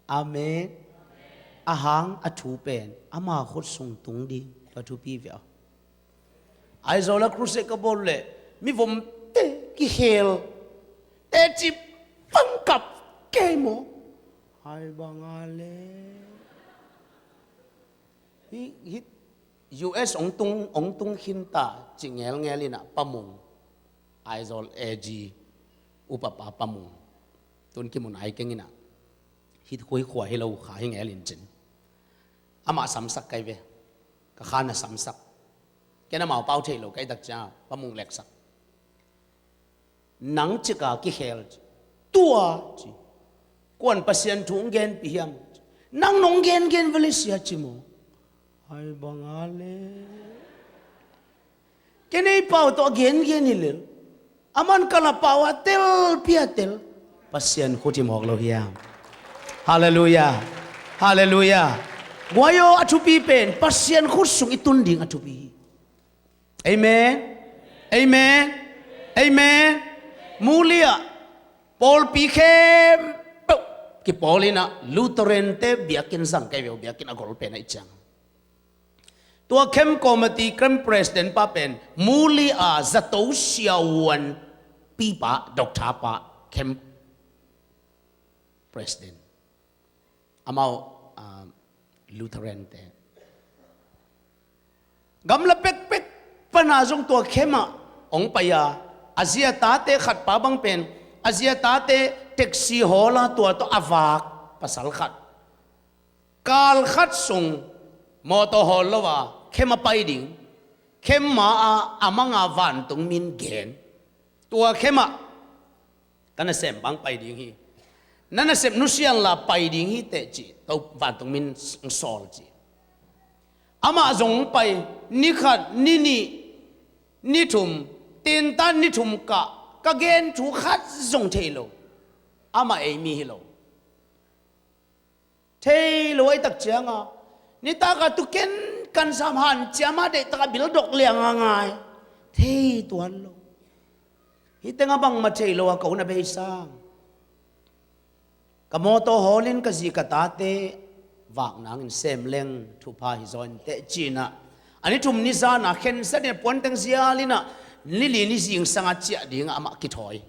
Amen. A hang a thu pen ama khut sung tung ding tua thupi ve aw. Aizawl a crusade ka bawl leh mivomte kikhel, teci pangkap kei maw? Hai banga le. Hih, hih U S hong tung, hong tung khinta ci ngelngel in ah Pa Mung, Aizawl A G upapa Pa Mung, tun kimu nai keng in ah, hih khui khua hi lo kha hi ngel in cin. Amah samsak kai ve, ka khan a samsak. Ken amau pau thei lo kai tak cia Pa Mung leksak. Nang cika kikhel ci. Tua ci. Kuan Pasian thu hong genpih hiam? Nang nong gengen vele sia ci maw? Hai banga le. Kenei pau tawh a gengen hi lel. Aman kala pau a tel pia tel. Pasian khut hi mawk lo hiam? Halleluiah. Halleluiah. Guai aw, a thupi pen Pasian khut sung i tun ding a thupi hi. Amen. Amen. Amen. Muli ah pawlpi khempeuh kipawl in ah Lutheran te biakinn zang kai ve uh, biakinn a gol pen ah i ciang. Tua camp committee, camp president pa pen Muli a zato siavuan pipa, doctor pa, camp president. Amau, ah, Lutheran te. Gamla pekpek pana zong tua khema hong pai a, a zia tate khat pa bang pen, a zia tate taxi hawl a tua tawh a vak pasal khat. Kal khat sung mawtaw hawl lo a khema pai ding, khema a a manga vantung min gen. Tua khema ka nasem bang pai ding hi. Na nasep nusian la pai ding hi teh ci, to vantung min sawl ci. Amah zong pai, ni khat, ni nih, ni thum, tintan ni thum kah, ka gen thu khat zong thei lo. Amah ei mi hi lo. Thei lo ahi tak cianga, nitaka tuken kan sam han ciama deih taka bildok lianga ngai. Thei tuan lo. Hih tenga bangmah thei lo a ko na beisang. Ka mawtaw hawlin ka zi ka tate vak nangin sem leng thupha hi zaw in teh cinah. A ni thum ni zana khensatin a puanteng zialinah ni li ni zingsanga ciah dingah amah kithawi.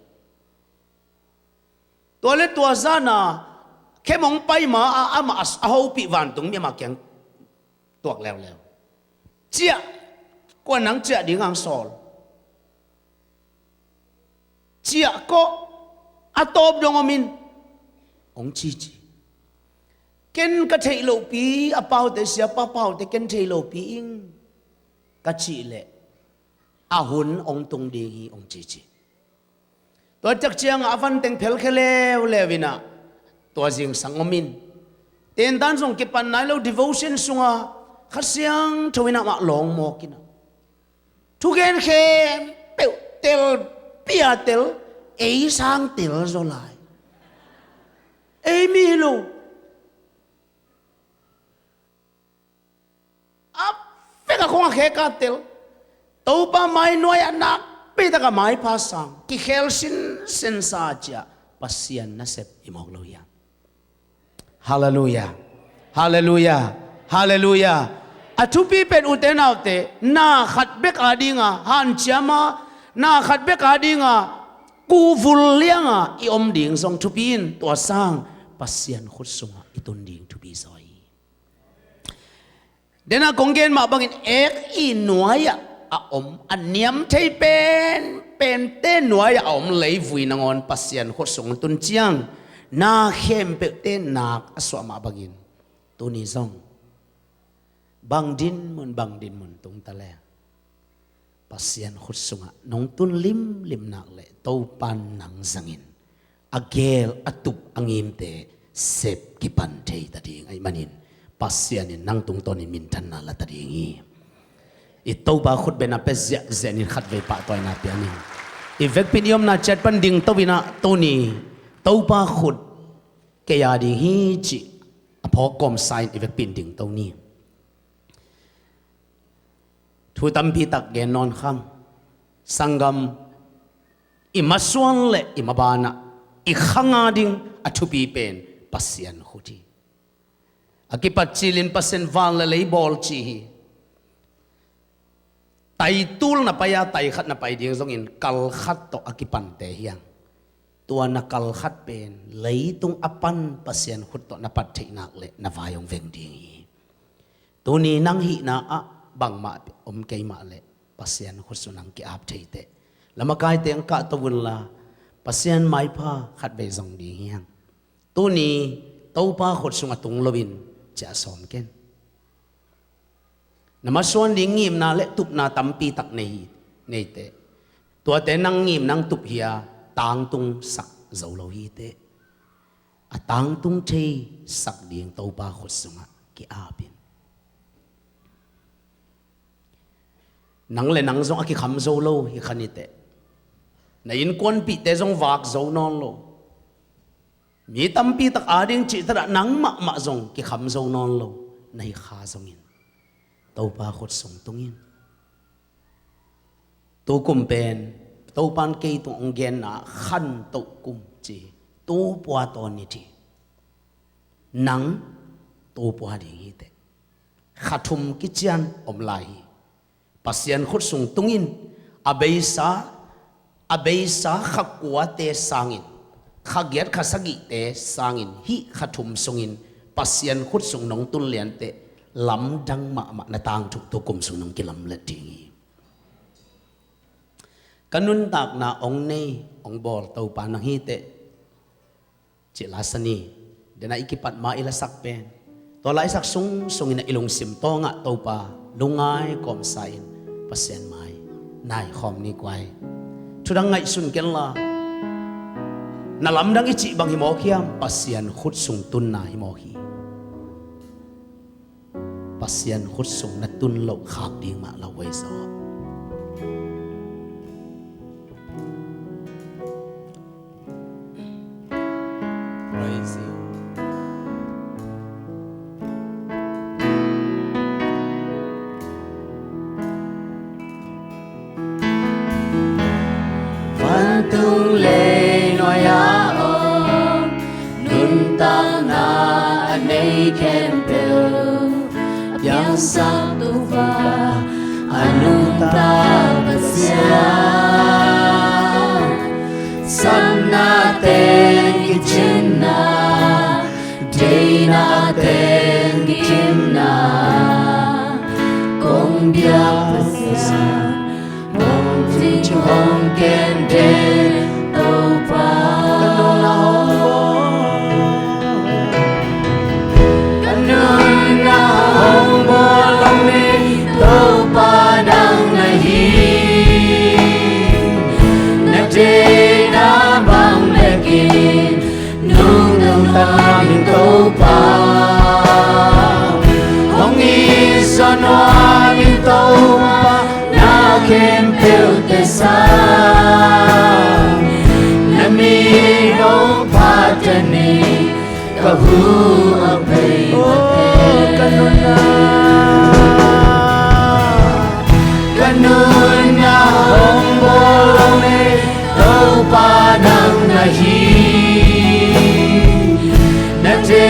Tua le tua zana khem hong pai ma a amah a hopih vantung mi amah kiang tuak leuleu. Ciah, kua nang ciah ding ang sawl. Ciah kawh, a tawp dong om in hong cici. Ken ka theih lohpi a paute, siapa paute ken theih lohpi ing ka cih leh a hun hong tung ding hi hong cici. Tua ciak ciangah a vanteng phelkhia leuleu inah tua zingsang om in. Tentan zong kipan nai lo devotion sunga Kha Siangtho inah mah lawng mawk inah thugen khempeuh tel pia tel ei sang tel zaw lai. Ei mi hi lo. A vek a khong a kheka tel. Topa mai nuai a nakpi taka maipha sang kikhel sinsen sa ciah Pasian nasep hi mawk lo hiam? Halleluiah. Halleluiah. Halleluiah. A thupi pen, ute naute, na khat bek adinga hanciama, na khat bek adinga kuvul lianga i om ding zong thupi in, tua sang Pasian khut sungah i tun ding thupi zaw hi. Dena kong gen mah bangin, ek i nuai-ah a om, a niam thei pen pente nuai-ah a om leivui nangawn Pasian khut sung tun ciang, na khempeuhte nak a suah mah bangin, tuni zong bang dinmun, bang dinmun tung ta le, Pasian khut sungah nong tun limlim nak leh, Topan nang zangin a geel, a tup, a ngimte sep kipan thei ta ding ahih manin, Pasian in nang tungtawnin minthanna la ta ding hi. I Topa khut bena pia ziahziah in, khatvei pahtawina pia ning. I vekpi in i omna ciat pan dingto in ah, tuni Topa khut kei a ding hi cih a phawk kawmsa in i vekpi in dingto ni. Thu tampi tak gen nawn khang. Sanggam, i masuan le i mabanah i khang a ding a thupi pen Pasian khut hi. A kipat cilin Pasian van le lei bawl ci hi. Tai tul na pai a, tai khat na pai ding zongin kal khat tawh a kipante hi hang. Tua na kal khat pen leitung a pan Pasian khut tawh na pat theih nak leh na vai hong veng ding hi. Tuni nang hihna ah bangmah om kei mah leh, Pasian khut sung nang ki-ap thei teh, la makaite hong kahto unla, Pasian maipha khatvei zong ding hi hang. Tuni Topa khut sung a tung loin ciah sawm ken. Na masuan ding ngimna le tupna tampi tak nei hi, nei teh, tuate nang ngim nang tup hi a, tangtung sak zo lo hi teh. A tangtung thei sak ding Topa khut sungah ki-ap in. Nang le nang zong a kikham zo lo hi kha ni teh. Na innkuanpihte zong vak zo nawn lo. Mi tampi tak ading cihtakah nang mahmah zong kikham zo nawn lo na hi kha zongin, Topa khut sung tung in. Tu kum pen Topan kei tung hong genna khantoh kum ci hi. Tu pua tawn ni ci. Nang tu pua ding hi teh. Kha thum kician om lai hi. Pasian khut sung tung in, a beisa, a beisa kha kuate sangin, kha giat kha sagihte sangin, hih kha thum sungin Pasian khut sung nong tun lian teh, lamdang mahmah na tangthu tu kum sung nong kilamlet ding hi. Ka nuntakna hong nei, hong bawl Topa nang hi teh, cih la sa ni. Dena i kipat ma i lasak pen, tua la i sak sungsungin ah i lungsim tawngah Topa lungngai kawmsa in Pasian mai nai khawm ni kuai. Thudang ngaihsun kenla, na lamdang i cih bang hi mawk hiam? Pasian khut sung tunna hi mawk hi. Pasian khut sung na tun loh khak ding mah lo ei zaw. Praise Him. Vantung leinuai a om, nuntakna a nei khempeuh a piangsak Topa, a nungta Pasian. Sapna teng kicinna, deina teng kicinna, kong biak Pasian, hong cing hong kem den Topa. Ka nunna hong bawl, ka nunna hong bawl, hong nei Topa nang na hi. Na deina bang bekin nungta ming Topa, hong i son nuam in Topa, na khempeuhte sang, na min hong phat ta ni, ka hu a pei. Oh, ka nunna, ka nunna hong bawl, hong nei Topa nang na hi. Na te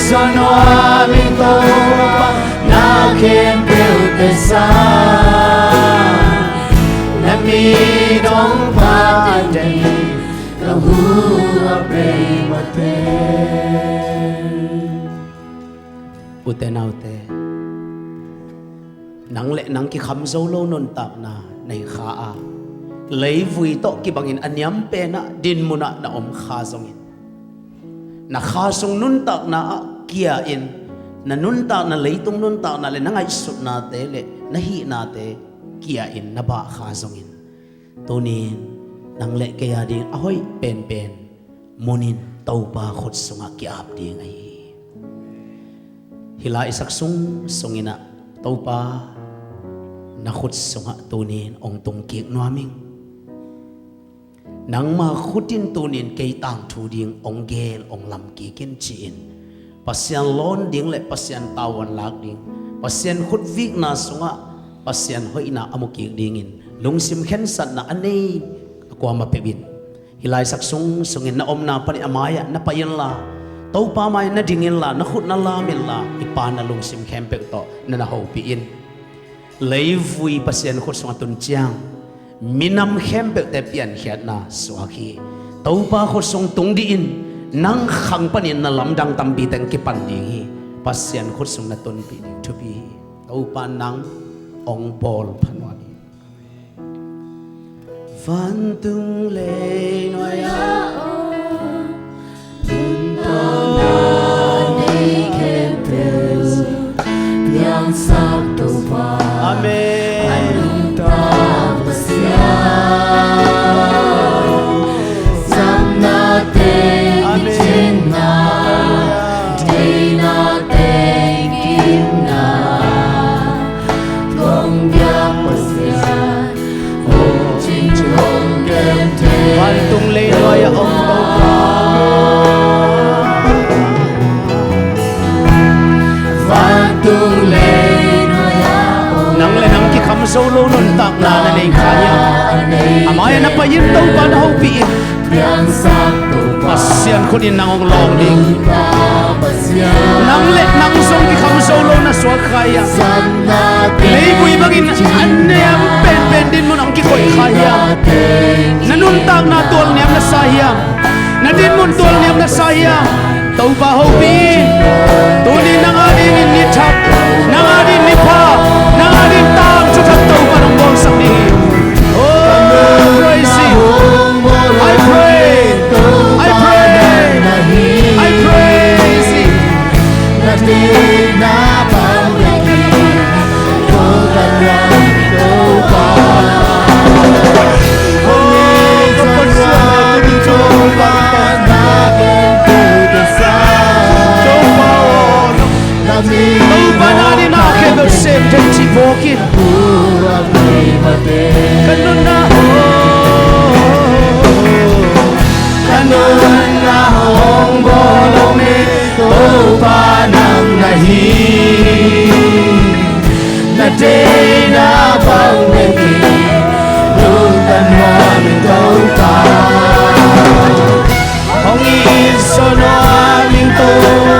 Zawn nuam ing Topa, na khempeuhte sang, na min hong phat ding, ka hu a bei mate. Ute naute, nang le nang kikham zo lo nuntakna nei kha a, leivui tawh kibangin a niam penah dinmunah na om kha zongin, na kha sung nuntakna ah kia-in, na nuntakna, leitung nuntakna le na ngaihsutnate le na hihnate kia-in na bah kha zongin, tunin nang le kei a ding a hoih penpen munin Topa khut sungah ki-ap ding ahi hi. Hih laisak sung sunginah Topa na khut sungah tunin hong tungkik nuam ing. Nangma khut in tunin kei tangthu ding hong geel, hong lamkik in ci-in Pasian lawn ding le Pasian tavuan lak ding, Pasian khutvikna sungah Pasian hoihna a mukik dingin lungsim khensatna a nei a kuamah peuhin hih laisak sung sungin na omna panin a mai-ah na pai inla, Topa mai-ah na ding inla, na khut na lam inla, i Pa na lungsim khempeuh tawh na na hopih in. Leivui Pasian khut sungah tun ciang minam khempeuhte piankhiatna suak hi. Topa khut sung tung dih in. Nang khang panin na lamdang tampi teng kipan ding hi. Pasian khut sung na tunpih ding thupi hi. Topa nang hong bawl pha nuam hi. Vantung leinuai ah om, nuntakna nei khempeuh piangsak Topa. Amen. A nuntak Pasian, zamna teng, amen, kiciamna, deihna teng kimna, kong biak Pasian. Vantung leinuai ah om Topa. Vantung leinuai ah om. Nang le nang kikham zo lo nuntakna na nei kha hiam? A mai-ah na pai in, Topa na hopih in. Pasian khut in nang hong lawng ding. Nang le nang zong kikham zo lo na suak kha hiam? Leivui bangin a niam penpen dinmun hong kikoih kha hiam? Na nuntakna tualniam na sa hiam? Na dinmun tualniam na sa hiam? Topa hopih in. Tuni nang a dingin ni thak, nang a dingin ni pha, nang a dingin tangthu thak Topa nang bawlsak ding hi. Oh, praise Him. I pray. I pray. I praise Him. Topa na dingin a khempeuh sem thei cih phawk in. Ka nunna, oh, ka nunna hong bawl hong nei Topa nang na hi. Na deihna bang bek hi, lungtang nuam ing Topa. Hong it zaw nuam ing Topa.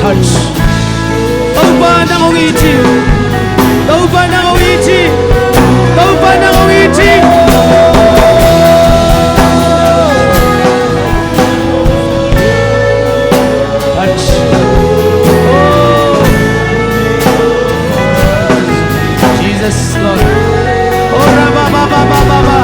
Touch. Topa nang hong it hi. Topa nang hong it hi. Topa nang hong it hi. Touch. Oh. Jesus, Lord. Oh, rabba, ba, ba, ba, ba, ba.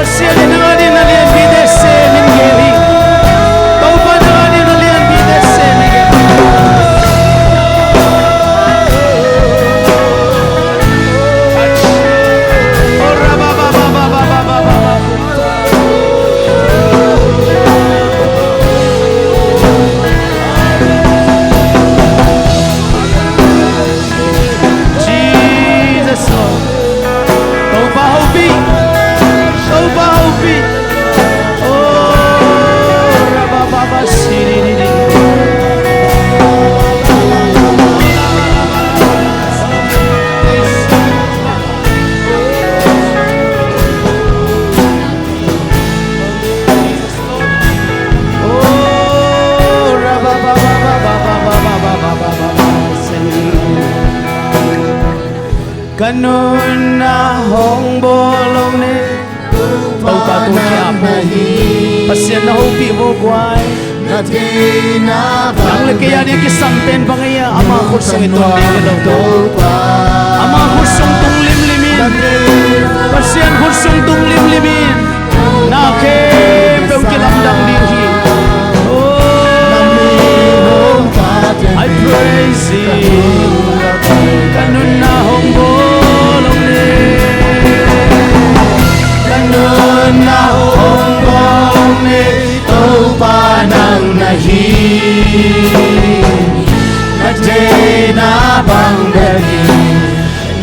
Pasian in nang adingin a lianpite sem in gel hi. Topa nang adingin a lianpite sem in gel hi. Jesus Lord. Topa hopih. Topa hopih. Oh, rabababa, siriri. Oh, rabababa, ka nunna hong bawl hong nei. Topa tung kiap hi. Pasian na hopih vo guai. Nang le kei a ding kisam pen bang ei a, ama khut sung i tun ding hi lo. Ama khut sung tung limlim in. Pasian khut sung tung limlim in. Na khempeuh kilamdang ding hi. Oh, I praise Him. Ka nunna hong bawl hong nei. Ka nunna hong bawl hong nei. Topa nang na hi. Na deihna bang bek hi.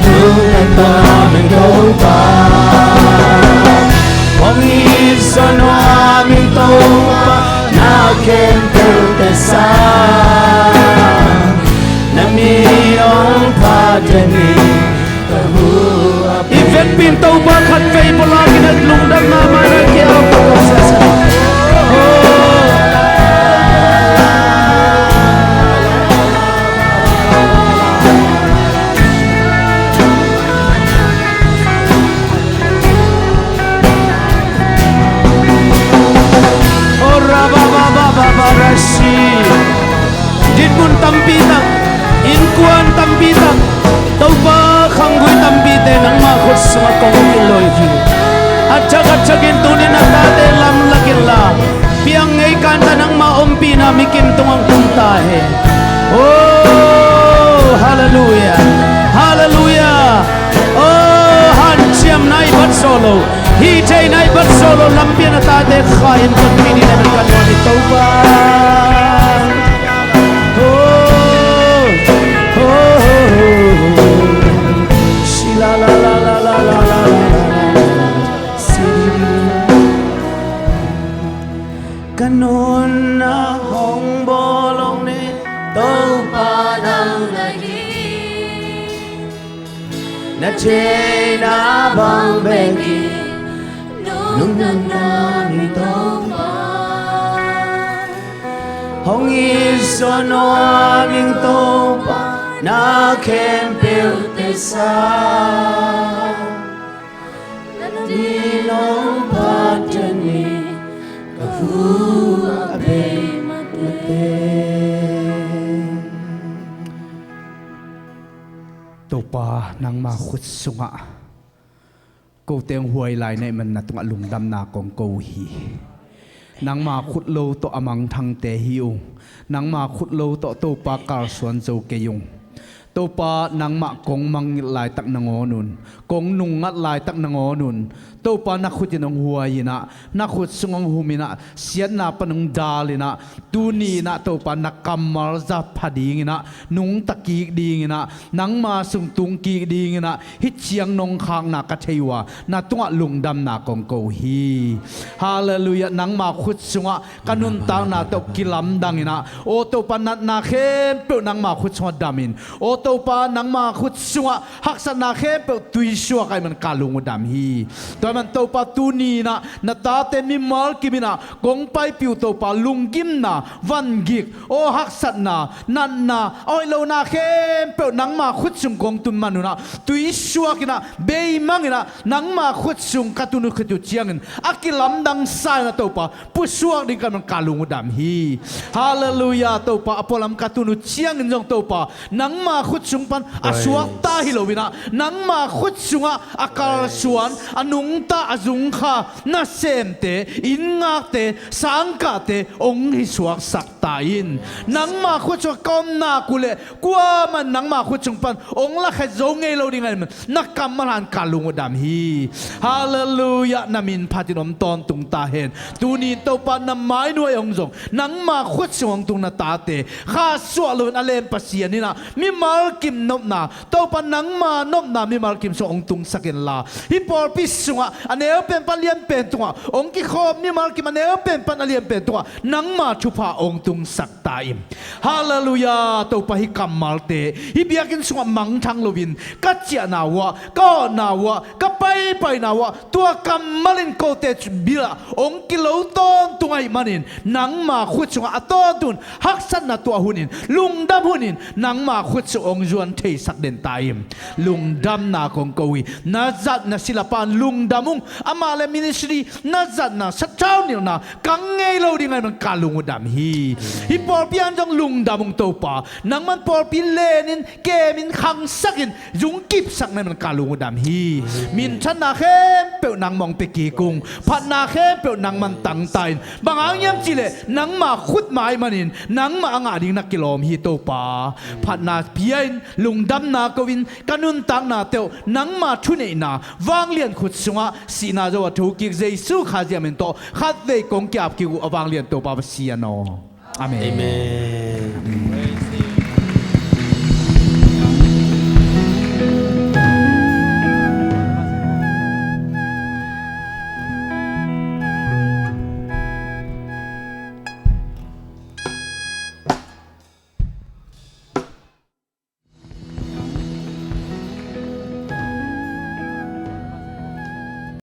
Nung nang Topa, hong it zaw nuam ing Topa, na khempeuh te sa. Na min hong phat den hi, ka hu a. I vekpi in Topa khatvei pawlak in a lungdamna mai na kia. Oh. Dinmun tampi tak, innkuan tampi tak, Topa khanggui tampite nangmah khut sungah kong kilawh hi. A thak a thak in tuni-in a tate lamlak inla, piang ngei kanta nangmah ompihna mikim tungah tung ta hen. Oh, halleluiah. Halleluiah. Oh, hanciamna i bat zawh loh, hih theihna i bat zawh loh lampi-ah na tate kha in tonpih ding na ka nuam hi Topa. Oh, oh, oh, oh. Shi la la la la la la la la la. Ka nunna hong bawl hong nei, Topa nang na hi. Na theihna bang bek hi, nungnakna mi Topa. Hong it zaw nuam ing Topa, na khempeuh te sa. Na min hong phat den hi, ka hu a bei mateng. Topa nangma khut sungah kote hong huai lai na hih man na tungah lungdamna kong ko hi. Nangma khut lo tawh a mangthangte hi ung. Nangma khut lo tawh Topa kalsuan zo kei ung. Topa nangmah kong mangngilh laitak nangawn un, kong nungngat laitak nangawn un. Topa na khut in hong huai in ah, na khut sung hong hum in ah, siatna pan hong dal in ah, tuni in ah Topa na kammal za pha ding in ah, nungta kik ding in ah, nangma sung tung kik ding in ah, hih ciang nong khakna ka thei uh a, na tungah lungdamna kong ko hi. Halleluiah. Nangma khut sungah ka nuntakna tawh kilamdang in ah, aw Topa, natna khempeuh nangma khut sungah dam in, aw Topa, nangma khut sungah haksatna khempeuh tuisuak ahih man ka lung uh dam hi. Tua ahih man Topa, tuni in ah na tate mimal kim in ah kong paipih uh Topa, lunggimna, vangik, aw haksatna, natna, a hoih lohna khempeuh nangma khut sung kong tun man un ah, tuisuak in ah, beimang in ah, nangma khut sung ka tun uh khit uh ciangin a kilamdang sa in ah Topa, pusuak ding ka man ka lung uh dam hi. Halleluiah. Topa, a pualam ka tun uh ciangin zong Topa, nangma khut sung pan a suakta hi lo in ah, nangma khut sungah a kalsuan, a nungta, a zungkha nasemte, inngakte, sangkahte hong hi suaksak ta in. Nangma khut sungah ka om nak uh leh kuaman nangma khut sung pan hong lakhia zo ngei lo ding ahih manin na kammal hangin ka lung uh dam hi. Halleluiah, na min phatin om tawntung ta hen. Tuni in Topa, na mainuai hong zong, nangma khut sung hong tung na tate, kha suah loin a len Pasian in ah, mimal kim nopna, Topa, nangma nopna mimal kim sung hong tungsak inla, hih pawlpi sungah a neu pen pan a lian pen tungah hong kikhawm mimal kim, a neu pen pan a lian pen tungah nangma thupha hong tungsak ta in. Halleluiah, Topa, hih kammalte hih biakinn sungah mangthang loin ka ciahna uh ah, ka awhna uh ah, ka paipaina uh ah, tua kammal in kote billah hong kilo tawntung ahih manin, nangma khut sungah a tawntung haksatna tuah hunin, lungdam hunin, nangma khut sung hong zuan theisak den ta in. Lungdamna kong ko hi. Na zatna silapa in lungdam ung. Amah le ministry na zatna, sathau nilhna kang ngei lo ding ahih manin ka lung uh dam hi. Hih pawlpi hangin zong lungdam ung Topa. Nangman pawlpi lenin, kemin, khangsakin, zungkipsak na hih manin ka lung uh dam hi. Minthanna khempeuh nangmah hong pia kik ung. Phatna khempeuh nangman tang ta in. Bang hang hiam cih leh nangma khut mai manin nangmah a ngah ding na kilawm hi Topa. Phatna pia in, lungdamna ko in, ka nuntakna teuh nangma thuneihna vanglian khut sungah sihna zo a thokik Jesu Khazih min tawh khatvei kong ki-ap kik uh a vanglian Topa Pasian aw. Amen. Amen.